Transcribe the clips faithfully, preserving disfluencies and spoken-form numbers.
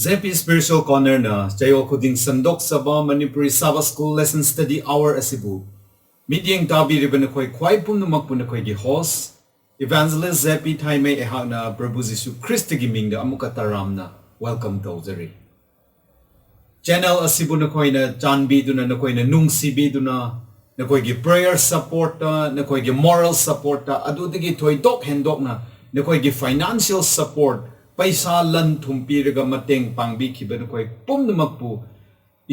J P Spiritual Corner ꯅ ꯆꯌꯣꯜ ꯈꯨꯗꯤꯡ ꯁꯟꯗꯣꯛꯆꯕ Manipuri Sabbath School Lesson Study Hour ꯑꯁꯤꯕꯨ ꯃꯤꯠꯌꯦꯡ ꯇꯥꯕꯤꯔꯤꯕ ꯅꯈꯣꯏ ꯈ꯭ꯋꯥꯏ ꯄꯨꯝꯅꯃꯛꯄꯨ ꯅꯈꯣꯏꯒꯤ host, Evangelist J P ꯊꯥꯏꯃꯩ ꯑꯩꯍꯥꯛꯅ ꯄ꯭ꯔꯚꯨ ꯖꯤꯁꯨ ꯈ꯭ꯔꯤꯁꯇꯒꯤ ꯃꯤꯡꯗ ꯑꯃꯨꯛꯀ ꯇꯔꯥꯝꯅ welcome ꯇꯧꯖꯔꯤ꯫ Channel ꯑꯁꯤꯕꯨ ꯅꯈꯣꯏꯅ ꯆꯥꯟꯕꯤꯗꯨꯅ, ꯅꯈꯣꯏꯅ ꯅꯨꯡꯁꯤꯕꯤꯗꯨꯅ, ꯅꯈꯣꯏꯒꯤ prayer supportꯇ, ꯅꯈꯣꯏꯒꯤ moral supportꯇ, ꯑꯗꯨꯗꯒꯤ ꯊꯣꯏꯗꯣꯛ ꯍꯦꯟꯗꯣꯛꯅ ꯅꯈꯣꯏꯒꯤ financial support, ꯄꯩꯁꯥ ꯂꯟ ꯊꯨꯝ ꯄꯤꯔꯒ ꯃꯇꯦꯡ ꯄꯥꯡꯕꯤꯈꯤꯕ ꯅꯈꯣꯏ ꯄꯨꯝꯅꯃꯛꯄꯨ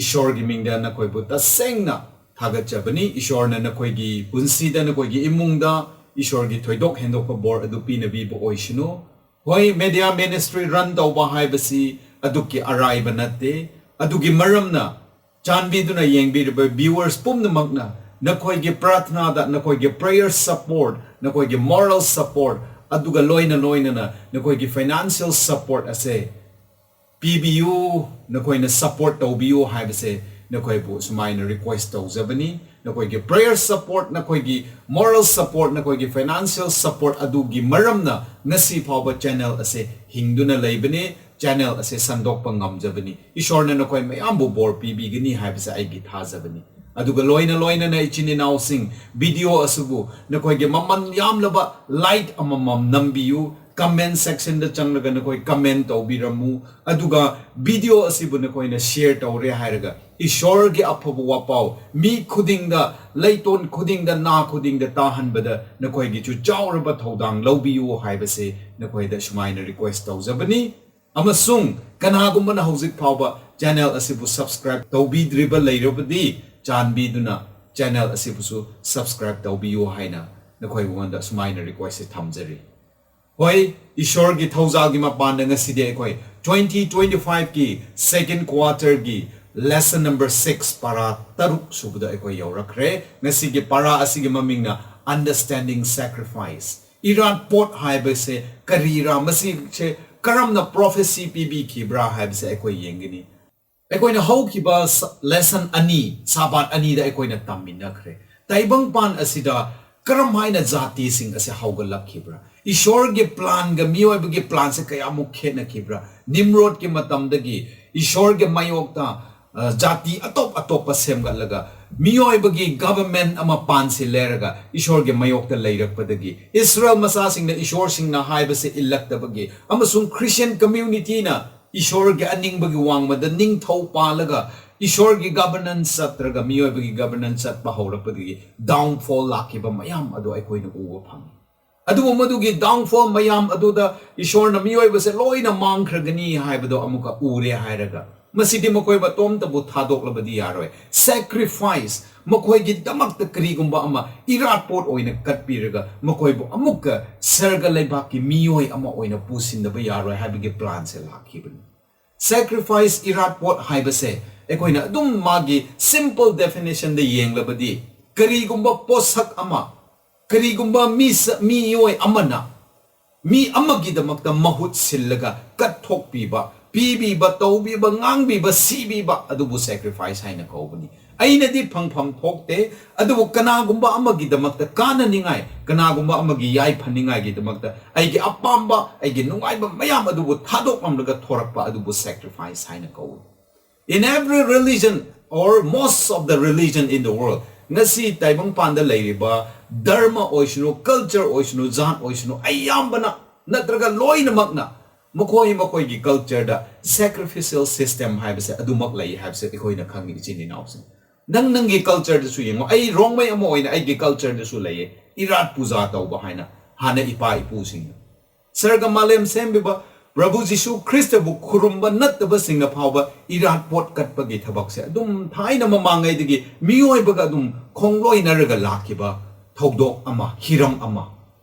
ꯏꯁꯣꯔꯒꯤ ꯃꯤꯡꯗ ꯅꯈꯣꯏꯕꯨ ꯇꯁꯦꯡꯅ ꯊꯥꯒꯠꯆꯕꯅꯤ꯫ ꯏꯁꯣꯔꯅ ꯅꯈꯣꯏꯒꯤ ꯄꯨꯟꯁꯤꯗ, ꯅꯈꯣꯏꯒꯤ ꯏꯃꯨꯡꯗ ꯏꯁꯣꯔꯒꯤ ꯊꯣꯏꯗꯣꯛ ꯍꯦꯟꯗꯣꯛꯄ ꯕꯣꯔ ꯑꯗꯨ ꯄꯤꯅꯕꯤꯕ ꯑꯣꯏꯁꯅꯨ꯫ ꯍꯣꯏ, media ministry run ꯇꯧꯕ ꯍꯥꯏꯕꯁꯤ ꯑꯗꯨꯛꯀꯤ ꯑꯔꯥꯏꯕ ꯅꯠꯇꯦ꯫ ꯑꯗꯨꯒꯤ ꯃꯔꯝꯅ ꯆꯥꯟꯕꯤꯗꯨꯅ ꯌꯦꯡꯕꯤꯔꯤꯕ viewers ꯄꯨꯝꯅꯃꯛꯅ ꯅꯈꯣꯏꯒꯤ ꯄ꯭ꯔꯥꯊꯅꯥꯗ, ꯅꯈꯣꯏꯒꯤ prayer support, ꯅꯈꯣꯏꯒꯤ moral support, ꯑꯗꯨꯒ ꯂꯣꯏꯅ ꯂꯣꯏꯅꯅ ꯅꯈꯣꯏꯒꯤ financial support ꯑꯁꯦ ꯄꯤꯕꯤꯌꯨ, ꯅꯈꯣꯏꯅ support ꯇꯧꯕꯤꯌꯨ ꯍꯥꯏꯕꯁꯦ ꯅꯈꯣꯏꯕꯨ ꯁꯨꯃꯥꯏꯅ request ꯇꯧꯖꯕꯅꯤ꯫ ꯅꯈꯣꯏꯒꯤ prayer support, ꯅꯈꯣꯏꯒꯤ moral support, ꯅꯈꯣꯏꯒꯤ financial support ꯑꯗꯨꯒꯤ ꯃꯔꯝꯅ ꯉꯁꯤ ꯐꯥꯎꯕ channel ꯑꯁꯦ ꯍꯤꯡꯗꯨꯅ ꯂꯩꯕꯅꯤ, channel ꯑꯁꯦ ꯁꯟꯗꯣꯛꯄ ꯉꯝꯖꯕꯅꯤ꯫ ꯏꯁꯣꯔꯅ ꯅꯈꯣꯏ ꯃꯌꯥꯝꯕꯨ ꯕꯣꯔ ꯄꯤꯕꯤꯒꯅꯤ ꯍꯥꯏꯕꯁꯦ ꯑꯩꯒꯤ ꯊꯥꯖꯕꯅꯤ꯫ ꯑꯗꯨꯒ ꯂꯣꯏꯅ ꯂꯣꯏꯅꯅ ꯏꯆꯤꯟ ꯏꯅꯥꯎꯁꯤꯡ, video ꯑꯁꯤꯕꯨ ꯅꯈꯣꯏꯒꯤ ꯃꯃꯜ ꯌꯥꯝꯂꯕ like ꯑꯃꯃꯝ ꯅꯝꯕꯤꯌꯨ, comment sectionꯗ ꯆꯪꯂꯒ ꯅꯈꯣꯏ comment ꯇꯧꯕꯤꯔꯝꯃꯨ꯫ ꯑꯗꯨꯒ video ꯑꯁꯤꯕꯨ ꯅꯈꯣꯏꯅ share ꯇꯧꯔꯦ ꯍꯥꯏꯔꯒ ꯏꯁꯣꯔꯒꯤ ꯑꯐꯕ ꯋꯥꯄꯥꯎ ꯃꯤ ꯈꯨꯗꯤꯡꯗ, ꯂꯩꯇꯣꯟ ꯈꯨꯗꯤꯡꯗ, ꯅꯥ ꯈꯨꯗꯤꯡꯗ ꯇꯥꯍꯟꯕꯗ ꯅꯈꯣꯏꯒꯤꯁꯨ ꯆꯥꯎꯔꯕ ꯊꯧꯗꯥꯡ ꯂꯧꯕꯤꯌꯨ ꯍꯥꯏꯕꯁꯦ ꯅꯈꯣꯏꯗ ꯁꯨꯃꯥꯏꯅ request ꯇꯧꯖꯕꯅꯤ꯫ ꯑꯃꯁꯨꯡ ꯀꯅꯥꯒꯨꯝꯕꯅ ꯍꯧꯖꯤꯛ ꯐꯥꯎꯕ channel ꯑꯁꯤꯕꯨ subscribe ꯇꯧꯕꯤꯗ꯭ꯔꯤꯕ ꯂꯩꯔꯕꯗꯤ, ꯆꯥꯟꯕꯤꯗꯨꯅ channel ꯑꯁꯤꯕꯨꯁꯨ subscribe ꯇꯧꯕꯤꯌꯨ ꯍꯥꯏꯅ ꯅꯈꯣꯏ ꯃꯉꯣꯟꯗ ꯁꯨꯃꯥꯏꯅ request ꯊꯝꯖꯔꯤ꯫ ꯍꯣꯏ, ꯏꯁꯣꯔꯒꯤ ꯊꯧꯖꯥꯜꯒꯤ ꯃꯄꯥꯟꯗ ꯉꯁꯤꯗꯤ ꯑꯩꯈꯣꯏ twenty twenty-fiveꯀꯤ second quarterꯒꯤ lesson number six, para ꯇꯔꯨꯛ ꯁꯨꯕꯗ ꯑꯩꯈꯣꯏ ꯌꯧꯔꯛꯈ꯭ꯔꯦ꯫ ꯉꯁꯤꯒꯤ ꯄꯥꯔꯥ ꯑꯁꯤꯒꯤ ꯃꯃꯤꯡꯅ Understanding Sacrifice꯫ ꯏꯔꯥꯠ ꯄꯣꯠ ꯍꯥꯏꯕꯁꯦ ꯀꯔꯤꯔꯥ, ꯃꯁꯤꯁꯦ ꯀꯔꯝꯅ prophecy ꯄꯤꯕꯤꯈꯤꯕ꯭ꯔꯥ ꯍꯥꯏꯕꯁꯦ ꯑꯩꯈꯣꯏ ꯌꯦꯡꯒꯅꯤ꯫ ꯑꯩꯈꯣꯏꯅ ꯍꯧꯈꯤꯕ ꯁ-, lesson ꯑꯅꯤ, ꯁꯥꯕꯥꯠ ꯑꯅꯤꯗ ꯑꯩꯈꯣꯏꯅ ꯇꯝꯃꯤꯟꯅꯈ꯭ꯔꯦ꯫ ꯇꯥꯏꯕꯪꯄꯥꯟ ꯑꯁꯤꯗ ꯀꯔꯝ ꯍꯥꯏꯅ ꯖꯥꯇꯤꯁꯤꯡ ꯑꯁꯤ ꯍꯧꯒꯠꯂꯛꯈꯤꯕ꯭ꯔꯥ? ꯏꯁꯣꯔꯒꯤ planꯒ ꯃꯤꯑꯣꯏꯕꯒꯤ planꯁꯦ ꯀꯌꯥꯃꯨꯛ ꯈꯦꯠꯅꯈꯤꯕ꯭ꯔꯥ? ꯅꯤꯝꯔꯣꯗꯀꯤ ꯃꯇꯝꯗꯒꯤ ꯏꯁꯣꯔꯒꯤ ꯃꯥꯌꯣꯛꯇ, ꯑ, ꯖꯥꯇꯤ ꯑꯇꯣꯞ ꯑꯇꯣꯞꯄ ꯁꯦꯝꯒꯠꯂꯒ ꯃꯤꯑꯣꯏꯕꯒꯤ government ꯑꯃ ꯄꯥꯟꯁꯤꯜꯂꯦꯔꯒ ꯏꯁꯣꯔꯒꯤ ꯃꯥꯌꯣꯛꯇ ꯂꯩꯔꯛꯄꯗꯒꯤ ꯏꯁꯔꯥꯌꯦꯜ ꯃꯆꯥꯁꯤꯡꯅ ꯏꯁꯣꯔꯁꯤꯡꯅ ꯍꯥꯏꯕꯁꯦ ꯏꯜꯂꯛꯇꯕꯒꯤ ꯑꯃꯁꯨꯡ Christian communityꯅ ꯏꯁꯣꯔꯒꯤ ꯑꯅꯤꯡꯕꯒꯤ ꯋꯥꯡꯃꯗ ꯅꯤꯡꯊꯧ ꯄꯥꯜꯂꯒ ꯏꯁꯣꯔꯒꯤ governance ꯆꯠꯇ꯭ꯔꯒ ꯃꯤꯑꯣꯏꯕꯒꯤ governance ꯆꯠꯄ ꯍꯧꯔꯛꯄꯗꯒꯤ downfall ꯂꯥꯛꯈꯤꯕ ꯃꯌꯥꯝ ꯑꯗꯨ ꯑꯩꯈꯣꯏꯅ ꯎꯕ ꯐꯪꯉꯤ꯫ ꯑꯗꯨꯕꯨ ꯃꯗꯨꯒꯤ downfall ꯃꯌꯥꯝ ꯑꯗꯨꯗ ꯏꯁꯣꯔꯅ ꯃꯤꯑꯣꯏꯕꯁꯦ ꯂꯣꯏꯅ ꯃꯥꯡꯈ꯭ꯔꯒꯅꯤ ꯍꯥꯏꯕꯗꯣ ꯑꯃꯨꯛꯀ ꯎꯔꯦ ꯍꯥꯏꯔꯒ, ꯃꯁꯤꯗꯤ ꯃꯈꯣꯏ ꯃꯇꯣꯝꯇꯕꯨ ꯊꯥꯗꯣꯛꯂꯕꯗꯤ ꯌꯥꯔꯣꯏ꯫ Sacrifice, ꯃꯈꯣꯏꯒꯤꯗꯃꯛꯇ ꯀꯔꯤꯒꯨꯝꯕ ꯑꯃ ꯏꯔꯥꯠꯄꯣꯠ ꯑꯣꯏꯅ ꯀꯠꯄꯤꯔꯒ ꯃꯈꯣꯏꯕꯨ ꯑꯃꯨꯛꯀ ꯁꯔꯒ ꯂꯩꯕꯥꯛꯀꯤ ꯃꯤꯑꯣꯏ ꯑꯃ ꯑꯣꯏꯅ ꯄꯨꯁꯤꯟꯗꯕ ꯌꯥꯔꯣꯏ ꯍꯥꯏꯕꯒꯤ planꯁꯦ ꯂꯥꯛꯈꯤꯕꯅꯤ꯫ Sacrifice, ꯏꯔꯥꯠꯄꯣꯠ ꯍꯥꯏꯕꯁꯦ ꯑꯩꯈꯣꯏꯅ ꯑꯗꯨꯝ ꯃꯥꯒꯤ simple definitionꯗ ꯌꯦꯡꯂꯕꯗꯤ, ꯀꯔꯤꯒꯨꯝꯕ ꯄꯣꯠꯁꯛ ꯑꯃ, ꯀꯔꯤꯒꯨꯝꯕ ꯃꯤ ꯁ-, ꯃꯤꯑꯣꯏ ꯑꯃꯅ ꯃꯤ ꯑꯃꯒꯤꯗꯃꯛꯇ ꯃꯍꯨꯠ ꯁꯤꯜꯂꯒ ꯀꯠꯊꯣꯛꯄꯤꯕ, ꯄꯤꯕꯤꯕ, ꯇꯧꯕꯤꯕ, ꯉꯥꯡꯕꯤꯕ, ꯁꯤꯕꯤꯕ, ꯑꯗꯨꯕꯨ sacrifice ꯍꯥꯏꯅ ꯀꯧꯕꯅꯤ꯫ ꯑꯩꯅꯗꯤ ꯐꯪꯐꯝ ꯊꯣꯛꯇꯦ, ꯑꯗꯨꯕꯨ ꯀꯅꯥꯒꯨꯝꯕ ꯑꯃꯒꯤꯗꯃꯛꯇ ꯀꯥꯟꯅꯅꯤꯡꯉꯥꯏ, ꯀꯅꯥꯒꯨꯝꯕ ꯑꯃꯒꯤ ꯌꯥꯏꯐꯅꯤꯡꯉꯥꯏꯒꯤꯗꯃꯛꯇ ꯑꯩꯒꯤ ꯑꯄꯥꯝꯕ, ꯑꯩꯒꯤ ꯅꯨꯡꯉꯥꯏꯕ ꯃꯌꯥꯝ ꯑꯗꯨꯕꯨ ꯊꯥꯗꯣꯛꯂꯝꯂꯒ ꯊꯣꯔꯛꯄ ꯑꯗꯨꯕꯨ sacrifice ꯍꯥꯏꯅ ꯀꯧꯏ꯫ In every religion or most of the religion in the world, ꯉꯁꯤ ꯇꯥꯏꯕꯪꯄꯥꯟꯗ ꯂꯩꯔꯤꯕ ꯙꯔꯃ ꯑꯣꯏꯁꯅꯨ, culture ꯑꯣꯏꯁꯅꯨ, ꯖꯥꯠ ꯑꯣꯏꯁꯅꯨ, ꯑꯌꯥꯝꯕꯅ ꯅꯠꯇ꯭ꯔꯒ ꯂꯣꯏꯅꯃꯛꯅ ꯃꯈꯣꯏ ꯃꯈꯣꯏꯒꯤ cultureꯗ sacrificial system ꯍꯥꯏꯕꯁꯦ ꯑꯗꯨꯃꯛ ꯂꯩ ꯍꯥꯏꯕꯁꯦ ꯑꯩꯈꯣꯏꯅ ꯈꯪꯉꯤ, ꯏꯆꯤꯟ ꯏꯅꯥꯎꯁꯤꯡ꯫ ꯅꯪ ꯅꯪꯒꯤ cultureꯗꯁꯨ ꯌꯦꯡꯉꯣ, ꯑꯩ ꯔꯣꯡꯃꯩ ꯑꯃ ꯑꯣꯏꯅ ꯑꯩꯒꯤ cultureꯗꯁꯨ ꯂꯩꯌꯦ, ꯏꯔꯥꯠ ꯄꯨꯖꯥ ꯇꯧꯕ ꯍꯥꯏꯅ ꯍꯥꯟꯅ ꯏꯄꯥ ꯏꯄꯨꯁꯤꯡꯅ꯫ ꯁꯔꯒ ꯃꯥꯂꯦꯝ ꯁꯦꯝꯕꯤꯕ ꯄ꯭ꯔꯚꯨ ꯖꯤꯁꯨ ꯈ꯭ꯔꯤꯁꯇꯕꯨ ꯈꯨꯔꯨꯝꯕ ꯅꯠꯇꯕꯁꯤꯡꯅ ꯐꯥꯎꯕ ꯏꯔꯥꯠ ꯄꯣꯠ ꯀꯠꯄꯒꯤ ꯊꯕꯛꯁꯦ ꯑꯗꯨꯝ ꯊꯥꯏꯅ ꯃꯃꯥꯡꯉꯩꯗꯒꯤ ꯃꯤꯑꯣꯏꯕꯒ ꯑꯗꯨꯝ ꯈꯣꯡꯂꯣꯏꯅꯔꯒ ꯂꯥꯛꯈꯤꯕ ꯊꯧꯗꯣꯛ ꯑꯃ, ꯍꯤꯔꯝ ꯑꯃ,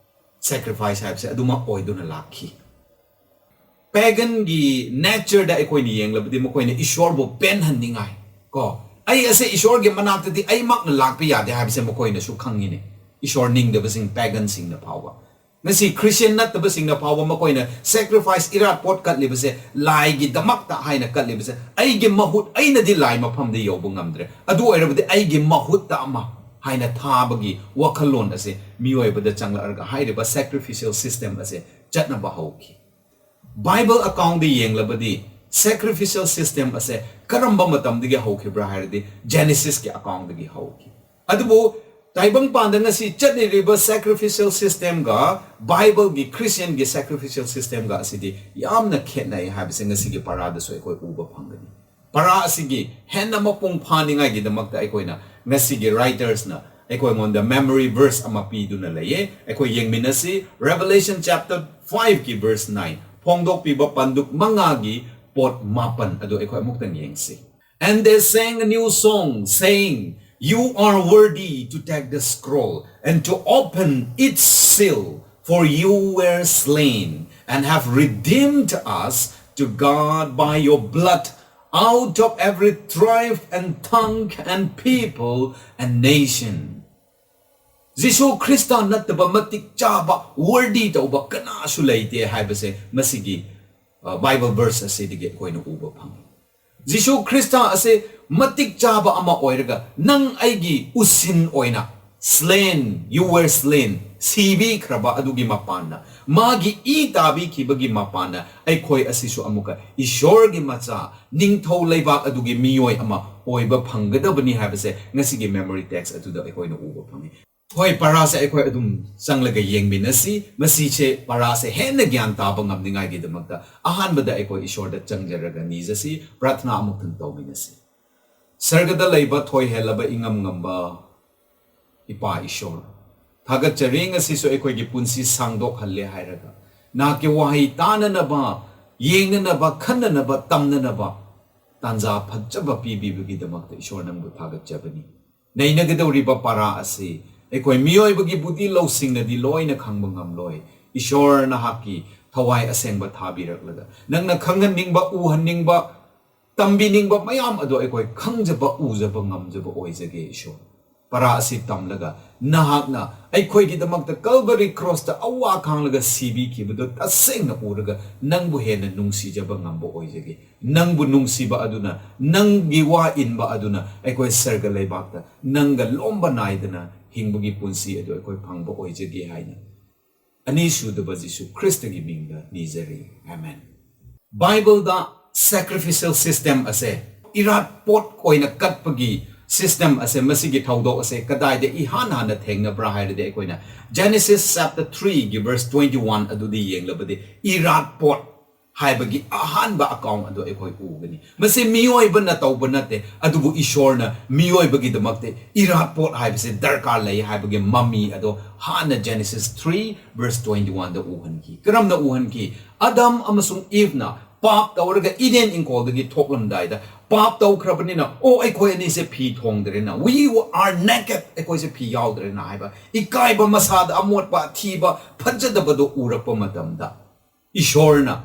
sacrifice ꯍꯥꯏꯕꯁꯦ ꯑꯗꯨꯃꯛ ꯑꯣꯏꯗꯨꯅ ꯂꯥꯛꯈꯤ꯫ Paganꯒꯤ natureꯗ ꯑꯩꯈꯣꯏꯅ ꯌꯦꯡꯂꯕꯗꯤ ꯃꯈꯣꯏꯅ ꯏꯁꯣꯔꯕꯨ ꯄꯦꯟꯍꯟꯅꯤꯡꯉꯥꯏ, ꯀꯣ, ꯑꯩ ꯑꯁꯦ ꯏꯁꯣꯔꯒꯤ ꯃꯅꯥꯛꯇꯗꯤ ꯑꯩꯃꯛꯅ ꯂꯥꯛꯄ ꯌꯥꯗꯦ ꯍꯥꯏꯕꯁꯦ ꯃꯈꯣꯏꯅꯁꯨ ꯈꯪꯉꯤꯅꯦ, ꯏꯁꯣꯔ ꯅꯤꯡꯗꯕꯁꯤꯡ paganꯁꯤꯡꯅ ꯐꯥꯎꯕ꯫ ꯉꯁꯤ Christian ꯅꯠꯇꯕꯁꯤꯡꯅ ꯐꯥꯎꯕ ꯃꯈꯣꯏꯅ sacrifice, ꯏꯔꯥꯠ ꯄꯣꯠ ꯀꯠꯂꯤꯕꯁꯦ, ꯂꯥꯏꯒꯤꯗꯃꯛꯇ ꯍꯥꯏꯅ ꯀꯠꯂꯤꯕꯁꯦ, ꯑꯩꯒꯤ ꯃꯍꯨꯠ, ꯑꯩꯅꯗꯤ ꯂꯥꯏ ꯃꯐꯝꯗ ꯌꯧꯕ ꯉꯝꯗ꯭ꯔꯦ, ꯑꯗꯨ ꯑꯣꯏꯔꯕꯗꯤ ꯑꯩꯒꯤ ꯃꯍꯨꯠꯇ ꯑꯃ ꯍꯥꯏꯅ ꯊꯥꯕꯒꯤ ꯋꯥꯈꯜꯂꯣꯟ ꯑꯁꯦ ꯃꯤꯑꯣꯏꯕꯗ ꯆꯪꯂꯛꯂꯒ ꯍꯥꯏꯔꯤꯕ sacrificial system ꯑꯁꯦ ꯆꯠꯅꯕ ꯍꯧꯈꯤ꯫ Bible accountꯗ ꯌꯦꯡꯂꯕꯗꯤ sacrificial system ꯑꯁꯦ ꯀꯔꯝꯕ ꯃꯇꯝꯗꯒꯤ ꯍꯧꯈꯤꯕ꯭ꯔꯥ ꯍꯥꯏꯔꯗꯤ Genesisꯀꯤ accountꯗꯒꯤ ꯍꯧꯈꯤ꯫ ꯑꯗꯨꯕꯨ ꯇꯥꯏꯕꯪꯄꯥꯟꯗ ꯉꯁꯤ ꯆꯠꯅꯔꯤꯕ sacrificial systemꯒ Bibleꯒꯤ Christianꯒꯤ sacrificial systemꯒ ꯑꯁꯤꯗꯤ ꯌꯥꯝꯅ ꯈꯦꯠꯅꯩ ꯍꯥꯏꯕꯁꯦ ꯉꯁꯤꯒꯤ ꯄꯔꯥꯗꯁꯨ ꯑꯩꯈꯣꯏ ꯎꯕ ꯐꯪꯒꯅꯤ꯫ ꯄꯔꯥ ꯑꯁꯤꯒꯤ ꯍꯦꯟꯅ ꯃꯄꯨꯡ ꯐꯥꯅꯤꯡꯉꯥꯏꯒꯤꯗꯃꯛꯇ ꯑꯩꯈꯣꯏꯅ ꯉꯁꯤꯒꯤ writersꯅ ꯑꯩꯈꯣꯏꯉꯣꯟꯗ memory verse ꯑꯃ ꯄꯤꯗꯨꯅ ꯂꯩꯌꯦ꯫ ꯑꯩꯈꯣꯏ ꯌꯦꯡꯃꯤꯟꯅꯁꯤ꯫ Revelation chapter fiveꯀꯤ verse nine, ꯐꯣꯡꯗꯣꯛꯄꯤꯕ ꯄꯟꯗꯨꯞ ꯃꯉꯥꯒꯤ ꯄꯣꯠ ꯃꯥꯄꯟ ꯑꯗꯨ ꯑꯩꯈꯣꯏ ꯑꯃꯨꯛꯇꯪ ꯌꯦꯡꯁꯤ꯫ And they sang a new song, saying, "You are worthy to take the scroll and to open its seal, for you were slain and have redeemed us to God by your blood out of every tribe and tongue and people and nation." Jesus Christ ꯅꯠꯇꯕ ꯃꯇꯤꯛ ꯆꯥꯕ, worthy ꯇꯧꯕ ꯀꯅꯥꯁꯨ ꯂꯩꯇꯦ ꯍꯥꯏꯕꯁꯦ ꯃꯁꯤꯒꯤ, ꯑ, Bible verse ꯑꯁꯤꯗꯒꯤ ꯑꯩꯈꯣꯏꯅ ꯎꯕ ꯐꯪꯉꯤ꯫ ꯖꯤꯁꯨ ꯈ꯭ꯔꯤꯁꯇ ꯑꯁꯦ ꯃꯇꯤꯛ ꯆꯥꯕ ꯑꯃ ꯑꯣꯏꯔꯒ ꯅꯪ ꯑꯩꯒꯤ ꯎꯁꯤꯟ ꯑꯣꯏꯅ, slain, you were slain, ꯁꯤꯕꯤꯈ꯭ꯔꯕ ꯑꯗꯨꯒꯤ ꯃꯄꯥꯟꯅ, ꯃꯥꯒꯤ ꯏ ꯇꯥꯕꯤꯈꯤꯕꯒꯤ ꯃꯄꯥꯟꯅ ꯑꯩꯈꯣꯏ ꯑꯁꯤꯁꯨ ꯑꯃꯨꯛꯀ ꯏꯁꯣꯔꯒꯤ ꯃꯆꯥ, ꯅꯤꯡꯊꯧ ꯂꯩꯕꯥꯛ ꯑꯗꯨꯒꯤ ꯃꯤꯑꯣꯏ ꯑꯃ ꯑꯣꯏꯕ ꯐꯪꯒꯗꯕꯅꯤ ꯍꯥꯏꯕꯁꯦ ꯉꯁꯤꯒꯤ memory text ꯑꯗꯨꯗ ꯑꯩꯈꯣꯏꯅ ꯎꯕ ꯐꯪꯉꯤ꯫ ꯍꯣꯏ, ꯄꯔꯥꯁꯦ ꯑꯩꯈꯣꯏ ꯑꯗꯨꯝ ꯆꯪꯂꯒ ꯌꯦꯡꯃꯤꯟꯅꯁꯤ꯫ ꯃꯁꯤꯁꯦ, ꯄꯔꯥꯁꯦ ꯍꯦꯟꯅ ꯒ꯭ꯌꯥꯟ ꯇꯥꯕ ꯉꯝꯅꯤꯡꯉꯥꯏꯒꯤꯗꯃꯛꯇ ꯑꯍꯥꯟꯕꯗ ꯑꯩꯈꯣꯏ ꯏꯁꯣꯔꯗ ꯆꯪꯖꯔꯒ ꯅꯤꯖꯁꯤ, ꯄ꯭ꯔꯥꯊꯅꯥ ꯑꯃꯨꯛꯇꯪ ꯇꯧꯃꯤꯟꯅꯁꯤ꯫ ꯁꯔꯒꯗ ꯂꯩꯕ ꯊꯣꯏ ꯍꯦꯜꯂꯕ ꯏꯉꯝ ꯉꯝꯕ ꯏꯄꯥ ꯏꯁꯣꯔ, ꯊꯥꯒꯠꯆꯔꯤ, ꯉꯁꯤꯁꯨ ꯑꯩꯈꯣꯏꯒꯤ ꯄꯨꯟꯁꯤ ꯁꯥꯡꯗꯣꯛꯍꯜꯂꯦ ꯍꯥꯏꯔꯒ ꯅꯍꯥꯛꯀꯤ ꯋꯥꯍꯩ ꯇꯥꯅꯅꯕ, ꯌꯦꯡꯅꯅꯕ, ꯈꯟꯅꯅꯕ, ꯇꯝꯅꯅꯕ ꯇꯥꯟꯖꯥ ꯐꯖꯕ ꯄꯤꯕꯤꯕꯒꯤꯗꯃꯛꯇ ꯏꯁꯣꯔ ꯅꯪꯕꯨ ꯊꯥꯒꯠꯆꯕꯅꯤ꯫ ꯅꯩꯅꯒꯗꯧꯔꯤꯕ ꯄꯔꯥ ꯑꯁꯤ ꯑꯩꯈꯣꯏ ꯃꯤꯑꯣꯏꯕꯒꯤ ꯕꯨꯙꯤ ꯂꯧꯁꯤꯡꯅꯗꯤ ꯂꯣꯏꯅ ꯈꯪꯕ ꯉꯝꯂꯣꯏ꯫ ꯏꯁꯣꯔ ꯅꯍꯥꯛꯀꯤ ꯊꯋꯥꯏ ꯑꯁꯦꯡꯕ ꯊꯥꯕꯤꯔꯛꯂꯒ ꯅꯪꯅ ꯈꯪꯍꯟꯅꯤꯡꯕ, ꯎꯍꯟꯅꯤꯡꯕ, ꯇꯝꯕꯤꯅꯤꯡꯕ ꯃꯌꯥꯝ ꯑꯗꯨ ꯑꯩꯈꯣꯏ ꯈꯪꯖꯕ, ꯎꯖꯕ ꯉꯝꯖꯕ ꯑꯣꯏꯖꯒꯦ ꯏꯁꯣꯔ꯫ ꯄꯔꯥ ꯑꯁꯤ ꯇꯝꯂꯒ ꯅꯍꯥꯛꯅ ꯑꯩꯈꯣꯏꯒꯤꯗꯃꯛꯇ ꯀꯜꯕꯔꯤ ꯀ꯭ꯔꯣꯁꯇ ꯑꯋꯥ ꯈꯥꯡꯂꯒ ꯁꯤꯕꯤꯈꯤꯕꯗꯨ ꯇꯁꯦꯡꯅ ꯎꯔꯒ ꯅꯪꯕꯨ ꯍꯦꯟꯅ ꯅꯨꯡꯁꯤꯖꯕ ꯉꯝꯕ ꯑꯣꯏꯖꯒꯦ꯫ ꯅꯪꯕꯨ ꯅꯨꯡꯁꯤꯕ ꯑꯗꯨꯅ, ꯅꯪꯒꯤ ꯋꯥ ꯏꯟꯕ ꯑꯗꯨꯅ ꯑꯩꯈꯣꯏ ꯁꯔꯒ ꯂꯩꯕꯥꯛꯇ ꯅꯪꯒ ꯂꯣꯝꯕ ꯅꯥꯏꯗꯅ ꯍꯤꯡꯕꯒꯤ ꯄꯨꯟꯁꯤ ꯑꯗꯨ ꯑꯩꯈꯣꯏ ꯐꯪꯕ ꯑꯣꯏꯖꯒꯦ ꯍꯥꯏꯅ ꯑꯅꯤꯁꯨꯗꯕ ꯖꯤꯁꯨ ꯈ꯭ꯔꯤꯁꯇꯒꯤ ꯃꯤꯡꯗ ꯅꯤꯖꯔꯤ꯫ ꯑꯥꯃꯦꯟ꯫ ꯕꯥꯏꯕꯜꯗ sacrificial system ꯑꯁꯦ, ꯏꯔꯥꯠꯄꯣꯠ ꯑꯣꯏꯅ ꯀꯠꯄꯒꯤ system ꯑꯁꯦ, ꯃꯁꯤꯒꯤ ꯊꯧꯗꯣꯛ ꯑꯁꯦ ꯀꯗꯥꯏꯗ ꯏꯍꯥꯟ ꯍꯥꯟꯅ ꯊꯦꯡꯅꯕ꯭ꯔꯥ ꯍꯥꯏꯔꯗꯤ, ꯑꯩꯈꯣꯏꯅ Genesis chapter three ꯒꯤ verse twenty one ꯑꯗꯨꯗꯤ ꯌꯦꯡꯂꯕꯗꯤ, ꯏꯔꯥꯠꯄꯣꯠ ꯍꯥꯏꯕꯒꯤ ꯑꯍꯥꯟꯕ account ꯑꯗꯨ ꯑꯩꯈꯣꯏ ꯎꯒꯅꯤ꯫ ꯃꯁꯤ ꯃꯤꯑꯣꯏꯕꯅ ꯇꯧꯕ ꯅꯠꯇꯦ, ꯑꯗꯨꯕꯨ ꯏꯁꯣꯔꯅ ꯃꯤꯑꯣꯏꯕꯒꯤꯗꯃꯛꯇ ꯏꯔꯥꯠꯄꯣꯠ ꯍꯥꯏꯕꯁꯤ ꯗꯔꯀꯥꯔ ꯂꯩ ꯍꯥꯏꯕꯒꯤ ꯃꯃꯤ ꯑꯗꯣ ꯍꯥꯟꯅ Genesis three verse twenty one ꯗ ꯎꯍꯟꯈꯤ꯫ ꯀꯔꯝꯅ ꯎꯍꯟꯈꯤ? ꯑꯗꯝ ꯑꯃꯁꯨꯡ ꯏꯚꯅ ꯄꯥꯞ ꯇꯧꯔꯒ ꯏꯗꯦꯟ ꯏꯪꯈꯣꯜꯗꯒꯤ ꯊꯣꯛꯂꯝꯗꯥꯏꯗ, ꯄꯥꯞ ꯇꯧꯈ꯭ꯔꯕꯅꯤꯅ, "ꯑꯣ, ꯑꯩꯈꯣꯏ ꯑꯅꯤꯁꯦ ꯐꯤ ꯊꯣꯡꯗ꯭ꯔꯦꯅ, we are naked, ꯑꯩꯈꯣꯏꯁꯦ ꯐꯤ ꯌꯥꯎꯗ꯭ꯔꯦꯅ" ꯍꯥꯏꯕ ꯏꯀꯥꯏꯕ, ꯃꯁꯥꯗ ꯑꯃꯣꯠꯄ, ꯑꯊꯤꯕ, ꯐꯖꯗꯕꯗꯣ ꯎꯔꯛꯄ ꯃꯇꯝꯗ, ꯏꯁꯣꯔꯅ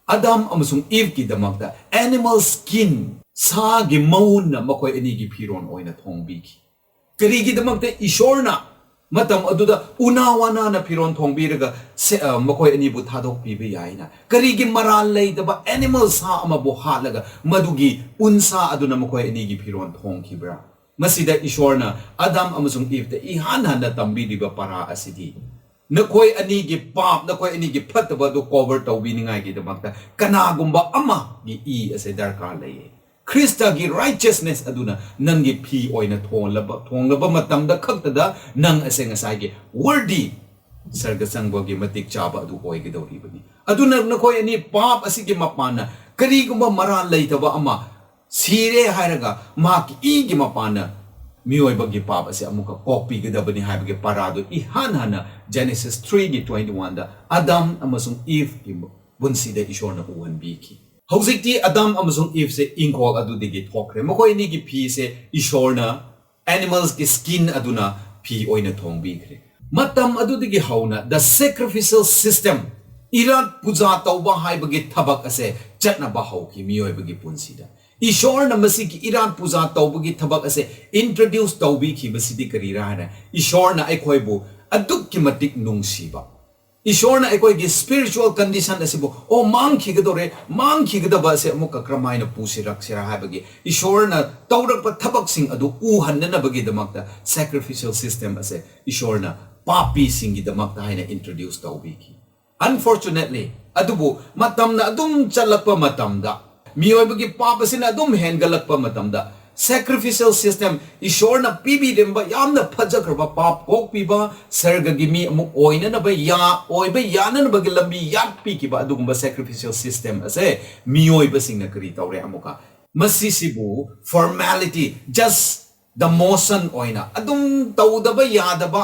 ꯑꯗꯝ ꯑꯃꯁꯨꯡ ꯏꯚꯀꯤꯗꯃꯛꯇ animal skin, ꯁꯥꯒꯤ ꯃꯎꯟꯅ ꯃꯈꯣꯏ ꯑꯅꯤꯒꯤ ꯐꯤꯔꯣꯜ ꯑꯣꯏꯅ ꯊꯣꯡꯕꯤꯈꯤ꯫ ꯀꯔꯤꯒꯤꯗꯃꯛꯇ ꯏꯁꯣꯔꯅ ꯃꯇꯝ ꯑꯗꯨꯗ ꯎꯅꯥ ꯋꯥꯅꯥꯅ ꯐꯤꯔꯣꯜ ꯊꯣꯡꯕꯤꯔꯒ ꯁꯦ-, ꯑ, ꯃꯈꯣꯏ ꯑꯅꯤꯕꯨ ꯊꯥꯗꯣꯛꯄꯤꯕ ꯌꯥꯏꯅ? ꯀꯔꯤꯒꯤ ꯃꯔꯥꯜ ꯂꯩꯇꯕ animal ꯁꯥ ꯑꯃꯕꯨ ꯍꯥꯠꯂꯒ ꯃꯗꯨꯒꯤ ꯎꯟꯁꯥ ꯑꯗꯨꯅ ꯃꯈꯣꯏ ꯑꯅꯤꯒꯤ ꯐꯤꯔꯣꯜ ꯊꯣꯡꯈꯤꯕ꯭ꯔꯥ? ꯃꯁꯤꯗ ꯏꯁꯣꯔꯅ ꯑꯗꯝ ꯑꯃꯁꯨꯡ ꯏꯚꯇ ꯏꯍꯥꯟ ꯍꯥꯟꯅ ꯇꯝꯕꯤꯔꯤꯕ ꯄꯔꯥ ꯑꯁꯤꯗꯤ, ꯅꯈꯣꯏ ꯑꯅꯤꯒꯤ ꯄꯥꯞ, ꯅꯈꯣꯏ ꯑꯅꯤꯒꯤ ꯐꯠꯇꯕ ꯑꯗꯨ cover ꯇꯧꯕꯤꯅꯤꯡꯉꯥꯏꯒꯤꯗꯃꯛꯇ ꯀꯅꯥꯒꯨꯝꯕ ꯑꯃꯒꯤ ꯏ ꯑꯁꯦ ꯗꯔꯀꯥꯔ ꯂꯩꯌꯦ꯫ ꯈ꯭ꯔꯤꯁꯇꯒꯤ righteousness ꯑꯗꯨꯅ ꯅꯪꯒꯤ ꯐꯤ ꯑꯣꯏꯅ ꯊꯣꯡꯂꯕ, ꯊꯣꯡꯂꯕ ꯃꯇꯝꯗ ꯈꯛꯇꯗ ꯅꯪ ꯑꯁꯦ ꯉꯁꯥꯏꯒꯤ worthy ꯁꯔꯒ ꯆꯪꯕꯒꯤ ꯃꯇꯤꯛ ꯆꯥꯕ ꯑꯗꯨ ꯑꯣꯏꯒꯗꯧꯔꯤꯕꯅꯤ꯫ ꯑꯗꯨꯅ ꯅꯈꯣꯏ ꯑꯅꯤ ꯄꯥꯞ ꯑꯁꯤꯒꯤ ꯃꯄꯥꯟꯅ ꯀꯔꯤꯒꯨꯝꯕ ꯃꯔꯥꯜ ꯂꯩꯇꯕ ꯑꯃ ꯁꯤꯔꯦ ꯍꯥꯏꯔꯒ ꯃꯍꯥꯛꯀꯤ ꯏꯒꯤ ꯃꯄꯥꯟꯅ ꯃꯤꯑꯣꯏꯕꯒꯤ ꯄꯥꯞ ꯑꯁꯤ ꯑꯃꯨꯛꯀ ꯀꯣꯛꯄꯤꯒꯗꯕꯅꯤ ꯍꯥꯏꯕꯒꯤ ꯄꯔꯥꯗꯨ ꯏꯍꯥꯟ ꯍꯥꯟꯅ Genesis three ꯒꯤ twenty one ꯗ ꯑꯗꯝ ꯑꯃꯁꯨꯡ ꯏꯚꯀꯤ ꯄꯨꯟꯁꯤꯗ ꯏꯁꯣꯔꯅ ꯎꯍꯟꯕꯤꯈꯤ꯫ ꯍꯧꯖꯤꯛꯇꯤ ꯑꯗꯝ ꯑꯃꯁꯨꯡ ꯏꯚꯁꯦ ꯏꯪꯈꯣꯜ ꯑꯗꯨꯗꯒꯤ ꯊꯣꯛꯈ꯭ꯔꯦ꯫ ꯃꯈꯣꯏ ꯑꯅꯤꯒꯤ ꯐꯤꯁꯦ ꯏꯁꯣꯔꯅ animals ꯀꯤ skin ꯑꯗꯨꯅ ꯐꯤ ꯑꯣꯏꯅ ꯊꯣꯡꯕꯤꯈ꯭ꯔꯦ꯫ ꯃꯇꯝ ꯑꯗꯨꯗꯒꯤ ꯍꯧꯅ the sacrificial system, ꯏꯔꯥꯠ ꯄꯨꯖꯥ ꯇꯧꯕ ꯍꯥꯏꯕꯒꯤ ꯊꯕꯛ ꯑꯁꯦ ꯆꯠꯅꯕ ꯍꯧꯈꯤ ꯃꯤꯑꯣꯏꯕꯒꯤ ꯄꯨꯟꯁꯤꯗ꯫ ꯏꯁꯣꯔꯅ ꯃꯁꯤꯒꯤ ꯏꯔꯥꯠ ꯄꯨꯖꯥ ꯇꯧꯕꯒꯤ ꯊꯕꯛ ꯑꯁꯦ introduce ꯇꯧꯕꯤꯈꯤꯕꯁꯤꯗꯤ ꯀꯔꯤꯔꯥ ꯍꯥꯏꯅ, ꯏꯁꯣꯔꯅ ꯑꯩꯈꯣꯏꯕꯨ ꯑꯗꯨꯛꯀꯤ ꯃꯇꯤꯛ ꯅꯨꯡꯁꯤꯕ, ꯏꯁꯣꯔꯅ ꯑꯩꯈꯣꯏꯒꯤ spiritual condition ꯑꯁꯤꯕꯨ, "ꯑꯣ, ꯃꯥꯡꯈꯤꯒꯗꯧꯔꯦ, ꯃꯥꯡꯈꯤꯒꯗꯕ ꯑꯁꯦ ꯑꯃꯨꯛꯀ ꯀꯔꯝꯍꯥꯏꯅ ꯄꯨꯁꯤꯔꯛꯁꯤꯔꯥ?" ꯍꯥꯏꯕꯒꯤ ꯏꯁꯣꯔꯅ ꯇꯧꯔꯛꯄ ꯊꯕꯛꯁꯤꯡ ꯑꯗꯨ ꯎꯍꯟꯅꯅꯕꯒꯤꯗꯃꯛꯇ sacrificial system ꯑꯁꯦ ꯏꯁꯣꯔꯅ ꯄꯥꯄꯤꯁꯤꯡꯒꯤꯗꯃꯛꯇ ꯍꯥꯏꯅ introduce ꯇꯧꯕꯤꯈꯤ꯫ Unfortunately, ꯑꯗꯨꯕꯨ ꯃꯇꯝꯅ ꯑꯗꯨꯝ ꯆꯠꯂꯛꯄ ꯃꯇꯝꯗ, ꯃꯤꯑꯣꯏꯕꯒꯤ ꯄꯥꯞ ꯑꯁꯤꯅ ꯑꯗꯨꯝ ꯍꯦꯟꯒꯠꯂꯛꯄ ꯃꯇꯝꯗ, sacrificial system, ꯏꯁꯣꯔꯅ ꯄꯤꯕꯤꯔꯝꯕ ꯌꯥꯝꯅ ꯐꯖꯈ꯭ꯔꯕ ꯄꯥꯞ ꯀꯣꯛꯄꯤꯕ, ꯁꯔꯒꯒꯤ ꯃꯤ ꯑꯃꯨꯛ ꯑꯣꯏꯅꯅꯕ ꯌꯥ-, ꯑꯣꯏꯕ ꯌꯥꯅꯅꯕꯒꯤ ꯂꯝꯕꯤ ꯌꯥꯠꯄꯤꯈꯤꯕ ꯑꯗꯨꯒꯨꯝꯕ sacrificial system ꯑꯁꯦ ꯃꯤꯑꯣꯏꯕꯁꯤꯡꯅ ꯀꯔꯤ ꯇꯧꯔꯦ ꯑꯃꯨꯛꯀ? ꯃꯁꯤꯁꯤꯕꯨ formality, just the motion ꯑꯣꯏꯅ ꯑꯗꯨꯝ ꯇꯧꯗꯕ ꯌꯥꯗꯕ,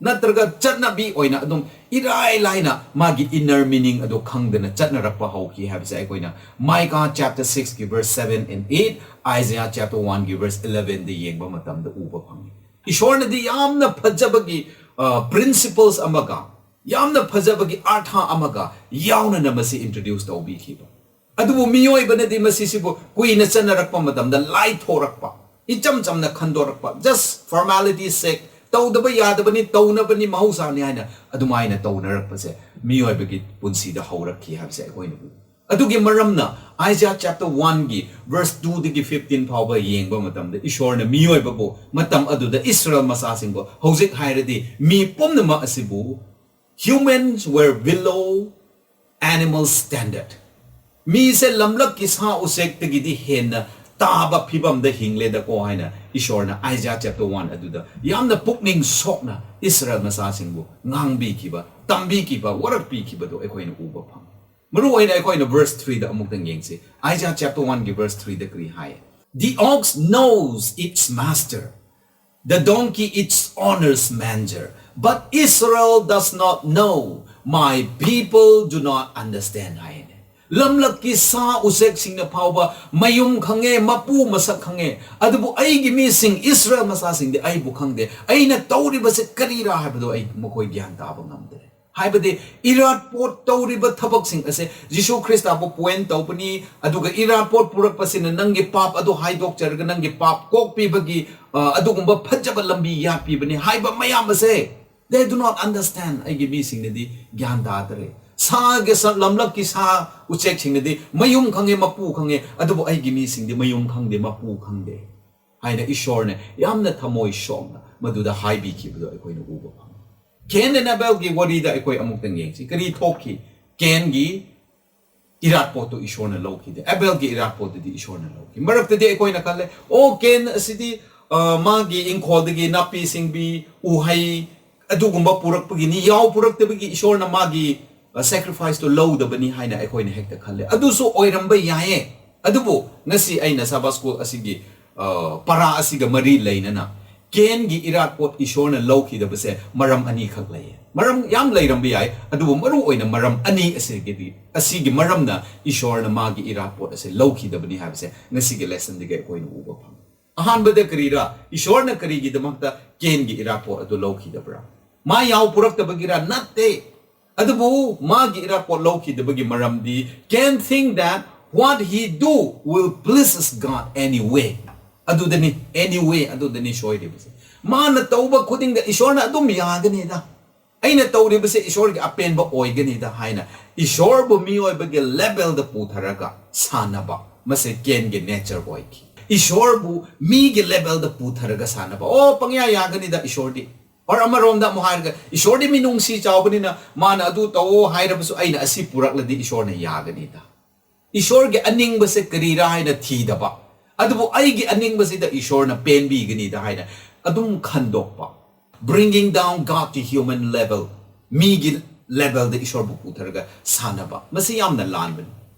ꯅꯠꯇ꯭ꯔꯒ ꯆꯠꯅꯕꯤ ꯑꯣꯏꯅ ꯑꯗꯨꯝ ꯏꯔꯥꯏ ꯂꯥꯏꯅ ꯃꯥꯒꯤ inner meaning ꯑꯗꯨ ꯈꯪꯗꯅ ꯆꯠꯅꯔꯛꯄ ꯍꯧꯈꯤ ꯍꯥꯏꯕꯁꯦ ꯑꯩꯈꯣꯏꯅ Micah chapter six ꯀꯤ verse seven and eight, Isaiah chapter one ꯒꯤ verse eleven ꯗ ꯌꯦꯡꯕ ꯃꯇꯝꯗ ꯎꯕ ꯐꯪꯉꯤ꯫ ꯏꯁꯣꯔꯅꯗꯤ ꯌꯥꯝꯅ ꯐꯖꯕꯒꯤ, ꯑ, principles ꯑꯃꯒ, ꯌꯥꯝꯅ ꯐꯖꯕꯒꯤ ꯑꯥꯔꯊ ꯑꯃꯒ ꯌꯥꯎꯅꯅ ꯃꯁꯤ introduce ꯇꯧꯕꯤꯈꯤꯕ꯫ ꯑꯗꯨꯕꯨ ꯃꯤꯑꯣꯏꯕꯅꯗꯤ ꯃꯁꯤꯁꯤꯕꯨ ꯀꯨꯏꯅ ꯆꯠꯅꯔꯛꯄ ꯃꯇꯝꯗ ꯂꯥꯏꯊꯣꯔꯛꯄ, ꯏꯆꯝ ꯆꯝꯅ ꯈꯟꯗꯣꯔꯛꯄ, just formality sake, ꯇꯧꯗꯕ ꯌꯥꯗꯕꯅꯤ, ꯇꯧꯅꯕꯅꯤ, ꯃꯍꯧꯁꯥꯅꯤ ꯍꯥꯏꯅ ꯑꯗꯨꯃꯥꯏꯅ ꯇꯧꯅꯔꯛꯄꯁꯦ ꯃꯤꯑꯣꯏꯕꯒꯤ ꯄꯨꯟꯁꯤꯗ ꯍꯧꯔꯛꯈꯤ ꯍꯥꯏꯕꯁꯦ ꯑꯩꯈꯣꯏꯅ ꯎꯏ꯫ ꯑꯗꯨꯒꯤ ꯃꯔꯝꯅ Isaiah chapter one ꯒꯤ verse two ꯗꯒꯤ fifteen ꯐꯥꯎꯕ ꯌꯦꯡꯕ ꯃꯇꯝꯗ ꯏꯁꯣꯔꯅ ꯃꯤꯑꯣꯏꯕꯕꯨ, ꯃꯇꯝ ꯑꯗꯨꯗ ꯏꯁꯔꯥꯌꯦꯜ ꯃꯆꯥꯁꯤꯡꯕꯨ, ꯍꯧꯖꯤꯛ ꯍꯥꯏꯔꯗꯤ ꯃꯤ ꯄꯨꯝꯅꯃꯛ ꯑꯁꯤꯕꯨ, humans were below animal standard, ꯃꯤꯁꯦ ꯂꯝꯂꯛꯀꯤ ꯁꯥ ꯎꯆꯦꯛꯇꯒꯤꯗꯤ ꯍꯦꯟꯅ ꯇꯥꯕ ꯐꯤꯕꯝꯗ ꯍꯤꯡꯂꯦꯗꯀꯣ ꯍꯥꯏꯅ ꯏꯁꯣꯔꯅ Isaiah chapter one ꯑꯗꯨꯗ ꯌꯥꯝꯅ ꯄꯨꯛꯅꯤꯡ ꯁꯣꯛꯅ ꯏꯁꯔꯥꯌꯦꯜ ꯃꯆꯥꯁꯤꯡꯕꯨ ꯉꯥꯡꯕꯤꯈꯤꯕ, ꯇꯝꯕꯤꯈꯤꯕ, ꯋꯥꯔꯛꯄꯤꯈꯤꯕꯗꯨ ꯑꯩꯈꯣꯏꯅ ꯎꯕ ꯐꯪꯉꯤ꯫ ꯃꯔꯨ ꯑꯣꯏꯅ ꯑꯩꯈꯣꯏꯅ verse three ꯗ ꯑꯃꯨꯛꯇꯪ ꯌꯦꯡꯁꯤ꯫ Isaiah chapter one ꯒꯤ verse three ꯗ ꯀꯔꯤ ꯍꯥꯏ? "The ox knows its master, the donkey its owner's manger, but Israel does not know, my people do not understand" ꯍꯥꯏꯅꯦ꯫ ꯂꯝꯂꯛꯀꯤ ꯁꯥ ꯎꯆꯦꯛꯁꯤꯡꯅ ꯐꯥꯎꯕ ꯃꯌꯨꯝ ꯈꯪꯉꯦ, ꯃꯄꯨ ꯃꯁꯛ ꯈꯪꯉꯦ, ꯑꯗꯨꯕꯨ ꯑꯩꯒꯤ ꯃꯤꯁꯤꯡ ꯏꯁꯔꯥꯌꯦꯜ ꯃꯆꯥꯁꯤꯡꯗꯤ ꯑꯩꯕꯨ ꯈꯪꯗꯦ, ꯑꯩꯅ ꯇꯧꯔꯤꯕꯁꯦ ꯀꯔꯤꯔꯥ ꯍꯥꯏꯕꯗꯣ ꯑꯩ, ꯃꯈꯣꯏ ꯒ꯭ꯌꯥꯟ ꯇꯥꯕ ꯉꯝꯗ꯭ꯔꯦ꯫ ꯍꯥꯏꯕꯗꯤ ꯏꯔꯥꯠꯄꯣꯠ ꯇꯧꯔꯤꯕ ꯊꯕꯛꯁꯤꯡ ꯑꯁꯦ ꯖꯤꯁꯨ ꯈ꯭ꯔꯤꯁꯇꯕꯨ point ꯇꯧꯕꯅꯤ, ꯑꯗꯨꯒ ꯏꯔꯥꯠꯄꯣꯠ ꯄꯨꯔꯛꯄꯁꯤꯅ ꯅꯪꯒꯤ ꯄꯥꯞ ꯑꯗꯨ ꯍꯥꯏꯗꯣꯛꯆꯔꯒ ꯅꯪꯒꯤ ꯄꯥꯞ ꯀꯣꯛꯄꯤꯕꯒꯤ, ꯑ, ꯑꯗꯨꯒꯨꯝꯕ ꯐꯖꯕ ꯂꯝꯕꯤ ꯌꯥꯠꯄꯤꯕꯅꯤ ꯍꯥꯏꯕ ꯃꯌꯥꯝ ꯑꯁꯦ they do not understand꯫ ꯑꯩꯒꯤ ꯃꯤꯁꯤꯡꯅꯗꯤ ꯒ꯭ꯌꯥꯟ ꯇꯥꯗ꯭ꯔꯦ꯫ ꯁꯥꯒꯤ ꯁ-, ꯂꯝꯂꯛꯀꯤ ꯁꯥ ꯎꯆꯦꯛꯁꯤꯡꯅꯗꯤ ꯃꯌꯨꯝ ꯈꯪꯉꯦ, ꯃꯄꯨ ꯈꯪꯉꯦ, ꯑꯗꯨꯕꯨ ꯑꯩꯒꯤ ꯃꯤꯁꯤꯡꯗꯤ ꯃꯌꯨꯝ ꯈꯪꯗꯦ, ꯃꯄꯨ ꯈꯪꯗꯦ ꯍꯥꯏꯅ ꯏꯁꯣꯔꯅ ꯌꯥꯝꯅ ꯊꯃꯣꯏ ꯁꯣꯛꯅ ꯃꯗꯨꯗ ꯍꯥꯏꯕꯤꯈꯤꯕꯗꯣ ꯑꯩꯈꯣꯏꯅ ꯎꯕ ꯐꯪꯉꯤ꯫ Cain and Abelꯒꯤ ꯋꯥꯔꯤꯗ ꯑꯩꯈꯣꯏ ꯑꯃꯨꯛꯇꯪ ꯌꯦꯡꯁꯤ꯫ ꯀꯔꯤ ꯊꯣꯛꯈꯤ? ꯀꯦꯟꯒꯤ ꯏꯔꯥꯠꯄꯣꯠꯇꯨ ꯏꯁꯣꯔꯅ ꯂꯧꯈꯤꯗꯦ, ꯑꯕꯦꯜꯒꯤ ꯏꯔꯥꯠꯄꯣꯠꯇꯨꯗꯤ ꯏꯁꯣꯔꯅ ꯂꯧꯈꯤ꯫ ꯃꯔꯛꯇꯗꯤ ꯑꯩꯈꯣꯏꯅ ꯈꯜꯂꯦ, "ꯑꯣ, ꯀꯦꯟ ꯑꯁꯤꯗꯤ, ꯑ, ꯃꯥꯒꯤ ꯏꯪꯈꯣꯜꯗꯒꯤ ꯅꯥꯄꯤ ꯁꯤꯡꯕꯤ, ꯎꯍꯩ, ꯑꯗꯨꯒꯨꯝꯕ ꯄꯨꯔꯛꯄꯒꯤꯅꯤ, ꯌꯥꯎ ꯄꯨꯔꯛꯇꯕꯒꯤ ꯏꯁꯣꯔꯅ ꯃꯥꯒꯤ, ꯑ, sacrificeꯇꯨ ꯂꯧꯗꯕꯅꯤ" ꯍꯥꯏꯅ ꯑꯩꯈꯣꯏꯅ ꯍꯦꯛꯇ ꯈꯜꯂꯦ꯫ ꯑꯗꯨꯁꯨ ꯑꯣꯏꯔꯝꯕ ꯌꯥꯏꯌꯦ꯫ ꯑꯗꯨꯕꯨ ꯉꯁꯤ ꯑꯩꯅ Sabbath School ꯑꯁꯤꯒꯤ, ꯑ, ꯄꯔꯥ ꯑꯁꯤꯒ ꯃꯔꯤ ꯂꯩꯅꯅ ꯀꯦꯟꯒꯤ ꯏꯔꯥꯠꯄꯣꯠ ꯏꯁꯣꯔꯅ ꯂꯧꯈꯤꯗꯕꯁꯦ ꯃꯔꯝ ꯑꯅꯤꯈꯛ ꯂꯩꯌꯦ꯫ ꯃꯔꯝ ꯌꯥꯝ ꯂꯩꯔꯝꯕ ꯌꯥꯏ, ꯑꯗꯨꯕꯨ ꯃꯔꯨ ꯑꯣꯏꯅ ꯃꯔꯝ ꯑꯅꯤ ꯑꯁꯤꯒꯤꯗꯤ, ꯑꯁꯤꯒꯤ ꯃꯔꯝꯅ ꯏꯁꯣꯔꯅ ꯃꯥꯒꯤ ꯏꯔꯥꯠꯄꯣꯠ ꯑꯁꯦ ꯂꯧꯈꯤꯗꯕꯅꯤ ꯍꯥꯏꯕꯁꯦ ꯉꯁꯤꯒꯤ lessonꯗꯒꯤ ꯑꯩꯈꯣꯏꯅ ꯎꯕ ꯐꯪꯉꯤ꯫ ꯑꯍꯥꯟꯕꯗ ꯀꯔꯤꯔꯥ? ꯏꯁꯣꯔꯅ ꯀꯔꯤꯒꯤꯗꯃꯛꯇ ꯀꯦꯟꯒꯤ ꯏꯔꯥꯠꯄꯣꯠ ꯑꯗꯨ ꯂꯧꯈꯤꯗꯕ꯭ꯔꯥ? ꯃꯥ ꯌꯥꯎ ꯄꯨꯔꯛꯇꯕꯒꯤꯔꯥ? ꯅꯠꯇꯦ꯫ ꯑꯗꯨꯕꯨ ꯃꯥꯒꯤ ꯏꯔꯥꯠꯄꯣꯠ ꯂꯧꯈꯤꯗꯕꯒꯤ ꯃꯔꯝꯗꯤ, can think that what he do will pleases God anyway. ꯑꯗꯨꯗꯅꯤ, anyway, ꯑꯗꯨꯗꯅꯤ ꯁꯣꯏꯔꯤꯕꯁꯦ꯫ ꯃꯥꯅ ꯇꯧꯕ ꯈꯨꯗꯤꯡꯗ ꯏꯁꯣꯔꯅ ꯑꯗꯨꯝ ꯌꯥꯒꯅꯤꯗ, ꯑꯩꯅ ꯇꯧꯔꯤꯕꯁꯦ ꯏꯁꯣꯔꯒꯤ ꯑꯄꯦꯟꯕ ꯑꯣꯏꯒꯅꯤꯗ ꯍꯥꯏꯅ ꯏꯁꯣꯔꯕꯨ ꯃꯤꯑꯣꯏꯕꯒꯤ levelꯗ ꯄꯨꯊꯔꯒ ꯁꯥꯟꯅꯕ, ꯃꯁꯦ ꯀꯦꯟꯒꯤ nature ꯑꯣꯏꯈꯤ꯫ ꯏꯁꯣꯔꯕꯨ ꯃꯤꯒꯤ levelꯗ ꯄꯨꯊꯔꯒ ꯁꯥꯟꯅꯕ, "ꯑꯣ, ꯄꯪꯌꯥ ꯌꯥꯒꯅꯤꯗ ꯏꯁꯣꯔꯗꯤ"꯫ Or ꯑꯃꯔꯣꯝꯗ ꯑꯃꯨꯛ ꯍꯥꯏꯔꯒ, "ꯏꯁꯣꯔꯗꯤ ꯃꯤꯅꯨꯡꯁꯤ ꯆꯥꯎꯕꯅꯤꯅ ꯃꯥꯅ ꯑꯗꯨ ꯇꯧꯑꯣ ꯍꯥꯏꯔꯕꯁꯨ ꯑꯩꯅ ꯑꯁꯤ ꯄꯨꯔꯛꯂꯗꯤ ꯏꯁꯣꯔꯅ ꯌꯥꯒꯅꯤꯗ"꯫ ꯏꯁꯣꯔꯒꯤ ꯑꯅꯤꯡꯕꯁꯦ ꯀꯔꯤꯔꯥ ꯍꯥꯏꯅ ꯊꯤꯗꯕ, ꯑꯗꯨꯕꯨ ꯑꯩꯒꯤ ꯑꯅꯤꯡꯕꯁꯤꯗ ꯏꯁꯣꯔꯅ ꯄꯦꯟꯕꯤꯒꯅꯤꯗ ꯍꯥꯏꯅ ꯑꯗꯨꯝ ꯈꯟꯗꯣꯛꯄ꯫ Bringing down God to human level, ꯃꯤꯒꯤ levelꯗ ꯏꯁꯣꯔꯕꯨ ꯄꯨꯊꯔꯒ ꯁꯥꯟꯅꯕ, ꯃꯁꯤ ꯌꯥꯝꯅ ꯂꯥꯟꯕꯅꯤ꯫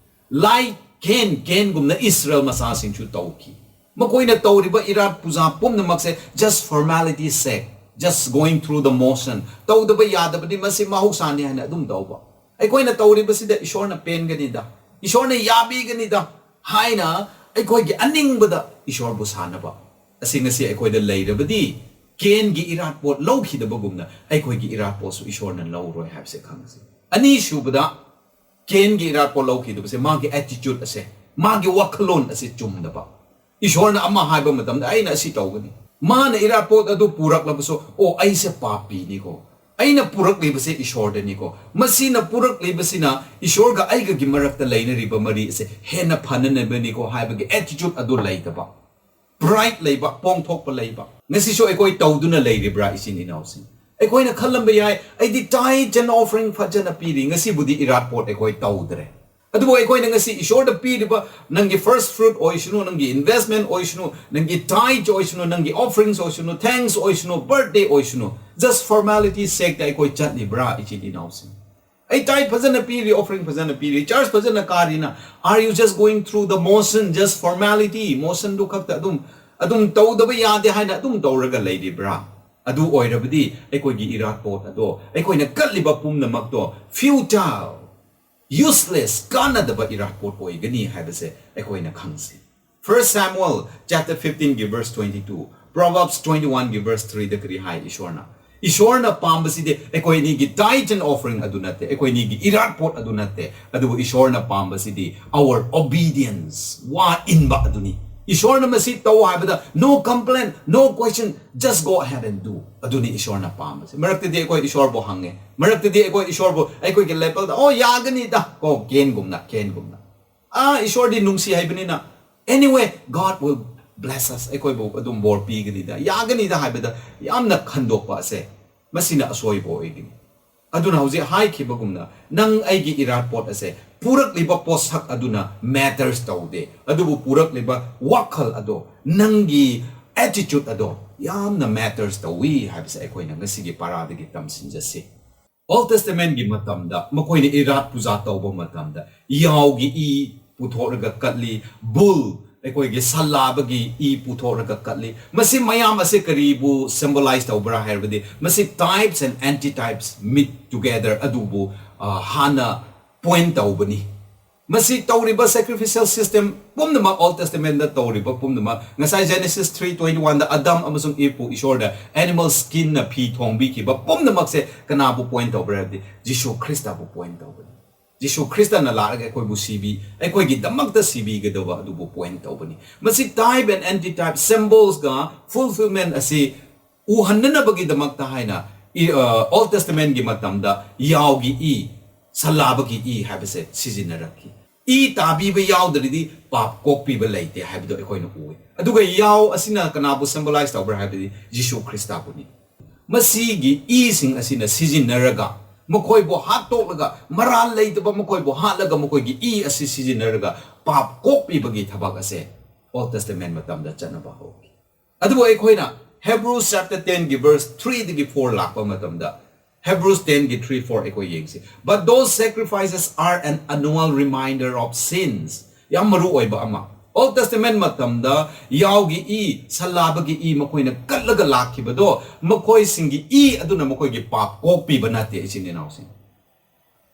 Like ꯀꯦꯟ, ꯀꯦꯟꯒꯨꯝꯅ ꯏꯁꯔꯥꯌꯦꯜ ꯃꯆꯥꯁꯤꯡꯁꯨ ꯇꯧꯈꯤ꯫ ꯃꯈꯣꯏꯅ ꯇꯧꯔꯤꯕ ꯏꯔꯥꯠ ꯄꯨꯖꯥ ꯄꯨꯝꯅꯃꯛꯁꯦ just formality sake, just going through the motion, ꯇꯧꯗꯕ ꯌꯥꯗꯕꯅꯤ, ꯃꯁꯤ ꯃꯍꯧꯁꯥꯅꯤ ꯍꯥꯏꯅ ꯑꯗꯨꯝ ꯇꯧꯕ꯫ ꯑꯩꯈꯣꯏꯅ ꯇꯧꯔꯤꯕꯁꯤꯗ ꯏꯁꯣꯔꯅ ꯄꯦꯟꯒꯅꯤꯗ, ꯏꯁꯣꯔꯅ ꯌꯥꯕꯤꯒꯅꯤꯗ ꯍꯥꯏꯅ ꯑꯩꯈꯣꯏꯒꯤ ꯑꯅꯤꯡꯕꯗ ꯏꯁꯣꯔꯕꯨ ꯁꯥꯟꯅꯕ꯫ ꯑꯁꯤ ꯉꯁꯤ ꯑꯩꯈꯣꯏꯗ ꯂꯩꯔꯕꯗꯤ, ꯀꯦꯟꯒꯤ ꯏꯔꯥꯠꯄꯣꯠ ꯂꯧꯈꯤꯗꯕꯒꯨꯝꯅ ꯑꯩꯈꯣꯏꯒꯤ ꯏꯔꯥꯠꯄꯣꯠꯁꯨ ꯏꯁꯣꯔꯅ ꯂꯧꯔꯣꯏ ꯍꯥꯏꯕꯁꯦ ꯈꯪꯁꯤ꯫ ꯑꯅꯤꯁꯨꯕꯗ, ꯀꯦꯟꯒꯤ ꯏꯔꯥꯠꯄꯣꯠ ꯂꯧꯈꯤꯗꯕꯁꯦ ꯃꯥꯒꯤ attitude ꯑꯁꯦ, ꯃꯥꯒꯤ ꯋꯥꯈꯜꯂꯣꯟ ꯑꯁꯦ ꯆꯨꯝꯗꯕ꯫ ꯏꯁꯣꯔꯅ ꯑꯃ ꯍꯥꯏꯕ ꯃꯇꯝꯗ, "ꯑꯩꯅ ꯑꯁꯤ ꯇꯧꯒꯅꯤ"꯫ ꯃꯥꯅ ꯏꯔꯥꯠꯄꯣꯠ ꯑꯗꯨ ꯄꯨꯔꯛꯂꯕꯁꯨ, "ꯑꯣ, ꯑꯩꯁꯦ ꯄꯥꯄꯤꯅꯤꯀꯣ, ꯑꯩꯅ ꯄꯨꯔꯛꯂꯤꯕꯁꯦ ꯏꯁꯣꯔꯗꯅꯤꯀꯣ, ꯃꯁꯤꯅ ꯄꯨꯔꯛꯂꯤꯕꯁꯤꯅ ꯏꯁꯣꯔꯒ ꯑꯩꯒꯒꯤ ꯃꯔꯛꯇ ꯂꯩꯅꯔꯤꯕ ꯃꯔꯤ ꯑꯁꯦ ꯍꯦꯟꯅ ꯐꯅꯅꯕꯅꯤꯀꯣ" ꯍꯥꯏꯕꯒꯤ attitude ꯑꯗꯨ ꯂꯩꯇꯕ꯫ Pride ꯂꯩꯕ, ꯄꯣꯡꯊꯣꯛꯄ ꯂꯩꯕ꯫ ꯉꯁꯤꯁꯨ ꯑꯩꯈꯣꯏ ꯇꯧꯗꯨꯅ ꯂꯩꯔꯤꯕ꯭ꯔꯥ, ꯏꯆꯤꯟ ꯏꯅꯥꯎꯁꯤꯡ? ꯑꯩꯈꯣꯏꯅ ꯈꯜꯂꯝꯕ ꯌꯥꯏ, "ꯑꯩꯗꯤ tithe and offering ꯐꯖꯅ ꯄꯤꯔꯤ, ꯉꯁꯤꯕꯨꯗꯤ ꯏꯔꯥꯠꯄꯣꯠ ꯑꯩꯈꯣꯏ ꯇꯧꯗ꯭ꯔꯦ"꯫ ꯑꯗꯨꯕꯨ ꯑꯩꯈꯣꯏꯅ ꯉꯁꯤ ꯏꯁꯣꯔꯗ ꯄꯤꯔꯤꯕ ꯅꯪꯒꯤ first fruit ꯑꯣꯏꯁꯅꯨ, ꯅꯪꯒꯤ investment ꯑꯣꯏꯁꯅꯨ, ꯅꯪꯒꯤ tithe ꯑꯣꯏꯁꯅꯨ, ꯅꯪꯒꯤ offerings ꯑꯣꯏꯁꯅꯨ, thanks ꯑꯣꯏꯁꯅꯨ, birthday ꯑꯣꯏꯁꯅꯨ, just formality sakeꯇ ꯑꯩꯈꯣꯏ ꯆꯠꯂꯤꯕ꯭ꯔꯥ, ꯏꯆꯤꯟ ꯏꯅꯥꯎꯁꯤꯡ? "ꯑꯩ tithe ꯐꯖꯅ ꯄꯤꯔꯤ, offering ꯐꯖꯅ ꯄꯤꯔꯤ, church ꯐꯖꯅ ꯀꯥꯔꯤꯅ", are you just going through the motion, just formality, motionꯗꯨ ꯈꯛꯇ ꯑꯗꯨꯝ ꯑꯗꯨꯝ ꯇꯧꯗꯕ ꯌꯥꯗꯦ ꯍꯥꯏꯅ ꯑꯗꯨꯝ ꯇꯧꯔꯒ ꯂꯩꯔꯤꯕ꯭ꯔꯥ? ꯑꯗꯨ ꯑꯣꯏꯔꯕꯗꯤ ꯑꯩꯈꯣꯏꯒꯤ ꯏꯔꯥꯠꯄꯣꯠ ꯑꯗꯣ, ꯑꯩꯈꯣꯏꯅ ꯀꯠꯂꯤꯕ ꯄꯨꯝꯅꯃꯛꯇꯣ futile, useless, ꯀꯥꯟꯅꯗꯕ ꯏꯔꯥꯠꯄꯣꯠ ꯑꯣꯏꯒꯅꯤ ꯍꯥꯏꯕꯁꯦ ꯑꯩꯈꯣꯏꯅ ꯈꯪꯁꯤ꯫ First Samuel chapter fifteenꯒꯤ verse twenty two, Proverbs twenty oneꯒꯤ verse threeꯗ ꯀꯔꯤ ꯍꯥꯏ ꯏꯁꯣꯔꯅ? ꯏꯁꯣꯔꯅ ꯄꯥꯝꯕꯁꯤꯗꯤ ꯑꯩꯈꯣꯏ ꯑꯅꯤꯒꯤ tithe and offering ꯑꯗꯨ ꯅꯠꯇꯦ, ꯑꯩꯈꯣꯏ ꯑꯅꯤꯒꯤ ꯏꯔꯥꯠꯄꯣꯠ ꯑꯗꯨ ꯅꯠꯇꯦ꯫ ꯑꯗꯨꯕꯨ ꯏꯁꯣꯔꯅ ꯄꯥꯝꯕꯁꯤꯗꯤ our obedience, ꯋꯥ ꯏꯟꯕ ꯑꯗꯨꯅꯤ꯫ ꯏꯁꯣꯔꯅ ꯃꯁꯤ ꯇꯧ ꯍꯥꯏꯕꯗ no complaint, no question, just go ahead and do꯫ ꯑꯗꯨꯅꯤ ꯏꯁꯣꯔꯅ ꯄꯥꯝꯕꯁꯦ꯫ ꯃꯔꯛꯇꯗꯤ ꯑꯩꯈꯣꯏ ꯏꯁꯣꯔꯕꯨ ꯍꯪꯉꯦ, ꯃꯔꯛꯇꯗꯤ ꯑꯩꯈꯣꯏ ꯏꯁꯣꯔꯕꯨ ꯑꯩꯈꯣꯏꯒꯤ levelꯗ, "ꯑꯣ, ꯌꯥꯒꯅꯤꯗ", ꯀꯣ, ꯀꯦꯟꯒꯨꯝꯅ, ꯀꯦꯟꯒꯨꯝꯅ꯫ ꯑꯥ, ꯏꯁꯣꯔꯗꯤ ꯅꯨꯡꯁꯤ ꯍꯥꯏꯕꯅꯤꯅ, "Anyway, God will bless us", ꯑꯩꯈꯣꯏꯕꯨ ꯑꯗꯨꯝ ꯕꯣꯔ ꯄꯤꯒꯅꯤꯗ, ꯌꯥꯒꯅꯤꯗ ꯍꯥꯏꯕꯗ ꯌꯥꯝꯅ ꯈꯟꯗꯣꯛꯄ ꯑꯁꯦ, ꯃꯁꯤꯅ ꯑꯁꯣꯏꯕ ꯑꯣꯏꯒꯅꯤ꯫ ꯑꯗꯨꯅ ꯍꯧꯖꯤꯛ ꯍꯥꯏꯈꯤꯕꯒꯨꯝꯅ, ꯅꯪ ꯑꯩꯒꯤ ꯏꯔꯥꯠꯄꯣꯠ ꯑꯁꯦ ꯄꯨꯔꯛꯂꯤꯕ ꯄꯣꯠꯁꯛ ꯑꯗꯨꯅ matters ꯇꯧꯗꯦ, ꯑꯗꯨꯕꯨ ꯄꯨꯔꯛꯂꯤꯕ ꯋꯥꯈꯜ ꯑꯗꯣ, ꯅꯪꯒꯤ attitude ꯑꯗꯣ ꯌꯥꯝꯅ matters ꯇꯧꯏ ꯍꯥꯏꯕꯁꯦ ꯑꯩꯈꯣꯏꯅ ꯉꯁꯤꯒꯤ ꯄꯥꯔꯥꯗꯒꯤ ꯇꯝꯁꯤꯟꯖꯁꯤ꯫ Old Testamentꯀꯤ ꯃꯇꯝꯗ ꯃꯈꯣꯏꯅ ꯏꯔꯥꯠ ꯄꯨꯖꯥ ꯇꯧꯕ ꯃꯇꯝꯗ ꯌꯥꯎꯒꯤ ꯏ ꯄꯨꯊꯣꯛꯂꯒ ꯀꯠꯂꯤ, bull, ꯑꯩꯈꯣꯏꯒꯤ ꯁꯜꯂꯥꯕꯒꯤ ꯏ ꯄꯨꯊꯣꯛꯂꯒ ꯀꯠꯂꯤ꯫ ꯃꯁꯤ ꯃꯌꯥꯝ ꯑꯁꯤ ꯀꯔꯤꯕꯨ symbolize ꯇꯧꯕ꯭ꯔꯥ ꯍꯥꯏꯔꯕꯗꯤ, ꯃꯁꯤ types and antitypes meet together ꯑꯗꯨꯕꯨ, ꯑ, ꯍꯥꯟꯅ point ꯇꯧꯕꯅꯤ꯫ ꯃꯁꯤ ꯇꯧꯔꯤꯕ sacrificial system ꯄꯨꯝꯅꯃꯛ, Old Testamentꯗ ꯇꯧꯔꯤꯕ ꯄꯨꯝꯅꯃꯛ, ꯉꯁꯥꯏ Genesis three twenty oneꯗ ꯑꯗꯝ ꯑꯃꯁꯨꯡ ꯏꯞꯄꯨ ꯏꯁꯣꯔꯗ animal skinꯅ ꯐꯤ ꯊꯣꯡꯕꯤꯈꯤꯕ ꯄꯨꯝꯅꯃꯛꯁꯦ ꯀꯅꯥꯕꯨ point ꯇꯧꯕ꯭ꯔꯥ ꯍꯥꯏꯕꯗꯤ, ꯖꯤꯁꯨ ꯈ꯭ꯔꯤꯁꯇꯕꯨ point ꯇꯧꯕꯅꯤ꯫ ꯖꯤꯁꯨ ꯈ꯭ꯔꯤꯁꯇꯅ ꯂꯥꯛꯂꯒ ꯑꯩꯈꯣꯏꯕꯨ ꯁꯤꯕꯤ, ꯑꯩꯈꯣꯏꯒꯤꯗꯃꯛꯇ ꯁꯤꯕꯤꯒꯗꯕ ꯑꯗꯨꯕꯨ point ꯇꯧꯕꯅꯤ꯫ ꯃꯁꯤ type and antitype, symbolsꯒ fulfillment ꯑꯁꯤ ꯎꯍꯟꯅꯅꯕꯒꯤꯗꯃꯛꯇ ꯍꯥꯏꯅ ꯏ-, ꯑ, Old Testamentꯀꯤ ꯃꯇꯝꯗ ꯌꯥꯎꯒꯤ ꯏ, ꯁꯜꯂꯥꯕꯒꯤ ꯏ ꯍꯥꯏꯕꯁꯦ ꯁꯤꯖꯤꯟꯅꯔꯛꯈꯤ꯫ ꯏ ꯇꯥꯕꯤꯕ ꯌꯥꯎꯗ꯭ꯔꯗꯤ ꯄꯥꯞ ꯀꯣꯛꯄꯤꯕ ꯂꯩꯇꯦ ꯍꯥꯏꯕꯗꯣ ꯑꯩꯈꯣꯏꯅ ꯎꯏ꯫ ꯑꯗꯨꯒ ꯌꯥꯎ ꯑꯁꯤꯅ ꯀꯅꯥꯕꯨ symbolize ꯇꯧꯕ꯭ꯔꯥ ꯍꯥꯏꯕꯗꯤ ꯖꯤꯁꯨ ꯈ꯭ꯔꯤꯁꯇꯕꯨꯅꯤ꯫ ꯃꯁꯤꯒꯤ ꯏꯁꯤꯡ ꯑꯁꯤꯅ ꯁꯤꯖꯤꯟꯅꯔꯒ ꯃꯈꯣꯏꯕꯨ ꯍꯥꯠꯇꯣꯛꯂꯒ, ꯃꯔꯥꯜ ꯂꯩꯇꯕ ꯃꯈꯣꯏꯕꯨ ꯍꯥꯠꯂꯒ, ꯃꯈꯣꯏꯒꯤ ꯏ ꯑꯁꯤ ꯁꯤꯖꯤꯟꯅꯔꯒ ꯄꯥꯞ ꯀꯣꯛꯄꯤꯕꯒꯤ ꯊꯕꯛ ꯑꯁꯦ Old Testament ꯃꯇꯝꯗ ꯆꯠꯅꯕ ꯍꯧꯈꯤ꯫ ꯑꯗꯨꯕꯨ ꯑꯩꯈꯣꯏꯅ Hebrews chapter ten ꯒꯤ verse three ꯗꯒꯤ four ꯂꯥꯛꯄ ꯃꯇꯝꯗ, Hebrews ten ꯒꯤ three four ꯑꯩꯈꯣꯏ ꯌꯦꯡꯁꯤ꯫ "But those sacrifices are an annual reminder of sins." ꯌꯥꯝ ꯃꯔꯨ ꯑꯣꯏꯕ ꯑꯃ꯫ Old Testament ꯃꯇꯝꯗ ꯌꯥꯎꯒꯤ ꯏ, ꯁꯟꯂꯥꯕꯒꯤ ꯏ ꯃꯈꯣꯏꯅ ꯀꯠꯂꯒ ꯂꯥꯛꯈꯤꯕꯗꯣ, ꯃꯈꯣꯏꯁꯤꯡꯒꯤ ꯏ ꯑꯗꯨꯅ ꯃꯈꯣꯏꯒꯤ ꯄꯥꯞ ꯀꯣꯛꯄꯤꯕ ꯅꯠꯇꯦ, ꯏꯆꯤꯟ ꯏꯅꯥꯎꯁꯤꯡ꯫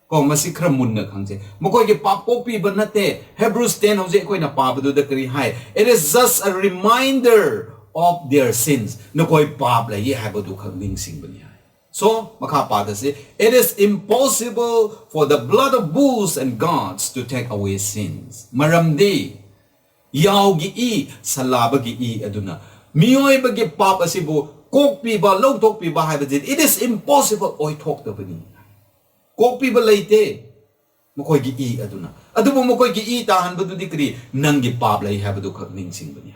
ꯀꯣ, ꯃꯁꯤ ꯈꯔ ꯃꯨꯟꯅ ꯈꯪꯁꯦ꯫ ꯃꯈꯣꯏꯒꯤ ꯄꯥꯞ ꯀꯣꯛꯄꯤꯕ ꯅꯠꯇꯦ꯫ Hebrews ten ꯍꯧꯖꯤꯛ ꯑꯩꯈꯣꯏꯅ ꯄꯥꯕꯗꯨꯗ ꯀꯔꯤ ꯍꯥꯏ? "It is just a reminder of their sins." ꯅꯈꯣꯏ ꯄꯥꯞ ꯂꯩꯌꯦ ꯍꯥꯏꯕꯗꯨ ꯈꯛ ꯅꯤꯡꯁꯤꯡꯕꯅꯤ ꯍꯥꯏ꯫ So, ꯃꯈꯥ ꯄꯥꯗꯁꯤ, "It is impossible for the blood of bulls and goats to take away sins." ꯃꯔꯝꯗꯤ ꯌꯥꯎꯒꯤ ꯏ, ꯁꯟꯂꯥꯕꯒꯤ ꯏ ꯑꯗꯨꯅ ꯃꯤꯑꯣꯏꯕꯒꯤ ꯄꯥꯞ ꯑꯁꯤꯕꯨ ꯀꯣꯛꯄꯤꯕ, ꯂꯧꯊꯣꯛꯄꯤꯕ ꯍꯥꯏꯕꯁꯤ, it is impossible, ꯑꯣꯏꯊꯣꯛꯇꯕꯅꯤ꯫ ꯀꯣꯛꯄꯤꯕ ꯂꯩꯇꯦ ꯃꯈꯣꯏꯒꯤ ꯏ ꯑꯗꯨꯅ꯫ ꯑꯗꯨꯕꯨ ꯃꯈꯣꯏꯒꯤ ꯏ ꯇꯥꯍꯟꯕꯗꯨꯗꯤ ꯀꯔꯤ? ꯅꯪꯒꯤ ꯄꯥꯞ ꯂꯩ ꯍꯥꯏꯕꯗꯨ ꯈꯛ ꯅꯤꯡꯁꯤꯡꯕꯅꯤ꯫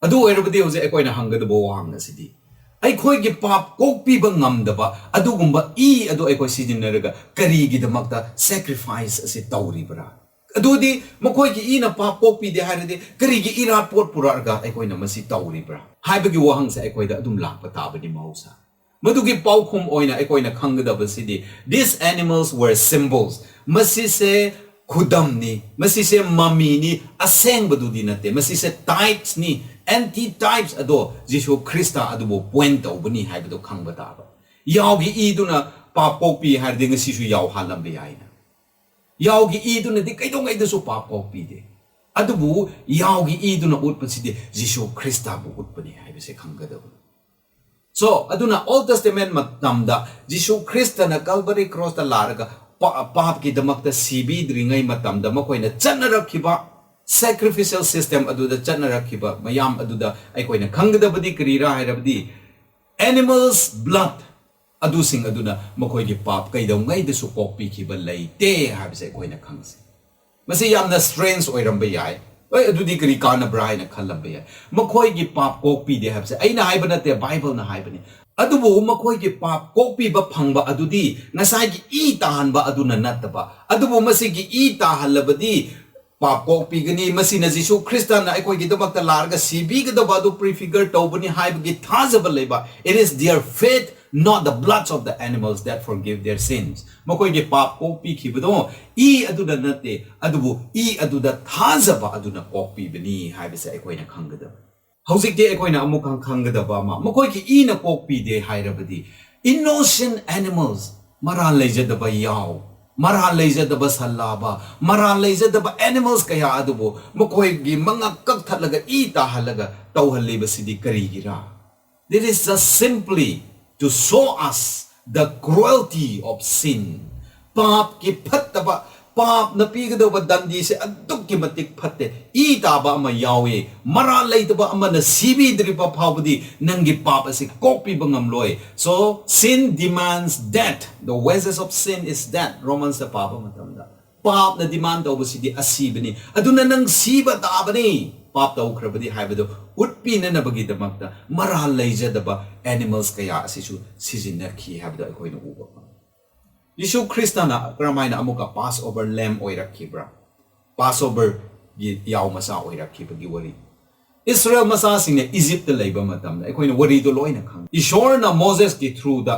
ꯑꯗꯨ ꯑꯣꯏꯔꯕꯗꯤ ꯍꯧꯖꯤꯛ ꯑꯩꯈꯣꯏꯅ ꯍꯪꯒꯗꯕ ꯋꯥꯍꯪ ꯑꯁꯤꯗꯤ, ꯑꯩꯈꯣꯏꯒꯤ ꯄꯥꯞ ꯀꯣꯛꯄꯤꯕ ꯉꯝꯗꯕ ꯑꯗꯨꯒꯨꯝꯕ ꯏ ꯑꯗꯨ ꯑꯩꯈꯣꯏ ꯁꯤꯖꯤꯟꯅꯔꯒ ꯀꯔꯤꯒꯤꯗꯃꯛꯇ sacrifice ꯑꯁꯤ ꯇꯧꯔꯤꯕ꯭ꯔꯥ? ꯑꯗꯨꯗꯤ ꯃꯈꯣꯏꯒꯤ ꯏꯅ ꯄꯥꯞ ꯀꯣꯛꯄꯤꯗꯦ ꯍꯥꯏꯔꯗꯤ ꯀꯔꯤꯒꯤ ꯏꯔꯥꯠ ꯄꯣꯠ ꯄꯨꯔꯛꯑꯒ ꯑꯩꯈꯣꯏꯅ ꯃꯁꯤ ꯇꯧꯔꯤꯕ꯭ꯔꯥ ꯍꯥꯏꯕꯒꯤ ꯋꯥꯍꯪꯁꯦ ꯑꯩꯈꯣꯏꯗ ꯑꯗꯨꯝ ꯂꯥꯛꯄ ꯇꯥꯕꯅꯤ ꯃꯍꯧꯁꯥ꯫ ꯃꯗꯨꯒꯤ ꯄꯥꯎꯈꯨꯝ ꯑꯣꯏꯅ ꯑꯩꯈꯣꯏꯅ ꯈꯪꯒꯗꯕꯁꯤꯗꯤ, "These animals were symbols." ꯃꯁꯤꯁꯦ ꯈꯨꯗꯝꯅꯤ, ꯃꯁꯤꯁꯦ ꯃꯃꯤꯅꯤ, ꯑꯁꯦꯡꯕꯗꯨꯗꯤ ꯅꯠꯇꯦ꯫ ꯃꯁꯤꯁꯦ typesꯅꯤ, anti types ꯑꯗꯣ ꯖꯤꯁꯨ ꯈ꯭ꯔꯤꯁꯇ ꯑꯗꯨꯕꯨ point ꯇꯧꯕꯅꯤ ꯍꯥꯏꯕꯗꯣ ꯈꯪꯕ ꯇꯥꯕ꯫ ꯌꯥꯎꯒꯤ ꯏꯗꯨꯅ ꯄꯥꯞ ꯀꯣꯛꯄꯤ ꯍꯥꯏꯔꯗꯤ ꯉꯁꯤꯁꯨ ꯌꯥꯎ ꯍꯥꯠꯂꯝꯕ ꯌꯥꯏꯅ꯫ ꯌꯥꯎꯒꯤ ꯏꯗꯨꯅꯗꯤ ꯀꯩꯗꯧꯉꯩꯗꯁꯨ ꯄꯥꯞ ꯀꯣꯛꯄꯤꯗꯦ꯫ ꯑꯗꯨꯕꯨ ꯌꯥꯎꯒꯤ ꯏꯗꯨꯅ ꯎꯠꯄꯁꯤꯗꯤ ꯖꯤꯁꯨ ꯈ꯭ꯔꯤꯁꯇꯕꯨ ꯎꯠꯄꯅꯤ ꯍꯥꯏꯕꯁꯦ ꯈꯪꯒꯗꯕꯅꯤ꯫ So, ꯑꯗꯨꯅ Old Testament ꯃꯇꯝꯗ ꯖꯤꯁꯨ ꯈ꯭ꯔꯤꯁꯇꯅ Calvary crossꯇ ꯂꯥꯛꯂꯒ ꯄꯥ-, ꯄꯥꯞꯀꯤꯗꯃꯛꯇ ꯁꯤꯕꯤꯗ꯭ꯔꯤꯉꯩ ꯃꯇꯝꯗ ꯃꯈꯣꯏꯅ ꯆꯠꯅꯔꯛꯈꯤꯕ sacrificial system ꯑꯗꯨꯗ ꯆꯠꯅꯔꯛꯈꯤꯕ ꯃꯌꯥꯝ ꯑꯗꯨꯗ ꯑꯩꯈꯣꯏꯅ ꯈꯪꯒꯗꯕꯗꯤ ꯀꯔꯤꯔꯥ ꯍꯥꯏꯔꯕꯗꯤ, animals blood ꯑꯗꯨꯁꯤꯡ ꯑꯗꯨꯅ ꯃꯈꯣꯏꯒꯤ ꯄꯥꯞ ꯀꯩꯗꯧꯉꯩꯗꯁꯨ ꯀꯣꯛꯄꯤꯈꯤꯕ ꯂꯩꯇꯦ ꯍꯥꯏꯕꯁꯦ ꯑꯩꯈꯣꯏꯅ ꯈꯪꯁꯤ꯫ ꯃꯁꯤ ꯌꯥꯝꯅ strange ꯑꯣꯏꯔꯝꯕ ꯌꯥꯏ꯫ "ꯑꯦ, ꯑꯗꯨꯗꯤ ꯀꯔꯤ ꯀꯥꯟꯅꯕ꯭ꯔꯥ?" ꯍꯥꯏꯅ ꯈꯜꯂꯝꯕ ꯌꯥꯏ꯫ ꯃꯈꯣꯏꯒꯤ ꯄꯥꯞ ꯀꯣꯛꯄꯤꯗꯦ ꯍꯥꯏꯕꯁꯦ ꯑꯩꯅ ꯍꯥꯏꯕ ꯅꯠꯇꯦ, ꯕꯥꯏꯕꯜꯅ ꯍꯥꯏꯕꯅꯤ꯫ ꯑꯗꯨꯕꯨ ꯃꯈꯣꯏꯒꯤ ꯄꯥꯞ ꯀꯣꯛꯄꯤꯕ ꯐꯪꯕ ꯑꯗꯨꯗꯤ ꯉꯁꯥꯏꯒꯤ ꯏ ꯇꯥꯍꯟꯕ ꯑꯗꯨꯅ ꯅꯠꯇꯕ, ꯑꯗꯨꯕꯨ ꯃꯁꯤꯒꯤ ꯏ ꯇꯥꯍꯜꯂꯕꯗꯤ ꯄꯥꯞ ꯀꯣꯛꯄꯤꯒꯅꯤ, ꯃꯁꯤꯅ ꯖꯤꯁꯨ ꯈ꯭ꯔꯤꯁꯇꯅ ꯑꯩꯈꯣꯏꯒꯤꯗꯃꯛꯇ ꯂꯥꯛꯂꯒ ꯁꯤꯕꯤꯒꯗꯕ ꯑꯗꯨ prefigure ꯇꯧꯕꯅꯤ ꯍꯥꯏꯕꯒꯤ ꯊꯥꯖꯕ ꯂꯩꯕ꯫ It is their faith, not the bloods of the animals, that forgive their sins. ꯃꯈꯣꯏꯒꯤ ꯄꯥꯞ ꯀꯣꯛꯄꯤꯈꯤꯕꯗꯣ ꯏ ꯑꯗꯨꯗ ꯅꯠꯇꯦ, ꯑꯗꯨꯕꯨ ꯏ ꯑꯗꯨꯗ ꯊꯥꯖꯕ ꯑꯗꯨꯅ ꯀꯣꯛꯄꯤꯕꯅꯤ ꯍꯥꯏꯕꯁꯦ ꯑꯩꯈꯣꯏꯅ ꯈꯪꯒꯗꯕ꯫ ꯍꯧꯖꯤꯛꯇꯤ ꯑꯩꯈꯣꯏꯅ ꯑꯃꯨꯛ ꯈꯪꯒꯗꯕ ꯑꯃ, ꯃꯈꯣꯏꯒꯤ ꯏꯅ ꯀꯣꯛꯄꯤꯗꯦ ꯍꯥꯏꯔꯕꯗꯤ, innocent animals, ꯃꯔꯥꯜ ꯂꯩꯖꯗꯕ ꯌꯥꯎ, ꯃꯔꯥꯜ ꯂꯩꯖꯗꯕ ꯁꯟꯂꯥꯕ, ꯃꯔꯥꯜ ꯂꯩꯖꯗꯕ animals ꯀꯌꯥ ꯑꯗꯨꯕꯨ ꯃꯈꯣꯏꯒꯤ ꯃꯉꯛ ꯀꯛꯊꯠꯂꯒ ꯏ ꯇꯥꯍꯜꯂꯒ ꯇꯧꯍꯜꯂꯤꯕꯁꯤꯗꯤ ꯀꯔꯤꯒꯤꯔꯥ? This is just simply to show us the cruelty of sin. ꯄꯥꯞꯀꯤ ꯐꯠꯇꯕ, ꯄꯥꯞꯅ ꯄꯤꯒꯗꯧꯕ ꯗꯟꯗꯤꯁꯦ ꯑꯗꯨꯛꯀꯤ ꯃꯇꯤꯛ ꯐꯠꯇꯦ꯫ ꯏ ꯇꯥꯕ ꯑꯃ ꯌꯥꯎꯏ, ꯃꯔꯥꯜ ꯂꯩꯇꯕ ꯑꯃꯅ ꯁꯤꯕꯤꯗ꯭ꯔꯤꯕ ꯐꯥꯎꯕꯗꯤ ꯅꯪꯒꯤ ꯄꯥꯞ ꯑꯁꯤ ꯀꯣꯛꯄꯤꯕ ꯉꯝꯂꯣꯏ꯫ So sin demands death. The wages of sin is death. Romans ꯇ ꯄꯥꯕ ꯃꯇꯝꯗ ꯄꯥꯞꯅ demand ꯇꯧꯕꯁꯤꯗꯤ ꯑꯁꯤꯕꯅꯤ꯫ ꯑꯗꯨꯅ ꯅꯪ ꯁꯤꯕ ꯇꯥꯕꯅꯤ, ꯄꯥꯞ ꯇꯧꯈ꯭ꯔꯕꯗꯤ ꯍꯥꯏꯕꯗꯨ ꯎꯠꯄꯤꯅꯅꯕꯒꯤꯗꯃꯛꯇ ꯃꯔꯥꯜ ꯂꯩꯖꯗꯕ animals ꯀꯌꯥ ꯑꯁꯤꯁꯨ ꯁꯤꯖꯤꯟꯅꯈꯤ ꯍꯥꯏꯕꯗꯨ ꯑꯩꯈꯣꯏꯅ ꯎꯕ ꯐꯪꯏ꯫ ꯌꯤꯁꯨ ꯈ꯭ꯔꯤꯁꯇꯅ ꯀꯔꯝꯍꯥꯏꯅ ꯑꯃꯨꯛꯀ Passover lamb ꯑꯣꯏꯔꯛꯈꯤꯕ꯭ꯔꯥ? Passover ꯒꯤ ꯌꯥꯎ ꯃꯆꯥ ꯑꯣꯏꯔꯛꯈꯤꯕꯒꯤ ꯋꯥꯔꯤ꯫ ꯏꯁꯔꯥꯌꯦꯜ ꯃꯆꯥꯁꯤꯡꯅ ꯏꯖꯤꯞꯇ ꯂꯩꯕ ꯃꯇꯝꯗ ꯑꯩꯈꯣꯏꯅ ꯋꯥꯔꯤꯗꯣ ꯂꯣꯏꯅ ꯈꯪꯏ꯫ ꯏꯁꯣꯔꯅ ꯃꯣꯁꯦꯁꯀꯤ through ꯗ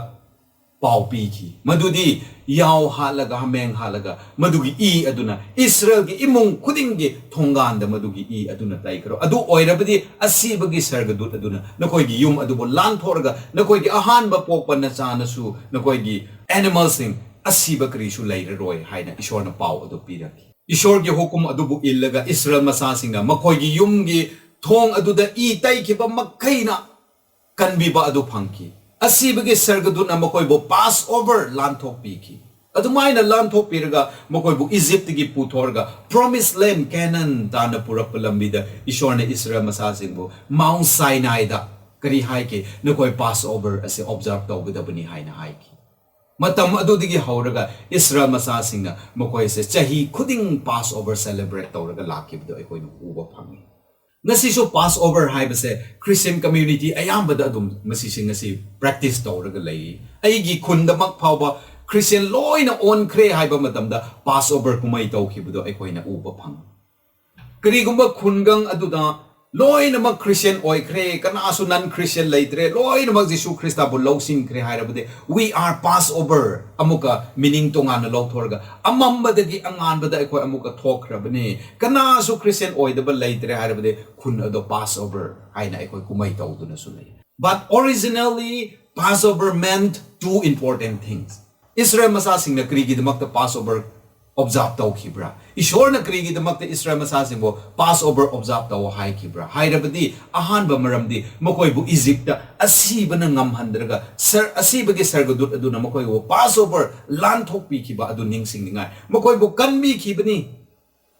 ꯄꯥꯎ ꯄꯤꯈꯤ, ꯃꯗꯨꯗꯤ ꯌꯥꯎ ꯍꯥꯠꯂꯒ, ꯍꯥꯃꯦꯡ ꯍꯥꯠꯂꯒ, ꯃꯗꯨꯒꯤ ꯏ ꯑꯗꯨꯅ ꯏꯁꯔꯥꯌꯦꯜꯒꯤ ꯏꯃꯨꯡ ꯈꯨꯗꯤꯡꯒꯤ ꯊꯣꯡꯒꯥꯟꯗ ꯃꯗꯨꯒꯤ ꯏ ꯑꯗꯨꯅ ꯇꯩꯈ꯭ꯔꯣ꯫ ꯑꯗꯨ ꯑꯣꯏꯔꯕꯗꯤ ꯑꯁꯤꯕꯒꯤ ꯁꯔꯒꯗꯨꯠ ꯑꯗꯨꯅ ꯅꯈꯣꯏꯒꯤ ꯌꯨꯝ ꯑꯗꯨꯕꯨ ꯂꯥꯟꯊꯣꯛꯂꯒ ꯅꯈꯣꯏꯒꯤ ꯑꯍꯥꯟꯕ ꯄꯣꯛꯄ ꯅꯆꯥꯅꯁꯨ ꯅꯈꯣꯏꯒꯤ animals ꯁꯤꯡ ꯑꯁꯤꯕ ꯀꯔꯤꯁꯨ ꯂꯩꯔꯔꯣꯏ ꯍꯥꯏꯅ ꯏꯁꯣꯔꯅ ꯄꯥꯎ ꯑꯗꯨ ꯄꯤꯔꯛꯈꯤ꯫ ꯏꯁꯣꯔꯒꯤ ꯍꯨꯀꯨꯝ ꯑꯗꯨꯕꯨ ꯏꯜꯂꯒ ꯏꯁꯔꯥꯌꯦꯜ ꯃꯆꯥꯁꯤꯡꯅ ꯃꯈꯣꯏꯒꯤ ꯌꯨꯝꯒꯤ ꯊꯣꯡ ꯑꯗꯨꯗ ꯏ ꯇꯩꯈꯤꯕ ꯃꯈꯩꯅ ꯀꯟꯕꯤꯕ ꯑꯗꯨ ꯐꯪꯈꯤ꯫ ꯑꯁꯤꯕꯒꯤ ꯁꯔꯒꯗꯨꯠꯅ ꯃꯈꯣꯏꯕꯨ Passover ꯂꯥꯟꯊꯣꯛꯄꯤꯈꯤ꯫ ꯑꯗꯨꯃꯥꯏꯅ ꯂꯥꯟꯊꯣꯛꯄꯤꯔꯒ ꯃꯈꯣꯏꯕꯨ ꯏꯖꯤꯞꯇꯒꯤ ꯄꯨꯊꯣꯔꯒ Promised Land, ꯀꯦꯅꯥꯟ ꯇꯥꯟꯅ ꯄꯨꯔꯛꯄ ꯂꯝꯕꯤꯗ ꯏꯁꯣꯔꯅ ꯏꯁꯔꯥꯌꯦꯜ ꯃꯆꯥꯁꯤꯡꯕꯨ Mount Sinai ꯗ ꯀꯔꯤ ꯍꯥꯏꯈꯤ? ꯅꯈꯣꯏ Passover ꯑꯁꯤ observe ꯇꯧꯒꯗꯕꯅꯤ ꯍꯥꯏꯅ ꯍꯥꯏꯈꯤ꯫ ꯃꯇꯝ ꯑꯗꯨꯗꯒꯤ ꯍꯧꯔꯒ ꯏꯁꯔꯥꯌꯦꯜ ꯃꯆꯥꯁꯤꯡꯅ ꯃꯈꯣꯏꯁꯦ ꯆꯍꯤ ꯈꯨꯗꯤꯡ Passover celebrate ꯇꯧꯔꯒ ꯂꯥꯛꯈꯤꯕꯗꯨ ꯑꯩꯈꯣꯏꯅ ꯎꯕ ꯐꯪꯏ꯫ ꯉꯁꯤꯁꯨ Passover ꯍꯥꯏꯕꯁꯦ Christian community ꯑꯌꯥꯝꯕꯗ ꯑꯗꯨꯝ ꯃꯁꯤꯁꯦ ꯉꯁꯤ practice ꯇꯧꯔꯒ ꯂꯩ꯫ ꯑꯩꯒꯤ ꯈꯨꯟꯗꯃꯛ ꯐꯥꯎꯕ Christian ꯂꯣꯏꯅ ꯑꯣꯟꯈ꯭ꯔꯦ ꯍꯥꯏꯕ ꯃꯇꯝꯗ Passover ꯀꯨꯝꯍꯩ ꯇꯧꯈꯤꯕꯗꯣ ꯑꯩꯈꯣꯏꯅ ꯎꯕ ꯐꯪꯉꯤ꯫ ꯀꯔꯤꯒꯨꯝꯕ ꯈꯨꯡꯒꯪ ꯑꯗꯨꯗ ꯂꯣꯏꯅꯃꯛ Christian ꯑꯣꯏꯈ꯭ꯔꯦ, ꯀꯅꯥꯁꯨ non Christian ꯂꯩꯇ꯭ꯔꯦ, ꯂꯣꯏꯅꯃꯛ ꯖꯤꯁꯨ ꯈ꯭ꯔꯤꯁꯇꯕꯨ ꯂꯧꯁꯤꯟꯈ꯭ꯔꯦ ꯍꯥꯏꯔꯕꯗꯤ, we are Passover ꯑꯃꯨꯛꯀ meaning ꯇꯣꯉꯥꯟꯅ ꯂꯧꯊꯣꯔꯒ ꯑꯃꯝꯕꯗꯒꯤ ꯑꯉꯥꯟꯕꯗ ꯑꯩꯈꯣꯏ ꯑꯃꯨꯛꯀ ꯊꯣꯛꯈ꯭ꯔꯕꯅꯦ꯫ ꯀꯅꯥꯁꯨ Christian ꯑꯣꯏꯗꯕ ꯂꯩꯇ꯭ꯔꯦ ꯍꯥꯏꯔꯕꯗꯤ, ꯈꯨꯟ ꯑꯗꯣ Passover ꯍꯥꯏꯅ ꯑꯩꯈꯣꯏ ꯀꯨꯝꯍꯩ ꯇꯧꯗꯨꯅꯁꯨ ꯂꯩ꯫ But originally, Passover meant two important things. ꯏꯁꯔꯥꯌꯦꯜ ꯃꯆꯥꯁꯤꯡꯅ ꯀꯔꯤꯒꯤꯗꯃꯛꯇ Passover observe ꯇꯧꯈꯤꯕ꯭ꯔꯥ? ꯏꯁꯣꯔꯅ ꯀꯔꯤꯒꯤꯗꯃꯛꯇ ꯏꯁꯔꯥꯌꯦꯜ ꯃꯆꯥꯁꯤꯡꯕꯨ Passover observe ꯇꯧ ꯍꯥꯏꯈꯤꯕ꯭ꯔꯥ? ꯍꯥꯏꯔꯕꯗꯤ, ꯑꯍꯥꯟꯕ ꯃꯔꯝꯗꯤ ꯃꯈꯣꯏꯕꯨ ꯏꯖꯤꯞꯇ ꯑꯁꯤꯕꯅ ꯉꯝꯍꯟꯗ꯭ꯔꯒ, ꯁꯔ-, ꯑꯁꯤꯕꯒꯤ ꯁꯔꯒꯗꯨꯠ ꯑꯗꯨꯅ ꯃꯈꯣꯏꯕꯨ Passover ꯂꯥꯟꯊꯣꯛꯄꯤꯈꯤꯕ ꯑꯗꯨ ꯅꯤꯡꯁꯤꯡꯅꯤꯡꯉꯥꯏ꯫ ꯃꯈꯣꯏꯕꯨ ꯀꯟꯕꯤꯈꯤꯕꯅꯤ,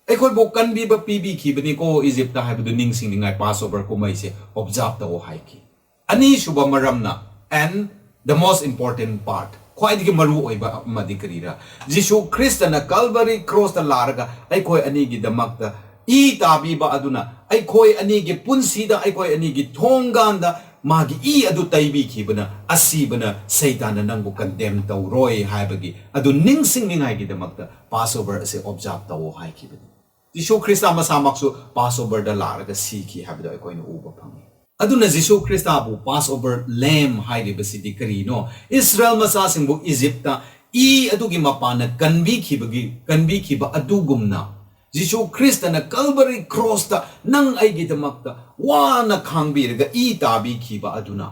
ꯑꯩꯈꯣꯏꯕꯨ ꯀꯟꯕꯤꯕ ꯄꯤꯕꯤꯈꯤꯕꯅꯤꯀꯣ ꯏꯖꯤꯞꯇ ꯍꯥꯏꯕꯗꯨ ꯅꯤꯡꯁꯤꯡꯅꯤꯡꯉꯥꯏ Passover ꯀꯨꯝꯍꯩꯁꯦ observe ꯇꯧ ꯍꯥꯏꯈꯤ꯫ ꯑꯅꯤꯁꯨꯕ ꯃꯔꯝꯅ, and the most important part, ꯈ꯭ꯋꯥꯏꯗꯒꯤ ꯃꯔꯨ ꯑꯣꯏꯕ ꯑꯃꯗꯤ ꯀꯔꯤꯔꯥ? ꯖꯤꯁꯨ ꯈ꯭ꯔꯤꯁꯇꯅ Calvary cross ꯇ ꯂꯥꯛꯂꯒ ꯑꯩꯈꯣꯏ ꯑꯅꯤꯒꯤꯗꯃꯛꯇ ꯏ ꯇꯥꯕꯤꯕ ꯑꯗꯨꯅ, ꯑꯩꯈꯣꯏ ꯑꯅꯤꯒꯤ ꯄꯨꯟꯁꯤꯗ, ꯑꯩꯈꯣꯏ ꯑꯅꯤꯒꯤ ꯊꯣꯡꯒꯥꯟꯗ ꯃꯥꯒꯤ ꯏ ꯑꯗꯨ ꯇꯩꯕꯤꯈꯤꯕꯅ, ꯑꯁꯤꯕꯅ, ꯁꯩꯇꯥꯟꯅ ꯅꯪꯕꯨ condemn ꯇꯧꯔꯣꯏ ꯍꯥꯏꯕꯒꯤ ꯑꯗꯨ ꯅꯤꯡꯁꯤꯡꯅꯤꯡꯉꯥꯏꯒꯤꯗꯃꯛꯇ Passover ꯑꯁꯤ observe ꯇꯧꯑꯣ ꯍꯥꯏꯈꯤꯕꯅꯤ꯫ ꯖꯤꯁꯨ ꯈ꯭ꯔꯤꯁꯇ ꯃꯁꯥꯃꯛꯁꯨ Passover ꯗ ꯂꯥꯛꯂꯒ ꯁꯤꯈꯤ ꯍꯥꯏꯕꯗꯣ ꯑꯩꯈꯣꯏꯅ ꯎꯕ ꯐꯪꯉꯤ꯫ ꯑꯗꯨꯅ ꯖꯤꯁꯨ ꯈ꯭ꯔꯤꯁꯇꯕꯨ Passover Lamb ꯍꯥꯏꯔꯤꯕꯁꯤꯗꯤ ꯀꯔꯤꯅꯣ? ꯏꯁꯔꯥꯌꯦꯜ ꯃꯆꯥꯁꯤꯡꯕꯨ ꯏꯖꯤꯞꯇ ꯏ ꯑꯗꯨꯒꯤ ꯃꯄꯥꯟꯅ ꯀꯟꯕꯤꯈꯤꯕꯒꯤ, ꯀꯟꯕꯤꯈꯤꯕ ꯑꯗꯨꯒꯨꯝꯅ, ꯖꯤꯁꯨ ꯈ꯭ꯔꯤꯁꯇꯅ Calvary cross ꯇ ꯅꯪ ꯑꯩꯒꯤꯗꯃꯛꯇ ꯋꯥꯅ ꯈꯥꯡꯕꯤꯔꯒ ꯏ ꯇꯥꯕꯤꯈꯤꯕ ꯑꯗꯨꯅ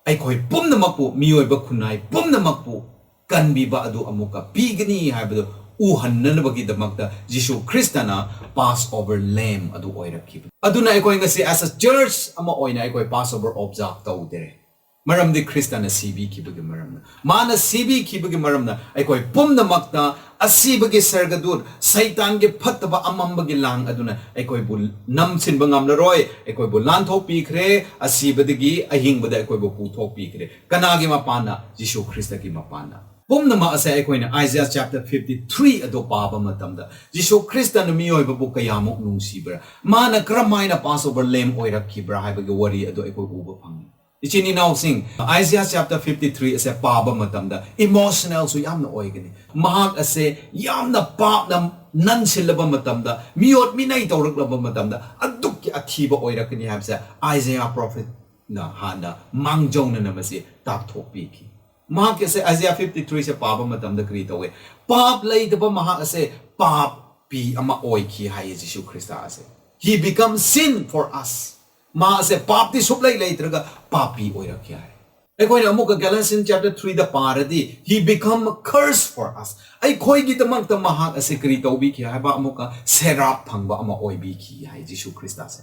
ꯑꯩꯈꯣꯏ ꯄꯨꯝꯅꯃꯛꯄꯨ, ꯃꯤꯑꯣꯏꯕ ꯈꯨꯟꯅꯥꯏ ꯄꯨꯝꯅꯃꯛꯄꯨ ꯀꯟꯕꯤꯕ ꯑꯗꯨ ꯑꯃꯨꯛꯀ ꯄꯤꯒꯅꯤ ꯍꯥꯏꯕꯗꯨ ꯎꯍꯟꯅꯅꯕꯒꯤꯗꯃꯛꯇ ꯖꯤꯁꯨ ꯈ꯭ꯔꯤꯁꯇꯅ Passover Lamb ꯑꯗꯨ ꯑꯣꯏꯔꯛꯈꯤꯕꯅꯤ꯫ ꯑꯗꯨꯅ ꯑꯩꯈꯣꯏ ꯉꯁꯤ as a church ꯑꯃ ꯑꯣꯏꯅ ꯑꯩꯈꯣꯏ Passover observe ꯇꯧꯗꯦ꯫ ꯃꯔꯝꯗꯤ ꯈ꯭ꯔꯤꯁꯇꯅ ꯁꯤꯕꯤꯈꯤꯕꯒꯤ ꯃꯔꯝꯅ꯫ ꯃꯥꯅ ꯁꯤꯕꯤꯈꯤꯕꯒꯤ ꯃꯔꯝꯅ ꯑꯩꯈꯣꯏ ꯄꯨꯝꯅꯃꯛꯇ ꯑꯁꯤꯕꯒꯤ ꯁꯔꯒꯗꯨꯠ, ꯁꯩꯇꯥꯟꯒꯤ ꯐꯠꯇꯕ ꯑꯃꯝꯕꯒꯤ ꯂꯥꯡ ꯑꯗꯨꯅ ꯑꯩꯈꯣꯏꯕꯨ ꯅꯝꯁꯤꯟꯕ ꯉꯝꯂꯔꯣꯏ, ꯑꯩꯈꯣꯏꯕꯨ ꯂꯥꯟꯊꯣꯛꯄꯤꯈ꯭ꯔꯦ, ꯑꯁꯤꯕꯗꯒꯤ ꯑꯍꯤꯡꯕꯗ ꯑꯩꯈꯣꯏꯕꯨ ꯄꯨꯊꯣꯛꯄꯤꯈ꯭ꯔꯦ꯫ ꯀꯅꯥꯒꯤ ꯃꯄꯥꯟꯅ? ꯖꯤꯁꯨ ꯈ꯭ꯔꯤꯁꯇꯒꯤ ꯃꯄꯥꯟꯅ꯫ ꯄꯨꯝꯅꯃꯛ ꯑꯁꯦ ꯑꯩꯈꯣꯏꯅ Isaiah chapter fifty three ꯑꯗꯨ ꯄꯥꯕ ꯃꯇꯝꯗ ꯖꯤꯁꯨ ꯈ꯭ꯔꯤꯁꯇꯅ ꯃꯤꯑꯣꯏꯕꯕꯨ ꯀꯌꯥꯃꯨꯛ ꯅꯨꯡꯁꯤꯕ꯭ꯔꯥ, ꯃꯥꯅ ꯀꯔꯝꯍꯥꯏꯅ Passover Lamb ꯑꯣꯏꯔꯛꯈꯤꯕ꯭ꯔꯥ ꯍꯥꯏꯕꯒꯤ ꯋꯥꯔꯤ ꯑꯗꯨ ꯑꯩꯈꯣꯏ ꯎꯕ ꯐꯪꯉꯤ꯫ ꯏꯆꯤꯟ ꯏꯅꯥꯎꯁꯤꯡ, Isaiah chapter fifty three ꯑꯁꯦ ꯄꯥꯕ ꯃꯇꯝꯗ emotionalꯁꯨ ꯌꯥꯝꯅ ꯑꯣꯏꯒꯅꯤ꯫ ꯃꯍꯥꯛ ꯑꯁꯦ ꯌꯥꯝꯅ ꯄꯥꯞꯅ ꯅꯟꯁꯤꯜꯂꯕ ꯃꯇꯝꯗ, ꯃꯤꯑꯣꯠ ꯃꯤꯅꯩ ꯇꯧꯔꯛꯂꯕ ꯃꯇꯝꯗ ꯑꯗꯨꯛꯀꯤ ꯑꯊꯤꯕ ꯑꯣꯏꯔꯛꯀꯅꯤ ꯍꯥꯏꯕꯁꯦ Isaiah prophetꯅ ꯍꯥꯟꯅ ꯃꯥꯡꯖꯧꯅꯅ ꯃꯁꯤ ꯇꯥꯛꯊꯣꯛꯄꯤꯈꯤ꯫ ꯃꯍꯥꯛꯀꯤ ꯑꯁꯦ Isaiah fifty threeꯁꯦ ꯄꯥꯕ ꯃꯇꯝꯗ ꯀꯔꯤ ꯇꯧꯋꯦ? ꯄꯥꯞ ꯂꯩꯇꯕ ꯃꯍꯥꯛ ꯑꯁꯦ ꯄꯥꯞꯄꯤ ꯑꯃ ꯑꯣꯏꯈꯤ ꯍꯥꯏꯌꯦ ꯖꯤꯁꯨ ꯈ꯭ꯔꯤꯁꯇ ꯑꯁꯦ꯫ He become sin for us. ꯃꯥ ꯑꯁꯦ ꯄꯥꯞꯇꯤ ꯁꯨꯛꯂꯩ ꯂꯩꯇ꯭ꯔꯒ ꯄꯥꯞꯄꯤ ꯑꯣꯏꯔꯛꯈꯤ ꯍꯥꯏ꯫ ꯑꯩꯈꯣꯏꯅ ꯑꯃꯨꯛꯀ Galatians chapter threeꯗ ꯄꯥꯔꯗꯤ, "He become a curse for us." ꯑꯩꯈꯣꯏꯒꯤꯗꯃꯛꯇ ꯃꯍꯥꯛ ꯑꯁꯦ ꯀꯔꯤ ꯇꯧꯕꯤꯈꯤ ꯍꯥꯏꯕ? ꯑꯃꯨꯛꯀ ꯁꯦꯔꯥꯞ ꯐꯪꯕ ꯑꯃ ꯑꯣꯏꯕꯤꯈꯤ ꯍꯥꯏ ꯖꯤꯁꯨ ꯈ꯭ꯔꯤꯁꯇꯁꯦ꯫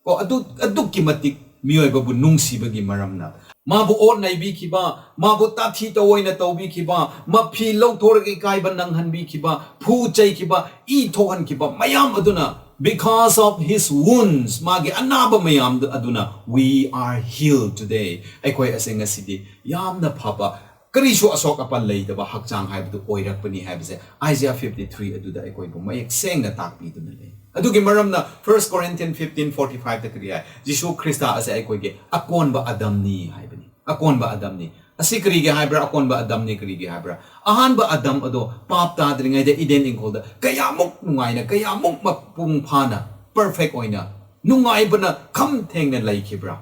ꯀꯣ, ꯑꯗꯨ, ꯑꯗꯨꯛꯀꯤ ꯃꯇꯤꯛ ꯃꯤꯑꯣꯏꯕꯕꯨ ꯅꯨꯡꯁꯤꯕꯒꯤ ꯃꯔꯝꯅ꯫ ꯃꯥꯕꯨ ꯑꯣꯠ ꯅꯩꯕꯤꯈꯤꯕ, ꯃꯥꯕꯨ ꯇꯥꯊꯤ ꯇꯧꯑꯣꯏꯅ ꯇꯧꯕꯤꯈꯤꯕ, ꯃꯐꯤ ꯂꯧꯊꯣꯔꯒ ꯏꯀꯥꯏꯕ ꯅꯪꯍꯟꯕꯤꯈꯤꯕ, ꯐꯨ ꯆꯩꯈꯤꯕ, ꯏ ꯊꯣꯛꯍꯟꯈꯤꯕ ꯃꯌꯥꯝ ꯑꯗꯨꯅ, because of his wounds, ꯃꯥꯒꯤ ꯑꯅꯥꯕ ꯃꯌꯥꯝ ꯑꯗꯨꯅ, we are healed today. ꯑꯩꯈꯣꯏ ꯑꯁꯦ ꯉꯁꯤꯗꯤ ꯌꯥꯝꯅ ꯐꯕ, ꯀꯔꯤꯁꯨ ꯑꯁꯣꯛ ꯑꯄꯟ ꯂꯩꯇꯕ ꯍꯛꯆꯥꯡ ꯍꯥꯏꯕꯗꯨ ꯑꯣꯏꯔꯛꯄꯅꯤ ꯍꯥꯏꯕꯁꯦ Isaiah fifty three ꯑꯗꯨꯗ ꯑꯩꯈꯣꯏꯕꯨ ꯃꯌꯦꯛ ꯁꯦꯡꯅ ꯇꯥꯛꯄꯤꯗꯨꯅ ꯂꯩ꯫ ꯑꯗꯨꯒꯤ ꯃꯔꯝꯅ First Corinthians fifteen forty fiveꯇ ꯀꯔꯤ ꯍꯥꯏ? ꯖꯤꯁꯨ ꯈ꯭ꯔꯤꯁꯇ ꯑꯁꯦ ꯑꯩꯈꯣꯏꯒꯤ ꯑꯀꯣꯟꯕ ꯑꯗꯝꯅꯤ ꯍꯥꯏꯕꯅꯤ꯫ ꯑꯀꯣꯟꯕ ꯑꯗꯝꯅꯤ꯫ ꯑꯁꯤ ꯀꯔꯤꯒꯤ ꯍꯥꯏꯕ꯭ꯔꯥ? ꯑꯀꯣꯟꯕ ꯑꯗꯝꯅꯤ ꯀꯔꯤꯒꯤ ꯍꯥꯏꯕ꯭ꯔꯥ? ꯑꯍꯥꯟꯕ ꯑꯗꯝ ꯑꯗꯣ ꯄꯥꯞ ꯇꯥꯗ꯭ꯔꯤꯉꯩꯗ ꯏꯗꯦꯟ ꯏꯪꯈꯣꯜꯗ ꯀꯌꯥꯃꯨꯛ ꯅꯨꯡꯉꯥꯏꯅ, ꯀꯌꯥꯃꯨꯛ ꯃꯄꯨꯡ ꯐꯥꯅ, perfect ꯑꯣꯏꯅ, ꯅꯨꯡꯉꯥꯏꯕꯅ ꯈꯝ ꯊꯦꯡꯅ ꯂꯩꯈꯤꯕ꯭ꯔꯥ?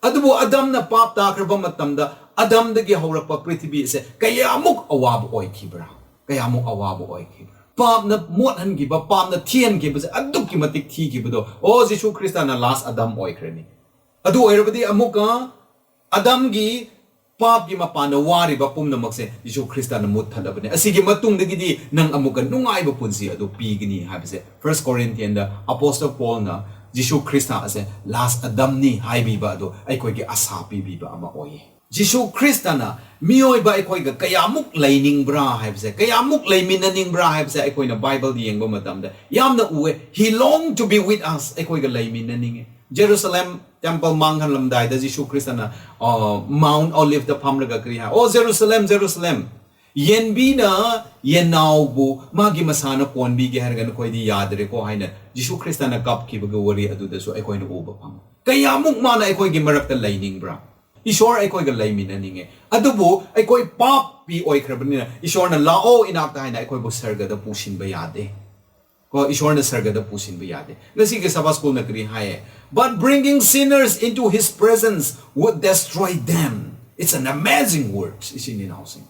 ꯑꯗꯨꯕꯨ ꯑꯗꯝꯅ ꯄꯥꯞ ꯇꯥꯈ꯭ꯔꯕ ꯃꯇꯝꯗ ꯑꯗꯝꯗꯒꯤ ꯍꯧꯔꯛꯄ ꯄ꯭ꯔꯤꯊꯤꯕꯤ ꯑꯁꯦ ꯀꯌꯥꯃꯨꯛ ꯑꯋꯥꯕ ꯑꯣꯏꯈꯤꯕ꯭ꯔꯥ? ꯀꯌꯥꯃꯨꯛ ꯑꯋꯥꯕ ꯑꯣꯏꯈꯤꯕ꯭ꯔꯥ? ꯄꯥꯞꯅ ꯃꯣꯠꯍꯟꯈꯤꯕ, ꯄꯥꯞꯅ ꯊꯤꯍꯟꯈꯤꯕꯁꯦ ꯑꯗꯨꯛꯀꯤ ꯃꯇꯤꯛ ꯊꯤꯈꯤꯕꯗꯣ, ꯑꯣ, ꯖꯤꯁꯨ ꯈ꯭ꯔꯤꯁꯇꯅ last ꯑꯗꯝ ꯑꯣꯏꯈ꯭ꯔꯅꯤ꯫ ꯑꯗꯨ ꯑꯣꯏꯔꯕꯗꯤ ꯑꯃꯨꯛꯀ ꯑꯗꯝꯒꯤ ꯄꯥꯞꯀꯤ ꯃꯄꯥꯟꯗ ꯋꯥꯔꯤꯕ ꯄꯨꯝꯅꯃꯛꯁꯦ ꯖꯤꯁꯨ ꯈ꯭ꯔꯤꯁꯇꯅ ꯃꯨꯠꯊꯠꯂꯕꯅꯦ꯫ ꯑꯁꯤꯒꯤ ꯃꯇꯨꯡꯗꯒꯤꯗꯤ ꯅꯪ ꯑꯃꯨꯛꯀ ꯅꯨꯡꯉꯥꯏꯕ ꯄꯨꯟꯁꯤ ꯑꯗꯨ ꯄꯤꯒꯅꯤ ꯍꯥꯏꯕꯁꯦ First Corinthianꯗ Apostle Paulꯅ ꯖꯤꯁꯨ ꯈ꯭ꯔꯤꯁꯇ ꯑꯁꯦ last ꯑꯗꯝꯅꯤ ꯍꯥꯏꯕꯤꯕ ꯑꯗꯣ ꯑꯩꯈꯣꯏꯒꯤ ꯑꯁꯥ ꯄꯤꯕꯤꯕ ꯑꯃ ꯑꯣꯏꯌꯦ꯫ ꯖꯤꯁꯨ ꯈ꯭ꯔꯤꯁꯇꯅ ꯃꯤꯑꯣꯏꯕ ꯑꯩꯈꯣꯏꯒ ꯀꯌꯥꯃꯨꯛ ꯂꯩꯅꯤꯡꯕ꯭ꯔꯥ ꯍꯥꯏꯕꯁꯦ, ꯀꯌꯥꯃꯨꯛ ꯂꯩꯃꯤꯟꯅꯅꯤꯡꯕ꯭ꯔꯥ ꯍꯥꯏꯕꯁꯦ ꯑꯩꯈꯣꯏꯅ ꯕꯥꯏꯕꯜꯗ ꯌꯦꯡꯕ ꯃꯇꯝꯗ ꯌꯥꯝꯅ ꯎꯑꯦ꯫ He long to be with us. ꯑꯩꯈꯣꯏꯒ ꯂꯩꯃꯤꯟꯅꯅꯤꯡꯉꯦ꯫ ꯖꯦꯔꯨꯁꯂꯦꯝ temple ꯃꯥꯡꯍꯜꯂꯝꯗꯥꯏꯗ ꯖꯤꯁꯨ ꯈ꯭ꯔꯤꯁꯇꯅ, ꯑ, Mount Oliveꯇ ꯐꯝꯂꯒ ꯀꯔꯤ ꯍꯥꯏ? "Oh, Jerusalem, Jerusalem, ꯌꯦꯟꯕꯤꯅ ꯌꯦꯟꯅꯥꯎꯕꯨ ꯃꯥꯒꯤ ꯃꯁꯥꯅ ꯀꯣꯟꯕꯤꯒꯦ ꯍꯥꯏꯔꯒ ꯅꯈꯣꯏꯗꯤ ꯌꯥꯗ꯭ꯔꯦꯀꯣ ꯍꯥꯏꯅ ꯖꯤꯁꯨ ꯈ꯭ꯔꯤꯁꯇꯅ ꯀꯞꯈꯤꯕꯒꯤ ꯋꯥꯔꯤ ꯑꯗꯨꯗꯁꯨ ꯑꯩꯈꯣꯏꯅ ꯎꯕ ꯐꯪꯉꯤ꯫ ꯀꯌꯥꯃꯨꯛ ꯃꯥꯅ ꯑꯩꯈꯣꯏꯒꯤ ꯃꯔꯛꯇ ꯂꯩꯅꯤꯡꯕ꯭ꯔꯥ? ꯏꯁꯣꯔ ꯑꯩꯈꯣꯏꯒ ꯂꯩꯃꯤꯟꯅꯅꯤꯡꯉꯦ, ꯑꯗꯨꯕꯨ ꯑꯩꯈꯣꯏ ꯄꯥꯞꯄꯤ ꯑꯣꯏꯈ꯭ꯔꯕꯅꯤꯅ ꯏꯁꯣꯔꯅ "ꯂꯥꯛꯑꯣ ꯏꯅꯥꯛꯇ" ꯍꯥꯏꯅ ꯑꯩꯈꯣꯏꯕꯨ ꯁꯔꯒꯗ ꯄꯨꯁꯤꯟꯕ ꯌꯥꯗꯦ꯫ ꯀꯣ, ꯏꯁꯣꯔꯅ ꯁꯔꯒꯗ ꯄꯨꯁꯤꯟꯕ ꯌꯥꯗꯦ꯫ ꯉꯁꯤꯒꯤ ꯁꯕꯥ ꯁ꯭ꯀꯨꯜꯅ ꯀꯔꯤ ꯍꯥꯏꯌꯦ? "But bringing sinners into his presence would destroy them." It's an amazing words, ꯏꯆꯤꯟ ꯏꯅꯥꯎꯁꯤꯡ꯫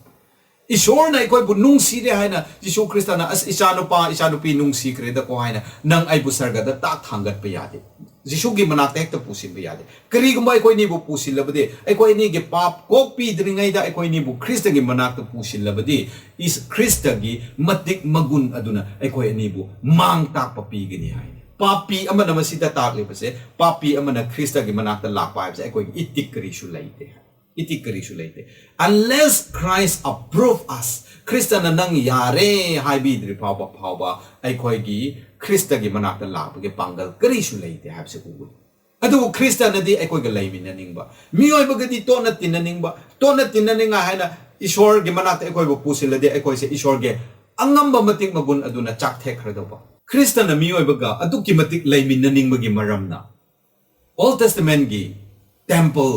ꯏꯁꯣꯔꯅ ꯑꯩꯈꯣꯏꯕꯨ ꯅꯨꯡꯁꯤꯔꯦ ꯍꯥꯏꯅ ꯖꯤꯁꯨ ꯈ꯭ꯔꯤꯁꯇꯅ, "ꯑꯁ, ꯏꯆꯥꯅꯨꯄꯥ, ꯏꯆꯥꯅꯨꯄꯤ ꯅꯨꯡꯁꯤꯈ꯭ꯔꯦꯗꯀꯣ" ꯍꯥꯏꯅ ꯅꯪ ꯑꯩꯕꯨ ꯁꯔꯒꯗ ꯇꯥꯛ ꯊꯥꯡꯒꯠꯄ ꯌꯥꯗꯦ꯫ ꯖꯤꯁꯨꯒꯤ ꯃꯅꯥꯛꯇ ꯍꯦꯛꯇ ꯄꯨꯁꯤꯟꯕ ꯌꯥꯗꯦ꯫ ꯀꯔꯤꯒꯨꯝꯕ ꯑꯩꯈꯣꯏ ꯑꯅꯤꯕꯨ ꯄꯨꯁꯤꯜꯂꯕꯗꯤ, ꯑꯩꯈꯣꯏ ꯑꯅꯤꯒꯤ ꯄꯥꯞ ꯀꯣꯛꯄꯤꯗ꯭ꯔꯤꯉꯩꯗ ꯑꯩꯈꯣꯏ ꯑꯅꯤꯕꯨ ꯈ꯭ꯔꯤꯁꯇꯒꯤ ꯃꯅꯥꯛꯇ ꯄꯨꯁꯤꯜꯂꯕꯗꯤ, ꯏꯁ-, ꯈ꯭ꯔꯤꯁꯇꯒꯤ ꯃꯇꯤꯛ ꯃꯒꯨꯟ ꯑꯗꯨꯅ ꯑꯩꯈꯣꯏ ꯑꯅꯤꯕꯨ ꯃꯥꯡ ꯇꯥꯛꯄ ꯄꯤꯒꯅꯤ ꯍꯥꯏꯅꯤ꯫ ꯄꯥꯄꯤ ꯑꯃꯅ ꯃꯁꯤꯗ ꯇꯥꯛꯂꯤꯕꯁꯦ, ꯄꯥꯄꯤ ꯑꯃꯅ ꯈ꯭ꯔꯤꯁꯇꯒꯤ ꯃꯅꯥꯛꯇ ꯂꯥꯛꯄ ꯍꯥꯏꯕꯁꯦ ꯑꯩꯈꯣꯏꯒꯤ ꯏꯇꯤꯛ ꯀꯔꯤꯁꯨ ꯂꯩꯇꯦ꯫ ꯏꯇꯤꯛ ꯀꯔꯤꯁꯨ ꯂꯩꯇꯦ꯫ Unless Christ approve us, ꯈ꯭ꯔꯤꯁꯇꯅ ꯅꯪ ꯌꯥꯔꯦ ꯍꯥꯏꯕꯤꯗ꯭ꯔꯤ ꯐꯥꯎꯕ, ꯐꯥꯎꯕ ꯑꯩꯈꯣꯏꯒꯤ ꯈ꯭ꯔꯤꯁꯇꯒꯤ ꯃꯅꯥꯛꯇ ꯂꯥꯛꯄꯒꯤ ꯄꯥꯡꯒꯜ ꯀꯔꯤꯁꯨ ꯂꯩꯇꯦ ꯍꯥꯏꯕꯁꯤ ꯎꯕꯅꯤ꯫ ꯑꯗꯨꯕꯨ ꯈ꯭ꯔꯤꯁꯇꯅꯗꯤ ꯑꯩꯈꯣꯏꯒ ꯂꯩꯃꯤꯟꯅꯅꯤꯡꯕ, ꯃꯤꯑꯣꯏꯕꯒꯗꯤ ꯇꯣꯠꯅ ꯇꯤꯟꯅꯅꯤꯡꯕ, ꯇꯣꯠꯅ ꯇꯤꯟꯅꯅꯤꯡꯉꯥꯏ ꯍꯥꯏꯅ ꯏꯁꯣꯔꯒꯤ ꯃꯅꯥꯛꯇ ꯑꯩꯈꯣꯏꯕꯨ ꯄꯨꯁꯤꯜꯂꯗꯤ ꯑꯩꯈꯣꯏꯁꯦ ꯏꯁꯣꯔꯒꯤ ꯑꯉꯝꯕ ꯃꯇꯤꯛ ꯃꯒꯨꯟ ꯑꯗꯨꯅ ꯆꯥꯛꯊꯦꯛꯈ꯭ꯔꯗꯧꯕ꯫ ꯈ꯭ꯔꯤꯁꯇꯅ ꯃꯤꯑꯣꯏꯕꯒ ꯑꯗꯨꯛꯀꯤ ꯃꯇꯤꯛ ꯂꯩꯃꯤꯟꯅꯅꯤꯡꯕꯒꯤ ꯃꯔꯝꯅ ꯑꯣꯜ ꯇꯦꯁꯇꯃꯦꯟꯒꯤ ꯇꯦꯝꯄꯜ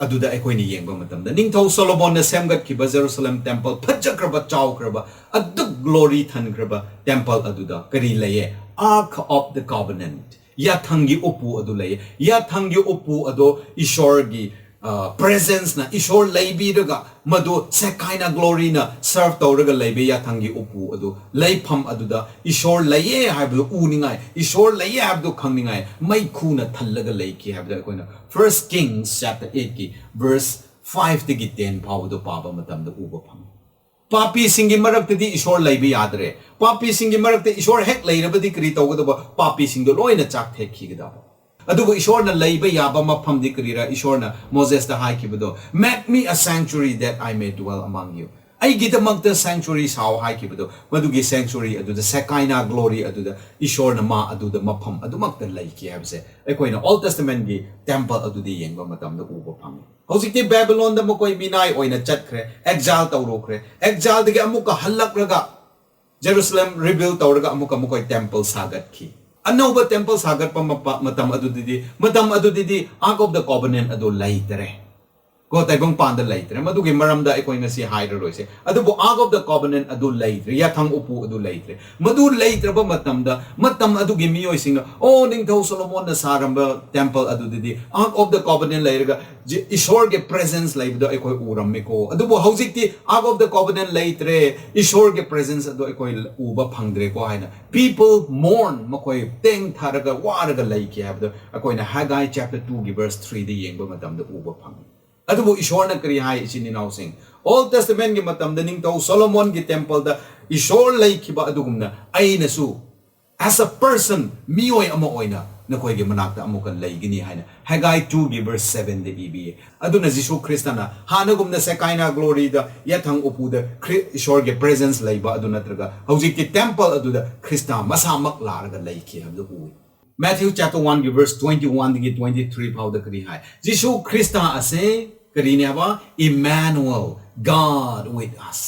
ꯑꯗꯨꯗ ꯑꯩꯈꯣꯏꯅ ꯌꯦꯡꯕ ꯃꯇꯝꯗ, ꯅꯤꯡꯊꯧ ꯁꯣꯂꯣꯃꯣꯟꯅ ꯁꯦꯝꯒꯠꯈꯤꯕ ꯖꯦꯔꯨꯁꯂꯝ ꯇꯦꯝꯄꯜ, ꯐꯖꯈ꯭ꯔꯕ, ꯆꯥꯎꯈ꯭ꯔꯕ, ꯑꯗꯨꯛ ꯒ꯭ꯂꯣꯔꯤ ꯊꯟꯈ꯭ꯔꯕ ꯇꯦꯝꯄꯜ ꯑꯗꯨꯗ ꯀꯔꯤ ꯂꯩꯌꯦ? Ark of the Covenant, ꯌꯥꯊꯪꯒꯤ ꯎꯄꯨ ꯑꯗꯨ ꯂꯩꯌꯦ꯫ ꯌꯥꯊꯪꯒꯤ ꯎꯄꯨ ꯑꯗꯣ ꯏꯁꯣꯔꯒꯤ ꯄ꯭ꯔꯦꯖꯦꯟꯁꯅ, ꯏꯁꯣꯔ ꯂꯩꯕꯤꯔꯒ, ꯃꯗꯨ ꯁꯦꯀꯥꯏꯅ ꯒ꯭ꯂꯣꯔꯤꯅ ꯁꯔꯚ ꯇꯧꯔꯒ ꯂꯩꯕ ꯌꯥꯊꯪꯒꯤ ꯎꯄꯨ ꯑꯗꯨ, ꯂꯩꯐꯝ ꯑꯗꯨꯗ ꯏꯁꯣꯔ ꯂꯩꯌꯦ ꯍꯥꯏꯕꯗꯨ ꯎꯅꯤꯡꯉꯥꯏ, ꯏꯁꯣꯔ ꯂꯩꯌꯦ ꯍꯥꯏꯕꯗꯨ ꯈꯪꯅꯤꯡꯉꯥꯏ ꯃꯩꯈꯨꯅ ꯊꯜꯂꯒ ꯂꯩꯈꯤ ꯍꯥꯏꯕꯗꯨ ꯑꯩꯈꯣꯏꯅ First Kings chapter eight ꯀꯤ verse five ꯗꯒꯤ ten ꯐꯥꯎꯕꯗꯨ ꯄꯥꯕ ꯃꯇꯝꯗ ꯎꯕ ꯐꯪꯉꯤ꯫ ꯄꯥꯄꯤꯁꯤꯡꯒꯤ ꯃꯔꯛꯇꯗꯤ ꯏꯁꯣꯔ ꯂꯩꯕ ꯌꯥꯗ꯭ꯔꯦ꯫ ꯄꯥꯄꯤꯁꯤꯡꯒꯤ ꯃꯔꯛꯇ ꯏꯁꯣꯔ ꯍꯦꯛ ꯂꯩꯔꯕꯗꯤ ꯀꯔꯤ ꯇꯧꯒꯗꯕ? ꯄꯥꯄꯤꯁꯤꯡꯗꯣ ꯂꯣꯏꯅ ꯆꯥꯛꯊꯦꯛꯈꯤꯒꯗꯕ꯫ ꯑꯗꯨꯕꯨ ꯏꯁꯣꯔꯅ ꯂꯩꯕ ꯌꯥꯕ ꯃꯐꯝꯗꯤ ꯀꯔꯤꯔꯥ? ꯏꯁꯣꯔꯅ ꯃꯣꯖꯦꯁꯇ ꯍꯥꯏꯈꯤꯕꯗꯣ, "Make me a sanctuary that I may dwell among you." ꯑꯩꯒꯤꯗꯃꯛꯇ sanctuary ꯁꯥꯎ ꯍꯥꯏꯈꯤꯕꯗꯣ, ꯃꯗꯨꯒꯤ sanctuary ꯑꯗꯨꯗ, Shekinah glory ꯑꯗꯨꯗ ꯏꯁꯣꯔꯅ ꯃꯥ ꯑꯗꯨꯗ ꯃꯐꯝ ꯑꯗꯨꯃꯛꯇ ꯂꯩꯈꯤ ꯍꯥꯏꯕꯁꯦ ꯑꯩꯈꯣꯏꯅ Old Testament ꯒꯤ temple ꯑꯗꯨꯗꯤ ꯌꯦꯡꯕ ꯃꯇꯝꯗ ꯎꯕ ꯐꯪꯉꯤ꯫ ꯍꯧꯖꯤꯛꯇꯤ ꯕꯦꯕꯤꯂꯣꯟꯗ ꯃꯈꯣꯏ ꯃꯤꯅꯥꯏ ꯑꯣꯏꯅ ꯆꯠꯈ꯭ꯔꯦ, exile ꯇꯧꯔꯨꯈ꯭ꯔꯦ꯫ Exile ꯗꯒꯤ ꯑꯃꯨꯛꯀ ꯍꯜꯂꯛꯂꯒ ꯖꯦꯔꯨꯁꯂꯦꯝ rebuild ꯇꯧꯔꯒ ꯑꯃꯨꯛꯀ ꯃꯈꯣꯏ temple ꯁꯥꯒꯠꯈꯤ꯫ ꯑꯅꯧꯕ temple ꯁꯥꯒꯠꯄ ꯃꯄ-, ꯃꯇꯝ ꯑꯗꯨꯗꯗꯤ, ꯃꯇꯝ ꯑꯗꯨꯗꯗꯤ Ark of the Covenant ꯑꯗꯨ ꯂꯩꯇꯔꯦ꯫ ꯀꯣ, ꯇꯥꯏꯕꯪꯄꯥꯟꯗ ꯂꯩꯇ꯭ꯔꯦ꯫ ꯃꯗꯨꯒꯤ ꯃꯔꯝꯗ ꯑꯩꯈꯣꯏ ꯉꯁꯤ ꯍꯥꯏꯔꯔꯣꯏꯁꯦ꯫ ꯑꯗꯨꯕꯨ Ark of the Covenant ꯑꯗꯨ ꯂꯩꯇ꯭ꯔꯦ, ꯌꯥꯊꯪ ꯎꯄꯨ ꯑꯗꯨ ꯂꯩꯇ꯭ꯔꯦ꯫ ꯃꯗꯨ ꯂꯩꯇ꯭ꯔꯕ ꯃꯇꯝꯗ, ꯃꯇꯝ ꯑꯗꯨꯒꯤ ꯃꯤꯑꯣꯏꯁꯤꯡꯅ, "ꯑꯣ, ꯅꯤꯡꯊꯧ ꯁꯣꯂꯣꯃꯣꯟꯅ ꯁꯥꯔꯝꯕ temple ꯑꯗꯨꯗꯗꯤ Ark of the Covenant ꯂꯩꯔꯒ ꯖꯤ-, ꯏꯁꯣꯔꯒꯤ presence ꯂꯩꯕꯗꯣ ꯑꯩꯈꯣꯏ ꯎꯔꯝꯃꯤꯀꯣ꯫ ꯑꯗꯨꯕꯨ ꯍꯧꯖꯤꯛꯇꯤ Ark of the Covenant ꯂꯩꯇ꯭ꯔꯦ, ꯏꯁꯣꯔꯒꯤ presence ꯑꯗꯨ ꯑꯩꯈꯣꯏ ꯎꯕ ꯐꯪꯗ꯭ꯔꯦꯀꯣ" ꯍꯥꯏꯅ people mourn, ꯃꯈꯣꯏ ꯇꯦꯡ ꯊꯥꯔꯒ ꯋꯥꯔꯒ ꯂꯩꯈꯤ ꯍꯥꯏꯕꯗꯣ ꯑꯩꯈꯣꯏꯅ Haggai chapter two ꯒꯤ verse three ꯗ ꯌꯦꯡꯕ ꯃꯇꯝꯗ ꯎꯕ ꯐꯪꯉꯤ꯫ ꯑꯗꯨꯕꯨ ꯏꯁꯣꯔꯅ ꯀꯔꯤ ꯍꯥꯏ, ꯏꯆꯤꯟ ꯏꯅꯥꯎꯁꯤꯡ? Old Testament ꯒꯤ ꯃꯇꯝꯗ ꯅꯤꯡꯊꯧ ꯁꯣꯂꯣꯃꯣꯟꯒꯤ temple ꯗ ꯏꯁꯣꯔ ꯂꯩꯈꯤꯕ ꯑꯗꯨꯒꯨꯝꯅ ꯑꯩꯅꯁꯨ as a person, ꯃꯤꯑꯣꯏ ꯑꯃ ꯑꯣꯏꯅ ꯅꯈꯣꯏꯒꯤ ꯃꯅꯥꯛꯇ ꯑꯃꯨꯛꯀ ꯂꯩꯒꯅꯤ ꯍꯥꯏꯅ Haggai two ꯒꯤ verse seven ꯗ ꯏꯕꯤꯌꯦ꯫ ꯑꯗꯨꯅ ꯖꯤꯁꯨ ꯈ꯭ꯔꯤꯁꯇꯅ ꯍꯥꯟꯅꯒꯨꯝꯅ Shekinah glory ꯗ, ꯌꯥꯊꯪ ꯎꯄꯨꯗ ꯈ꯭ꯔꯤ-, ꯏꯁꯣꯔꯒꯤ presence ꯂꯩꯕ ꯑꯗꯨ ꯅꯠꯇ꯭ꯔꯒ ꯍꯧꯖꯤꯛꯇꯤ temple ꯑꯗꯨꯗ ꯈ꯭ꯔꯤꯁꯇ ꯃꯁꯥꯃꯛ ꯂꯥꯛꯂꯒ ꯂꯩꯈꯤ ꯍꯥꯏꯕꯗꯨ ꯎꯏ꯫ Matthew chapter one ꯒꯤ verse twenty one ꯗꯒꯤ twenty three ꯐꯥꯎꯗ ꯀꯔꯤ ꯍꯥꯏ? ꯖꯤꯁꯨ ꯈ꯭ꯔꯤꯁꯇ ꯑꯁꯦ ꯀꯔꯤꯅꯦꯕ? Emmanuel, God with us.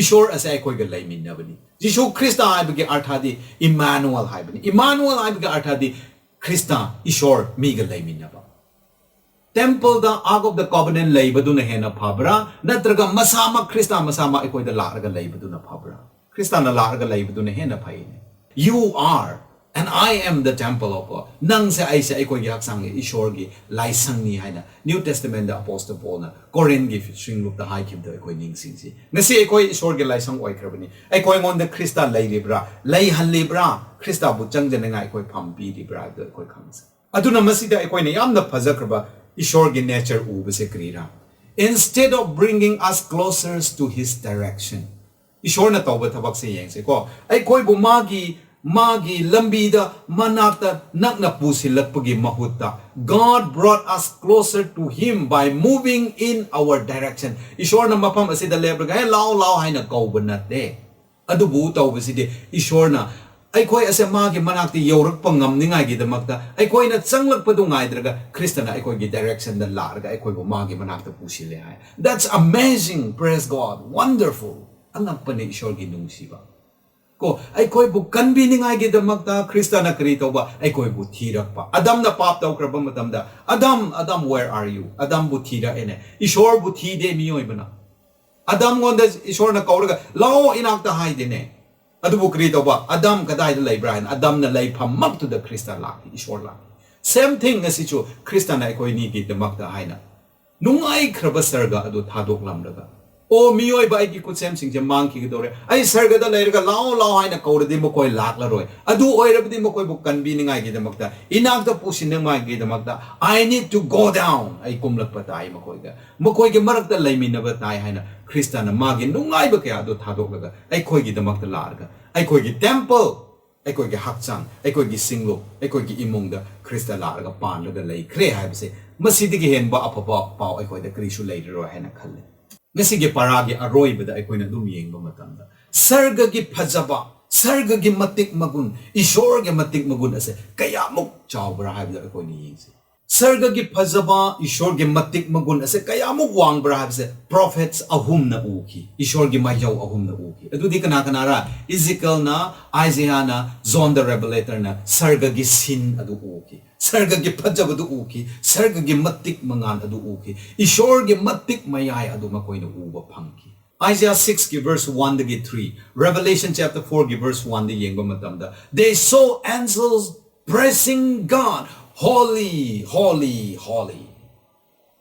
ꯏꯁꯣꯔ ꯑꯁꯦ ꯑꯩꯈꯣꯏꯒ ꯂꯩꯃꯤꯟꯅꯕꯅꯤ꯫ ꯖꯤꯁꯨ ꯈ꯭ꯔꯤꯁꯇ ꯍꯥꯏꯕꯒꯤ ꯑꯔꯊꯗꯤ Emmanuel ꯍꯥꯏꯕꯅꯤ꯫ Emmanuel ꯍꯥꯏꯕꯒꯤ ꯑꯔꯊꯗꯤ ꯈ꯭ꯔꯤꯁꯇ, ꯏꯁꯣꯔ, ꯃꯤꯒ ꯂꯩꯃꯤꯟꯅꯕ꯫ Temple the Ark of the Covenant ꯂꯩꯕꯗꯨꯅ ꯍꯦꯟꯅ ꯐꯕ꯭ꯔꯥ, ꯅꯠꯇ꯭ꯔꯒ ꯃꯁꯥꯃꯛ, ꯈ꯭ꯔꯤꯁꯇ ꯃꯁꯥꯃꯛ ꯑꯩꯈꯣꯏꯗ ꯂꯥꯛꯂꯒ ꯂꯩꯕꯗꯨꯅ ꯐꯕ꯭ꯔꯥ? ꯈ꯭ꯔꯤꯁꯇꯅ ꯂꯥꯛꯂꯒ ꯂꯩꯕꯗꯨꯅ ꯍꯦꯟꯅ ꯐꯩꯅꯦ꯫ You are and I am the temple of God. ꯅꯪꯁꯦ, ꯑꯩꯁꯦ ꯑꯩꯈꯣꯏꯒꯤ ꯍꯛꯆꯥꯡꯒꯤ ꯏꯁꯣꯔꯒꯤ ꯂꯥꯏꯁꯪꯅꯤ ꯍꯥꯏꯅ New Testament ꯗ Apostle Paul ꯅ ꯀꯣꯔꯤꯟꯒꯤ ꯁꯤꯡꯂꯨꯞꯇ ꯍꯥꯏꯈꯤꯕꯗꯣ ꯑꯩꯈꯣꯏ ꯅꯤꯡꯁꯤꯡꯁꯤ꯫ ꯉꯁꯤ ꯑꯩꯈꯣꯏ ꯏꯁꯣꯔꯒꯤ ꯂꯥꯏꯁꯪ ꯑꯣꯏꯈ꯭ꯔꯕꯅꯤ꯫ ꯑꯩꯈꯣꯏꯉꯣꯟꯗ ꯈ꯭ꯔꯤꯁꯇ ꯂꯩꯔꯤꯕ꯭ꯔꯥ? ꯂꯩꯍꯜꯂꯤꯕ꯭ꯔꯥ? ꯈ꯭ꯔꯤꯁꯇꯕꯨ ꯆꯪꯖꯅꯤꯡꯉꯥꯏ ꯑꯩꯈꯣꯏ ꯐꯝ ꯄꯤꯔꯤꯕ꯭ꯔꯥ ꯍꯥꯏꯕꯗꯣ ꯑꯩꯈꯣꯏ ꯈꯪꯁꯤ꯫ ꯑꯗꯨꯅ ꯃꯁꯤꯗ ꯑꯩꯈꯣꯏꯅ ꯌꯥꯝꯅ ꯐꯖꯈ꯭ꯔꯕ ꯏꯁꯣꯔꯒꯤ nature ꯎꯕꯁꯦ ꯀꯔꯤꯔꯥ? Instead of bringing us closer to his direction, ꯏꯁꯣꯔꯅ ꯇꯧꯕ ꯊꯕꯛꯁꯦ ꯌꯦꯡꯁꯦꯀꯣ꯫ ꯑꯩꯈꯣꯏꯕꯨ ꯃꯥꯒꯤ ꯃꯥꯒꯤ ꯂꯝꯕꯤꯗ ꯃꯅꯥꯛꯇ ꯅꯛꯅ ꯄꯨꯁꯤꯜꯂꯛꯄꯒꯤ ꯃꯍꯨꯠꯇ, God brought us closer to him by moving in our direction. ꯏꯁꯣꯔꯅ ꯃꯐꯝ ꯑꯁꯤꯗ ꯂꯦꯞꯂꯒ, "ꯍꯦ, ꯂꯥꯛꯑꯣ, ꯂꯥꯛꯑꯣ" ꯍꯥꯏꯅ ꯀꯧꯕ ꯅꯠꯇꯦ꯫ ꯑꯗꯨꯕꯨ ꯇꯧꯕꯁꯤꯗꯤ ꯏꯁꯣꯔꯅ ꯑꯩꯈꯣꯏ ꯑꯁꯦ ꯃꯥꯒꯤ ꯃꯅꯥꯛꯇ ꯌꯧꯔꯛꯄ ꯉꯝꯅꯤꯡꯉꯥꯏꯒꯤꯗꯃꯛꯇ, ꯑꯩꯈꯣꯏꯅ ꯆꯪꯂꯛꯄꯗꯨ ꯉꯥꯏꯗ꯭ꯔꯒ ꯈ꯭ꯔꯤꯁꯇꯅ ꯑꯩꯈꯣꯏꯒꯤ directionꯗ ꯂꯥꯛꯂꯒ ꯑꯩꯈꯣꯏꯕꯨ ꯃꯥꯒꯤ ꯃꯅꯥꯛꯇ ꯄꯨꯁꯤꯜꯂꯦ ꯍꯥꯏ꯫ That's amazing, praise God, wonderful. ꯑꯉꯛꯄꯅꯤ ꯏꯁꯣꯔꯒꯤ ꯅꯨꯡꯁꯤꯕ꯫ ꯀꯣ, ꯑꯩꯈꯣꯏꯕꯨ ꯀꯟꯕꯤꯅꯤꯡꯉꯥꯏꯒꯤꯗꯃꯛꯇ ꯈ꯭ꯔꯤꯁꯇꯅ ꯀꯔꯤ ꯇꯧꯕ? ꯑꯩꯈꯣꯏꯕꯨ ꯊꯤꯔꯛꯄ꯫ ꯑꯗꯝꯅ ꯄꯥꯞ ꯇꯧꯈ꯭ꯔꯕ ꯃꯇꯝꯗ, "ꯑꯗꯝ, ꯑꯗꯝ, where are you?" ꯑꯗꯝꯕꯨ ꯊꯤꯔꯛꯑꯦꯅꯦ꯫ ꯏꯁꯣꯔꯕꯨ ꯊꯤꯗꯦ ꯃꯤꯑꯣꯏꯕꯅ꯫ ꯑꯗꯝꯉꯣꯟꯗ ꯏꯁꯣꯔꯅ ꯀꯧꯔꯒ, "ꯂꯥꯛꯑꯣ ꯏꯅꯥꯛꯇ" ꯍꯥꯏꯗꯦꯅꯦ꯫ ꯑꯗꯨꯕꯨ ꯀꯔꯤ ꯇꯧꯕ? "ꯑꯗꯝ ꯀꯗꯥꯏꯗ ꯂꯩꯕ꯭ꯔꯥ?" ꯍꯥꯏꯅ ꯑꯗꯝꯅ ꯂꯩꯐꯝꯃꯛꯇꯨꯗ ꯈ꯭ꯔꯤꯁꯇ ꯂꯥꯛꯈꯤ, ꯏꯁꯣꯔ ꯂꯥꯛꯈꯤ꯫ Same thing ꯉꯁꯤꯁꯨ ꯈ꯭ꯔꯤꯁꯇꯅ ꯑꯩꯈꯣꯏꯅꯤꯒꯤꯗꯃꯛꯇ ꯍꯥꯏꯅ ꯅꯨꯡꯉꯥꯏꯈ꯭ꯔꯕ ꯁꯔꯒ ꯑꯗꯨ ꯊꯥꯗꯣꯛꯂꯝꯂꯒ, "ꯑꯣ, ꯃꯤꯑꯣꯏꯕ, ꯑꯩꯒꯤ ꯈꯨꯠꯁꯦꯝꯁꯤꯡꯁꯦ ꯃꯥꯡꯈꯤꯒꯗꯧꯔꯦ, ꯑꯩ ꯁꯔꯒꯗ ꯂꯩꯔꯒ ꯂꯥꯛꯑꯣ, ꯂꯥꯛꯑꯣ" ꯍꯥꯏꯅ ꯀꯧꯔꯗꯤ ꯃꯈꯣꯏ ꯂꯥꯛꯂꯔꯣꯏ꯫ ꯑꯗꯨ ꯑꯣꯏꯔꯕꯗꯤ ꯃꯈꯣꯏꯕꯨ ꯀꯟꯕꯤꯅꯤꯡꯉꯥꯏꯒꯤꯗꯃꯛꯇ, ꯏꯅꯥꯛꯇ ꯄꯨꯁꯤꯟꯅꯤꯡꯉꯥꯏꯒꯤꯗꯃꯛꯇ, "I need to go down", ꯑꯩ ꯀꯨꯝꯂꯛꯄ ꯇꯥꯏ ꯃꯈꯣꯏꯒ, ꯃꯈꯣꯏꯒꯤ ꯃꯔꯛꯇ ꯂꯩꯃꯤꯟꯅꯕ ꯇꯥꯏ ꯍꯥꯏꯅ ꯈ꯭ꯔꯤꯁꯇꯅ ꯃꯥꯒꯤ ꯅꯨꯡꯉꯥꯏꯕ ꯀꯌꯥ ꯑꯗꯨ ꯊꯥꯗꯣꯛꯂꯒ ꯑꯩꯈꯣꯏꯒꯤꯗꯃꯛꯇ ꯂꯥꯛꯂꯒ, ꯑꯩꯈꯣꯏꯒꯤ temple, ꯑꯩꯈꯣꯏꯒꯤ ꯍꯛꯆꯥꯡ, ꯑꯩꯈꯣꯏꯒꯤ ꯁꯤꯡꯂꯨꯞ, ꯑꯩꯈꯣꯏꯒꯤ ꯏꯃꯨꯡꯗ ꯈ꯭ꯔꯤꯁꯇ ꯂꯥꯛꯂꯒ ꯄꯥꯟꯂꯒ ꯂꯩꯈ꯭ꯔꯦ ꯍꯥꯏꯕꯁꯦ, ꯃꯁꯤꯗꯒꯤ ꯍꯦꯟꯕ ꯑꯐꯕ ꯄꯥꯎ ꯑꯩꯈꯣꯏꯗ ꯀꯔꯤꯁꯨ ꯂꯩꯔꯔꯣꯏ ꯍꯥꯏꯅ ꯈꯜꯂꯤ꯫ ꯉꯁꯤꯒꯤ ꯄꯔꯥꯒꯤ ꯑꯔꯣꯏꯕꯗ ꯑꯩꯈꯣꯏꯅ ꯑꯗꯨꯝ ꯌꯦꯡꯕ ꯃꯇꯝꯗ, ꯁꯔꯒꯒꯤ ꯐꯖꯕ, ꯁꯔꯒꯒꯤ ꯃꯇꯤꯛ ꯃꯒꯨꯟ, ꯏꯁꯣꯔꯒꯤ ꯃꯇꯤꯛ ꯃꯒꯨꯟ ꯑꯁꯦ ꯀꯌꯥꯃꯨꯛ ꯆꯥꯎꯕ꯭ꯔꯥ ꯍꯥꯏꯕꯗꯨ ꯑꯩꯈꯣꯏꯅ ꯌꯦꯡꯁꯤ꯫ ꯁꯔꯒꯒꯤ ꯐꯖꯕ, ꯏꯁꯣꯔꯒꯤ ꯃꯇꯤꯛ ꯃꯒꯨꯟ ꯑꯁꯦ ꯀꯌꯥꯃꯨꯛ ꯋꯥꯡꯕ꯭ꯔꯥ ꯍꯥꯏꯕꯁꯦ prophets ꯑꯍꯨꯝꯅ ꯎꯈꯤ, ꯏꯁꯣꯔꯒꯤ ꯃꯥꯏꯖꯧ ꯑꯍꯨꯝꯅ ꯎꯈꯤ꯫ ꯑꯗꯨꯗꯤ ꯀꯅꯥ ꯀꯅꯥꯔꯥ? ꯏꯖꯤꯀꯦꯜꯅ, ꯑꯥꯏꯖꯦꯌꯥꯅ, John the Revelatorꯅ ꯁꯔꯒꯒꯤ scene ꯑꯗꯨ ꯎꯈꯤ, ꯁꯔꯒꯒꯤ ꯐꯖꯕꯗꯨ ꯎꯈꯤ, ꯁꯔꯒꯒꯤ ꯃꯇꯤꯛ ꯃꯉꯥꯜ ꯑꯗꯨ ꯎꯈꯤ, ꯏꯁꯣꯔꯒꯤ ꯃꯇꯤꯛ ꯃꯌꯥꯏ ꯑꯗꯨ ꯃꯈꯣꯏꯅ ꯎꯕ ꯐꯪꯈꯤ꯫ Isaiah sixꯀꯤ verse oneꯗꯒꯤ three, Revelation chapter fourꯒꯤ verse oneꯗ ꯌꯦꯡꯕ ꯃꯇꯝꯗ, "They saw angels praising God, holy, holy, holy."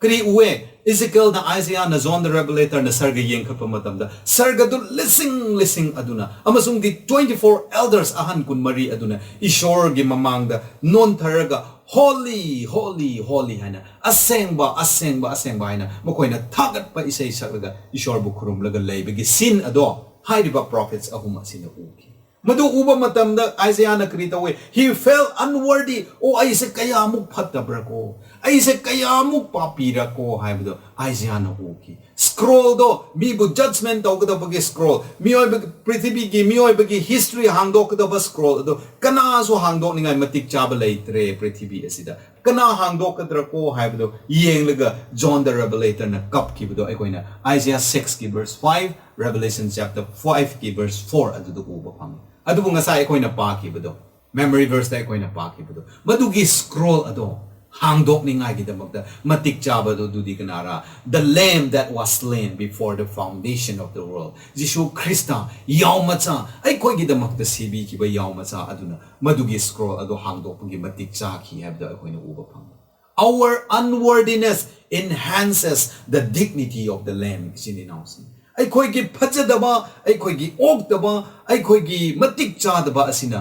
ꯀꯔꯤ ꯎꯑꯦ? ꯏꯖꯤꯀꯦꯜꯅ, ꯑꯥꯏꯖꯦꯌꯥꯅ, John the Revelatorꯅ ꯁꯔꯒ ꯌꯦꯡꯈꯠꯄ ꯃꯇꯝꯗ, ꯁꯔꯒꯗꯨ ꯂꯤꯁꯤꯡ ꯂꯤꯁꯤꯡ ꯑꯗꯨꯅ ꯑꯃꯁꯨꯡ the twenty-four elders, ꯑꯍꯟ ꯀꯨꯟꯃꯔꯤ ꯑꯗꯨꯅ ꯏꯁꯣꯔꯒꯤ ꯃꯃꯥꯡꯗ ꯅꯣꯟꯊꯔꯒ, "Holy, holy, holy" ꯍꯥꯏꯅ, "ꯑꯁꯦꯡꯕ, ꯑꯁꯦꯡꯕ, ꯑꯁꯦꯡꯕ" ꯍꯥꯏꯅ ꯃꯈꯣꯏꯅ ꯊꯥꯒꯠꯄ ꯏꯁꯩ ꯁꯛꯂꯒ ꯏꯁꯣꯔꯕꯨ ꯈꯨꯔꯨꯝꯂꯒ ꯂꯩꯕꯒꯤ scene ꯑꯗꯣ ꯍꯥꯏꯔꯤꯕ prophets ꯑꯍꯨꯝ ꯑꯁꯤꯅ ꯎꯈꯤ꯫ ꯃꯗꯨ ꯎꯕ ꯃꯇꯝꯗ ꯑꯥꯏꯖꯌꯥꯅ ꯀꯔꯤ ꯇꯧꯋꯦ? He felt unworthy. ꯑꯣ, ꯑꯩꯁꯦ ꯀꯌꯥꯃꯨꯛ ꯐꯠꯇꯕ꯭ꯔꯥ ꯀꯣ, ꯑꯩꯁꯦ ꯀꯌꯥꯃꯨꯛ ꯄꯥꯄꯤꯔꯥ ꯀꯣ ꯍꯥꯏꯕꯗꯣ ꯑꯥꯏꯖꯌꯥꯅ ꯎꯈꯤ꯫ Scrollꯗꯣ, ꯃꯤꯕꯨ judgment ꯇꯧꯒꯗꯕꯒꯤ scroll, ꯃꯤꯑꯣꯏꯕ, ꯄ꯭ꯔꯤꯊꯤꯕꯤꯒꯤ ꯃꯤꯑꯣꯏꯕꯒꯤ history ꯍꯥꯡꯗꯣꯛꯀꯗꯕ scroll ꯑꯗꯣ ꯀꯅꯥꯁꯨ ꯍꯥꯡꯗꯣꯛꯅꯤꯡꯉꯥꯏ ꯃꯇꯤꯛ ꯆꯥꯕ ꯂꯩꯇ꯭ꯔꯦ ꯄ꯭ꯔꯤꯊꯤꯕꯤ ꯑꯁꯤꯗ꯫ ꯀꯅꯥ ꯍꯥꯡꯗꯣꯛꯀꯗ꯭ꯔꯥ ꯀꯣ ꯍꯥꯏꯕꯗꯣ ꯌꯦꯡꯂꯒ John the Revelatorꯅ ꯀꯞꯈꯤꯕꯗꯣ ꯑꯩꯈꯣꯏꯅ Isaiah sixꯀꯤ verse five, Revelation chapter fiveꯀꯤ verse four ꯑꯗꯨꯗ ꯎꯕ ꯐꯪꯉꯤ꯫ ꯑꯗꯨꯕꯨ ꯉꯁꯥꯏ ꯑꯩꯈꯣꯏꯅ ꯄꯥꯈꯤꯕꯗꯣ, memory verseꯇ ꯑꯩꯈꯣꯏꯅ ꯄꯥꯈꯤꯕꯗꯣ, ꯃꯗꯨꯒꯤ scroll ꯑꯗꯣ ꯍꯥꯡꯗꯣꯛꯅꯤꯡꯉꯥꯏꯒꯤꯗꯃꯛꯇ ꯃꯇꯤꯛ ꯆꯥꯕꯗꯨ ꯑꯗꯨꯗꯤ ꯀꯅꯥꯔꯥ? The Lamb that was slain before the foundation of the world. Jesus Christ, ꯌꯥꯎ ꯃꯆꯥ, ꯑꯩꯈꯣꯏꯒꯤꯗꯃꯛꯇ ꯁꯤꯕꯤꯈꯤꯕ ꯌꯥꯎ ꯃꯆꯥ ꯑꯗꯨꯅ ꯃꯗꯨꯒꯤ scroll ꯑꯗꯨ ꯍꯥꯡꯗꯣꯛꯄꯒꯤ ꯃꯇꯤꯛ ꯆꯥꯈꯤ ꯍꯥꯏꯕꯗꯨ ꯑꯩꯈꯣꯏꯅ ꯎꯕ ꯐꯪꯉꯤ꯫ Our unworthiness enhances the dignity of the Lamb, ꯏꯆꯤꯟ ꯏꯅꯥꯎꯁꯤꯡ꯫ ꯑꯩꯈꯣꯏꯒꯤ ꯐꯖꯗꯕ, ꯑꯩꯈꯣꯏꯒꯤ ꯑꯣꯛꯇꯕ, ꯑꯩꯈꯣꯏꯒꯤ ꯃꯇꯤꯛ ꯆꯥꯗꯕ ꯑꯁꯤꯅ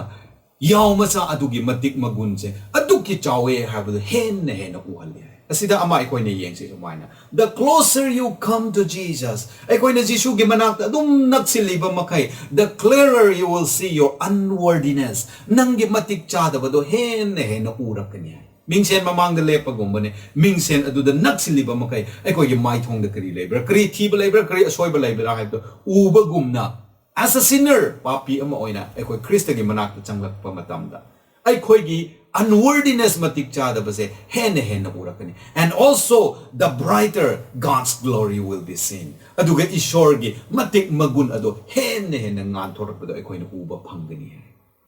ꯌꯥꯎ ꯃꯆꯥ ꯑꯗꯨꯒꯤ ꯃꯇꯤꯛ ꯃꯒꯨꯟꯁꯦ ꯑꯗꯨꯛꯀꯤ ꯆꯥꯎꯋꯦ ꯍꯥꯏꯕꯗꯨ ꯍꯦꯟꯅ ꯍꯦꯟꯅ ꯎꯍꯜꯂꯤ ꯍꯥꯏ꯫ ꯑꯁꯤꯗ ꯑꯃ ꯑꯩꯈꯣꯏꯅ ꯌꯦꯡꯁꯤ ꯁꯨꯃꯥꯏꯅ, The closer you come to Jesus, ꯑꯩꯈꯣꯏꯅ ꯖꯤꯁꯨꯒꯤ ꯃꯅꯥꯛꯇ ꯑꯗꯨꯝ ꯅꯛꯁꯤꯜꯂꯤꯕ ꯃꯈꯩ, the clearer you will see your unworthiness, ꯅꯪꯒꯤ ꯃꯇꯤꯛ ꯆꯥꯗꯕꯗꯣ ꯍꯦꯟꯅ ꯍꯦꯟꯅ ꯎꯔꯛꯀꯅꯤ ꯍꯥꯏ꯫ ꯃꯤꯡꯁꯦꯟ ꯃꯃꯥꯡꯗ ꯂꯦꯞꯄꯒꯨꯝꯕꯅꯦ꯫ ꯃꯤꯡꯁꯦꯟ ꯑꯗꯨꯗ ꯅꯛꯁꯤꯜꯂꯤꯕ ꯃꯈꯩ ꯑꯩꯈꯣꯏꯒꯤ ꯃꯥꯏꯊꯣꯡꯗ ꯀꯔꯤ ꯂꯩꯕ꯭ꯔꯥ, ꯀꯔꯤ ꯊꯤꯕ ꯂꯩꯕ꯭ꯔꯥ, ꯀꯔꯤ ꯑꯁꯣꯏꯕ ꯂꯩꯕ꯭ꯔꯥ ꯍꯥꯏꯕꯗꯣ ꯎꯕꯒꯨꯝꯅ, as a sinner, ꯄꯥꯄꯤ ꯑꯃ ꯑꯣꯏꯅ ꯑꯩꯈꯣꯏ ꯈ꯭ꯔꯤꯁꯇꯒꯤ ꯃꯅꯥꯛꯇ ꯆꯪꯂꯛꯄ ꯃꯇꯝꯗ ꯑꯩꯈꯣꯏꯒꯤ unworthiness, ꯃꯇꯤꯛ ꯆꯥꯗꯕꯁꯦ ꯍꯦꯟꯅ ꯍꯦꯟꯅ ꯎꯔꯛꯀꯅꯤ꯫ And also the brighter God's glory will be seen. ꯑꯗꯨꯒ ꯏꯁꯣꯔꯒꯤ ꯃꯇꯤꯛ ꯃꯒꯨꯟ ꯑꯗꯣ ꯍꯦꯟꯅ ꯍꯦꯟꯅ ꯉꯥꯟꯊꯣꯔꯛꯄꯗꯣ ꯑꯩꯈꯣꯏꯅ ꯎꯕ ꯐꯪꯒꯅꯤ ꯍꯥꯏ꯫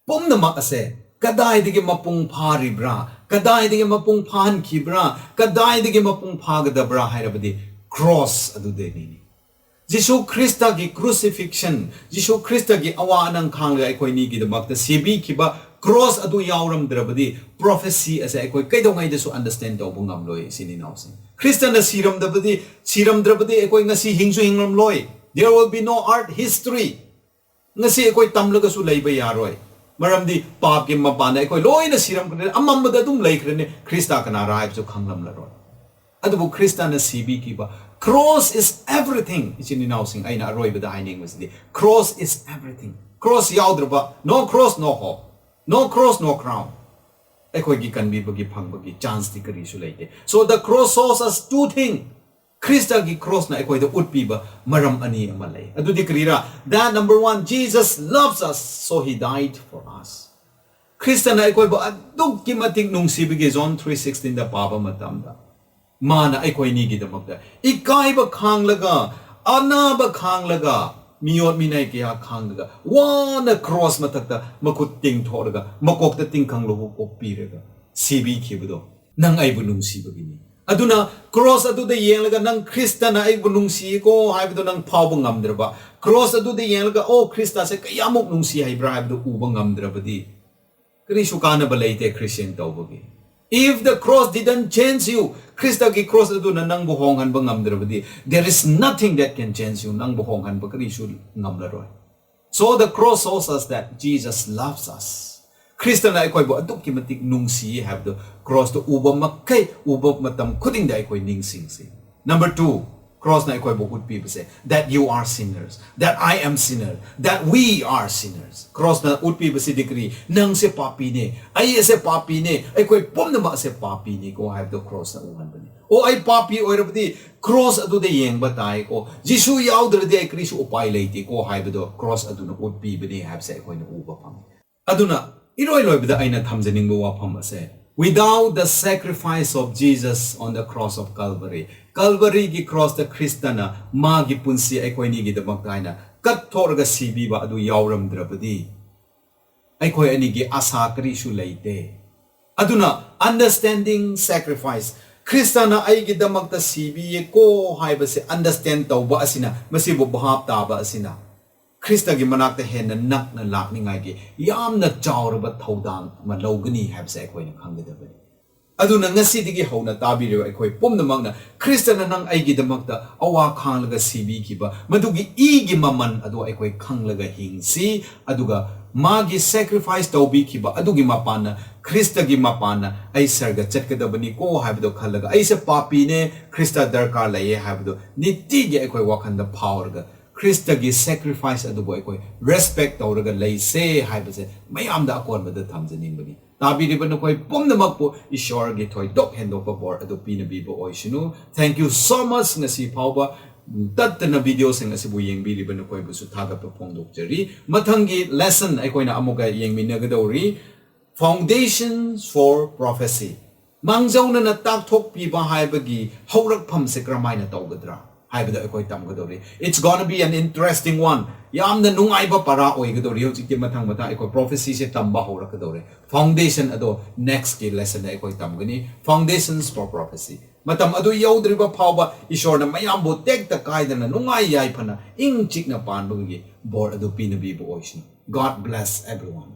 ꯄꯨꯝꯅꯃꯛ ꯑꯁꯦ ꯀꯗꯥꯏꯗꯒꯤ ꯃꯄꯨꯡ ꯐꯥꯔꯤꯕ꯭ꯔꯥ, ꯀꯗꯥꯏꯗꯒꯤ ꯃꯄꯨꯡ ꯐꯥꯍꯟꯈꯤꯕ꯭ꯔꯥ, ꯀꯗꯥꯏꯗꯒꯤ ꯃꯄꯨꯡ ꯐꯥꯒꯗꯕ꯭ꯔꯥ ꯍꯥꯏꯔꯕꯗꯤ cross ꯑꯗꯨꯗꯒꯤꯅꯤ꯫ ꯖꯤꯁꯨ ꯈ꯭ꯔꯤꯁꯇꯒꯤ crucifixion, ꯖꯤꯁꯨ ꯈ꯭ꯔꯤꯁꯇꯒꯤ ꯑꯋꯥ ꯑꯅꯪ ꯈꯥꯡꯂꯒ ꯑꯩꯈꯣꯏ ꯃꯤꯒꯤꯗꯃꯛꯇ ꯁꯤꯕꯤꯈꯤꯕ cross ꯑꯗꯨ ꯌꯥꯎꯔꯝꯗ꯭ꯔꯕꯗꯤ prophecy ꯑꯁꯦ ꯑꯩꯈꯣꯏ ꯀꯩꯗꯧꯉꯩꯗꯁꯨ understand ꯇꯧꯕ ꯉꯝꯂꯣꯏ, ꯏꯆꯤꯟ ꯏꯅꯥꯎꯁꯤꯡ꯫ ꯈ꯭ꯔꯤꯁꯇꯅ ꯁꯤꯔꯝꯗꯕꯗꯤ, ꯁꯤꯔꯝꯗ꯭ꯔꯕꯗꯤ ꯑꯩꯈꯣꯏ ꯉꯁꯤ ꯍꯤꯡꯁꯨ ꯍꯤꯡꯂꯝꯂꯣꯏ꯫ There will be no art history. ꯉꯁꯤ ꯑꯩꯈꯣꯏ ꯇꯝꯂꯒꯁꯨ ꯂꯩꯕ ꯌꯥꯔꯣꯏ꯫ ꯃꯔꯝꯗꯤ ꯄꯥꯞꯀꯤ ꯃꯄꯥꯟꯗ ꯑꯩꯈꯣꯏ ꯂꯣꯏꯅ ꯁꯤꯔꯝꯈ꯭ꯔꯦ, ꯑꯃꯝꯕꯗ ꯑꯗꯨꯝ ꯂꯩꯈ꯭ꯔꯅꯤ ꯈ꯭ꯔꯤꯁꯇ ꯀꯅꯥꯔꯥ ꯍꯥꯏꯕꯁꯨ ꯈꯪꯂꯝꯂꯔꯣꯏ꯫ ꯑꯗꯨꯕꯨ ꯈ꯭ꯔꯤꯁꯇꯅ ꯁꯤꯕꯤꯈꯤꯕ, cross is everything, ꯏꯆꯤꯟ ꯏꯅꯥꯎꯁꯤꯡ, ꯑꯩꯅ ꯑꯔꯣꯏꯕꯗ ꯍꯥꯏꯅꯤꯡꯕꯁꯤꯗꯤ cross is everything. Cross ꯌꯥꯎꯗ꯭ꯔꯕ, no cross, no hope, no cross, no crown, ꯑꯩꯈꯣꯏꯒꯤ ꯀꯟꯕꯤꯕꯒꯤ ꯐꯪꯕꯒꯤ chanceꯇꯤ ꯀꯔꯤꯁꯨ ꯂꯩꯇꯦ꯫ So the cross shows us two things. ꯈ꯭ꯔꯤꯁꯇꯒꯤ crossꯅ ꯑꯩꯈꯣꯏꯗ ꯎꯠꯄꯤꯕ ꯃꯔꯝ ꯑꯅꯤ ꯑꯃ ꯂꯩ꯫ ꯑꯗꯨꯗꯤ ꯀꯔꯤꯔꯥ? That number one, Jesus loves us, so he died for us. ꯈ꯭ꯔꯤꯁꯇꯅ ꯑꯩꯈꯣꯏꯕꯨ ꯑꯗꯨꯛꯀꯤ ꯃꯇꯤꯛ ꯅꯨꯡꯁꯤꯕꯒꯤ, John three sixteenꯗ ꯄꯥꯕ ꯃꯇꯝꯗ, ꯃꯥꯅ ꯑꯩꯈꯣꯏꯅꯤꯒꯤꯗꯃꯛꯇ ꯏꯀꯥꯏꯕ ꯈꯥꯡꯂꯒ, ꯑꯅꯥꯕ ꯈꯥꯡꯂꯒ, ꯃꯤꯑꯣꯠ ꯃꯤꯅꯩ ꯀꯌꯥ ꯈꯥꯡꯂꯒ, ꯋꯥꯅ cross ꯃꯊꯛꯇ ꯃꯈꯨꯠ ꯇꯤꯡꯊꯣꯛꯂꯒ, ꯃꯀꯣꯛꯇ ꯇꯤꯡꯈꯪ ꯂꯨꯕꯨ ꯀꯣꯛꯄꯤꯔꯒ ꯁꯤꯕꯤꯈꯤꯕꯗꯣ ꯅꯪ ꯑꯩꯕꯨ ꯅꯨꯡꯁꯤꯕꯒꯤꯅꯤ꯫ ꯑꯗꯨꯅ cross ꯑꯗꯨꯗ ꯌꯦꯡꯂꯒ ꯅꯪ ꯈ꯭ꯔꯤꯁꯇꯅ ꯑꯩꯕꯨ ꯅꯨꯡꯁꯤꯀꯣ ꯍꯥꯏꯕꯗꯣ ꯅꯪ ꯐꯥꯎꯕ ꯉꯝꯗ꯭ꯔꯕ, cross ꯑꯗꯨꯗ ꯌꯦꯡꯂꯒ, "ꯑꯣ, ꯈ꯭ꯔꯤꯁꯇꯁꯦ ꯀꯌꯥꯃꯨꯛ ꯅꯨꯡꯁꯤ ꯍꯥꯏꯕ꯭ꯔꯥ?" ꯍꯥꯏꯕꯗꯨ ꯎꯕ ꯉꯝꯗ꯭ꯔꯕꯗꯤ ꯀꯔꯤꯁꯨ ꯀꯥꯟꯅꯕ ꯂꯩꯇꯦ Christian ꯇꯧꯕꯒꯤ꯫ If the cross didn't change you, ꯈ꯭ꯔꯤꯁꯇꯒꯤ cross ꯑꯗꯨꯅ ꯅꯪꯕꯨ ꯍꯣꯡꯍꯟꯕ ꯉꯝꯗ꯭ꯔꯕꯗꯤ, there is nothing that can change you. ꯅꯪꯕꯨ ꯍꯣꯡꯍꯟꯕ ꯀꯔꯤꯁꯨ ꯉꯝꯂꯔꯣꯏ꯫ So the cross shows us that Jesus loves us. ꯈ꯭ꯔꯤꯁꯇꯅ ꯑꯩꯈꯣꯏꯕꯨ ꯑꯗꯨꯛꯀꯤ ꯃꯇꯤꯛ ꯅꯨꯡꯁꯤꯌꯦ ꯍꯥꯏꯕꯗꯨ crossꯇ ꯎꯕ ꯃꯈꯩ, ꯎꯕ ꯃꯇꯝ ꯈꯨꯗꯤꯡꯗ ꯑꯩꯈꯣꯏ ꯅꯤꯡꯁꯤꯡꯁꯤ꯫ Number two, crossꯅ ꯑꯩꯈꯣꯏꯕꯨ ꯎꯠꯄꯤꯕꯁꯦ, that you are sinners, that I am sinner, that we are sinners. Crossꯅ ꯎꯠꯄꯤꯕꯁꯤꯗꯤ ꯀꯔꯤ? ꯅꯪꯁꯦ ꯄꯥꯄꯤꯅꯦ, ꯑꯩ ꯑꯁꯦ ꯄꯥꯄꯤꯅꯦ, ꯑꯩꯈꯣꯏ ꯄꯨꯝꯅꯃꯛ ꯑꯁꯦ ꯄꯥꯄꯤꯅꯤꯀꯣ ꯍꯥꯏꯕꯗꯣ crossꯅ ꯎꯍꯟꯕꯅꯤ꯫ ꯑꯣ, ꯑꯩ ꯄꯥꯄꯤ ꯑꯣꯏꯔꯕꯗꯤ cross ꯑꯗꯨꯗ ꯌꯦꯡꯕ ꯇꯥꯏꯀꯣ, ꯖꯤꯁꯨ ꯌꯥꯎꯗ꯭ꯔꯗꯤ ꯑꯩ ꯀꯔꯤꯁꯨ ꯎꯄꯥꯏ ꯂꯩꯇꯦꯀꯣ ꯍꯥꯏꯕꯗꯣ cross ꯑꯗꯨꯅ ꯎꯠꯄꯤꯕꯅꯤ ꯍꯥꯏꯕꯁꯦ ꯑꯩꯈꯣꯏꯅ ꯎꯕ ꯐꯪꯉꯤ꯫ ꯑꯗꯨꯅ ꯏꯔꯣꯏ ꯂꯣꯏꯕꯗ ꯑꯩꯅ ꯊꯝꯖꯅꯤꯡꯕ ꯋꯥꯐꯝ ꯑꯁꯦ, without the sacrifice of Jesus on the cross of Calvary, ꯀꯜꯚꯔꯤꯒꯤ crossꯇ ꯈ꯭ꯔꯤꯁꯇꯅ ꯃꯥꯒꯤ ꯄꯨꯟꯁꯤ ꯑꯩꯈꯣꯏꯅꯤꯒꯤꯗꯃꯛꯇ ꯍꯥꯏꯅ ꯀꯠꯊꯣꯛꯂꯒ ꯁꯤꯕꯤꯕ ꯑꯗꯨ ꯌꯥꯎꯔꯝꯗ꯭ꯔꯕꯗꯤ ꯑꯩꯈꯣꯏ ꯑꯅꯤꯒꯤ ꯑꯁꯥ ꯀꯔꯤꯁꯨ ꯂꯩꯇꯦ꯫ ꯑꯗꯨꯅ understanding sacrifice, ꯈ꯭ꯔꯤꯁꯇꯅ ꯑꯩꯒꯤꯗꯃꯛꯇ ꯁꯤꯕꯤꯌꯦꯀꯣ ꯍꯥꯏꯕꯁꯦ understand ꯇꯧꯕ ꯑꯁꯤꯅ, ꯃꯁꯤꯕꯨ ꯚꯥꯞ ꯇꯥꯕ ꯑꯁꯤꯅ ꯈ꯭ꯔꯤꯁꯇꯒꯤ ꯃꯅꯥꯛꯇ ꯍꯦꯟꯅ ꯅꯛꯅ ꯂꯥꯛꯅꯤꯡꯉꯥꯏꯒꯤ ꯌꯥꯝꯅ ꯆꯥꯎꯔꯕ ꯊꯧꯗꯥꯡ ꯑꯃ ꯂꯧꯒꯅꯤ ꯍꯥꯏꯕꯁꯦ ꯑꯩꯈꯣꯏꯅ ꯈꯪꯒꯗꯕꯅꯤ꯫ ꯑꯗꯨꯅ ꯉꯁꯤꯗꯒꯤ ꯍꯧꯅ ꯇꯥꯕꯤꯔꯤꯕ ꯑꯩꯈꯣꯏ ꯄꯨꯝꯅꯃꯛꯅ ꯈ꯭ꯔꯤꯁꯇꯅ ꯅꯪ ꯑꯩꯒꯤꯗꯃꯛꯇ ꯑꯋꯥ ꯈꯥꯡꯂꯒ ꯁꯤꯕꯤꯈꯤꯕ ꯃꯗꯨꯒꯤ ꯏꯒꯤ ꯃꯃꯜ ꯑꯗꯨ ꯑꯩꯈꯣꯏ ꯈꯪꯂꯒ ꯍꯤꯡꯁꯤ, ꯑꯗꯨꯒ ꯃꯥꯒꯤ sacrifice ꯇꯧꯕꯤꯈꯤꯕ ꯑꯗꯨꯒꯤ ꯃꯄꯥꯟꯅ, ꯈ꯭ꯔꯤꯁꯇꯒꯤ ꯃꯄꯥꯟꯅ ꯑꯩ ꯁꯔꯒ ꯆꯠꯀꯗꯕꯅꯤꯀꯣ ꯍꯥꯏꯕꯗꯣ ꯈꯜꯂꯒ, ꯑꯩꯁꯦ ꯄꯥꯄꯤꯅꯦ, ꯈ꯭ꯔꯤꯁꯇ ꯗꯔꯀꯥꯔ ꯂꯩꯌꯦ ꯍꯥꯏꯕꯗꯣ ꯅꯤꯇꯤꯒꯤ ꯑꯩꯈꯣꯏ ꯋꯥꯈꯜꯗ ꯐꯥꯎꯔꯒ ꯈ꯭ꯔꯤꯁꯇꯒꯤ sacrifice ꯑꯗꯨꯕꯨ ꯑꯩꯈꯣꯏ respect ꯇꯧꯔꯒ ꯂꯩꯁꯦ ꯍꯥꯏꯕꯁꯦ ꯃꯌꯥꯝꯗ ꯑꯀꯣꯟꯕꯗ ꯊꯝꯖꯅꯤꯡꯕꯅꯤ꯫ ꯇꯥꯕꯤꯔꯤꯕ ꯅꯈꯣꯏ ꯄꯨꯝꯅꯃꯛꯄꯨ ꯏꯁꯣꯔꯒꯤ ꯊꯣꯏꯗꯣꯛ ꯍꯦꯟꯗꯣꯛꯄ ꯕꯣꯔ ꯑꯗꯨ ꯄꯤꯅꯕꯤꯕ ꯑꯣꯏꯁꯅꯨ꯫ Thank you so much꯫ ꯉꯁꯤ ꯐꯥꯎꯕ ꯇꯠꯇꯅ videoꯁꯤꯡ ꯑꯁꯤꯕꯨ ꯌꯦꯡꯕꯤꯔꯤꯕ ꯅꯈꯣꯏꯕꯨꯁꯨ ꯊꯥꯒꯠꯄ ꯐꯣꯡꯗꯣꯛꯆꯔꯤ꯫ ꯃꯊꯪꯒꯤ lesson ꯑꯩꯈꯣꯏꯅ ꯑꯃꯨꯛꯀ ꯌꯦꯡꯃꯤꯟꯅꯒꯗꯧꯔꯤ꯫ Foundations for Prophecy꯫ ꯃꯥꯡꯖꯧꯅꯅ ꯇꯥꯛꯊꯣꯛꯄꯤꯕ ꯍꯥꯏꯕꯒꯤ ꯍꯧꯔꯛꯐꯝꯁꯦ ꯀꯔꯝꯍꯥꯏꯅ ꯇꯧꯒꯗ꯭ꯔꯥ ꯍꯥꯏꯕꯗ ꯑꯩꯈꯣꯏ ꯇꯝꯒꯗꯧꯔꯤ꯫ It's gonna be an interesting one꯫ ꯌꯥꯝꯅ ꯅꯨꯡꯉꯥꯏꯕ ꯄꯔꯥ ꯑꯣꯏꯒꯗꯧꯔꯤ꯫ ꯍꯧꯖꯤꯛꯇꯤ ꯃꯊꯪ ꯃꯊꯪ ꯑꯩꯈꯣꯏ prophecyꯁꯦ ꯇꯝꯕ ꯍꯧꯔꯛꯀꯗꯧꯔꯦ꯫ Foundation ꯑꯗꯣ nextꯀꯤ lessonꯗ ꯑꯩꯈꯣꯏ ꯇꯝꯒꯅꯤ꯫ Foundations for Prophecy꯫ ꯃꯇꯝ ꯑꯗꯨ ꯌꯧꯗ꯭ꯔꯤꯕ ꯐꯥꯎꯕ ꯏꯁꯣꯔꯅ ꯃꯌꯥꯝꯕꯨ ꯇꯦꯛꯇ ꯀꯥꯏꯗꯅ ꯅꯨꯡꯉꯥꯏ ꯌꯥꯏꯐꯅ ꯏꯪ ꯆꯤꯛꯅ ꯄꯥꯟꯕꯒꯤ ꯕꯣꯔ ꯑꯗꯨ ꯄꯤꯅꯕꯤꯕ ꯑꯣꯏꯁꯅꯨ꯫ God bless everyone꯫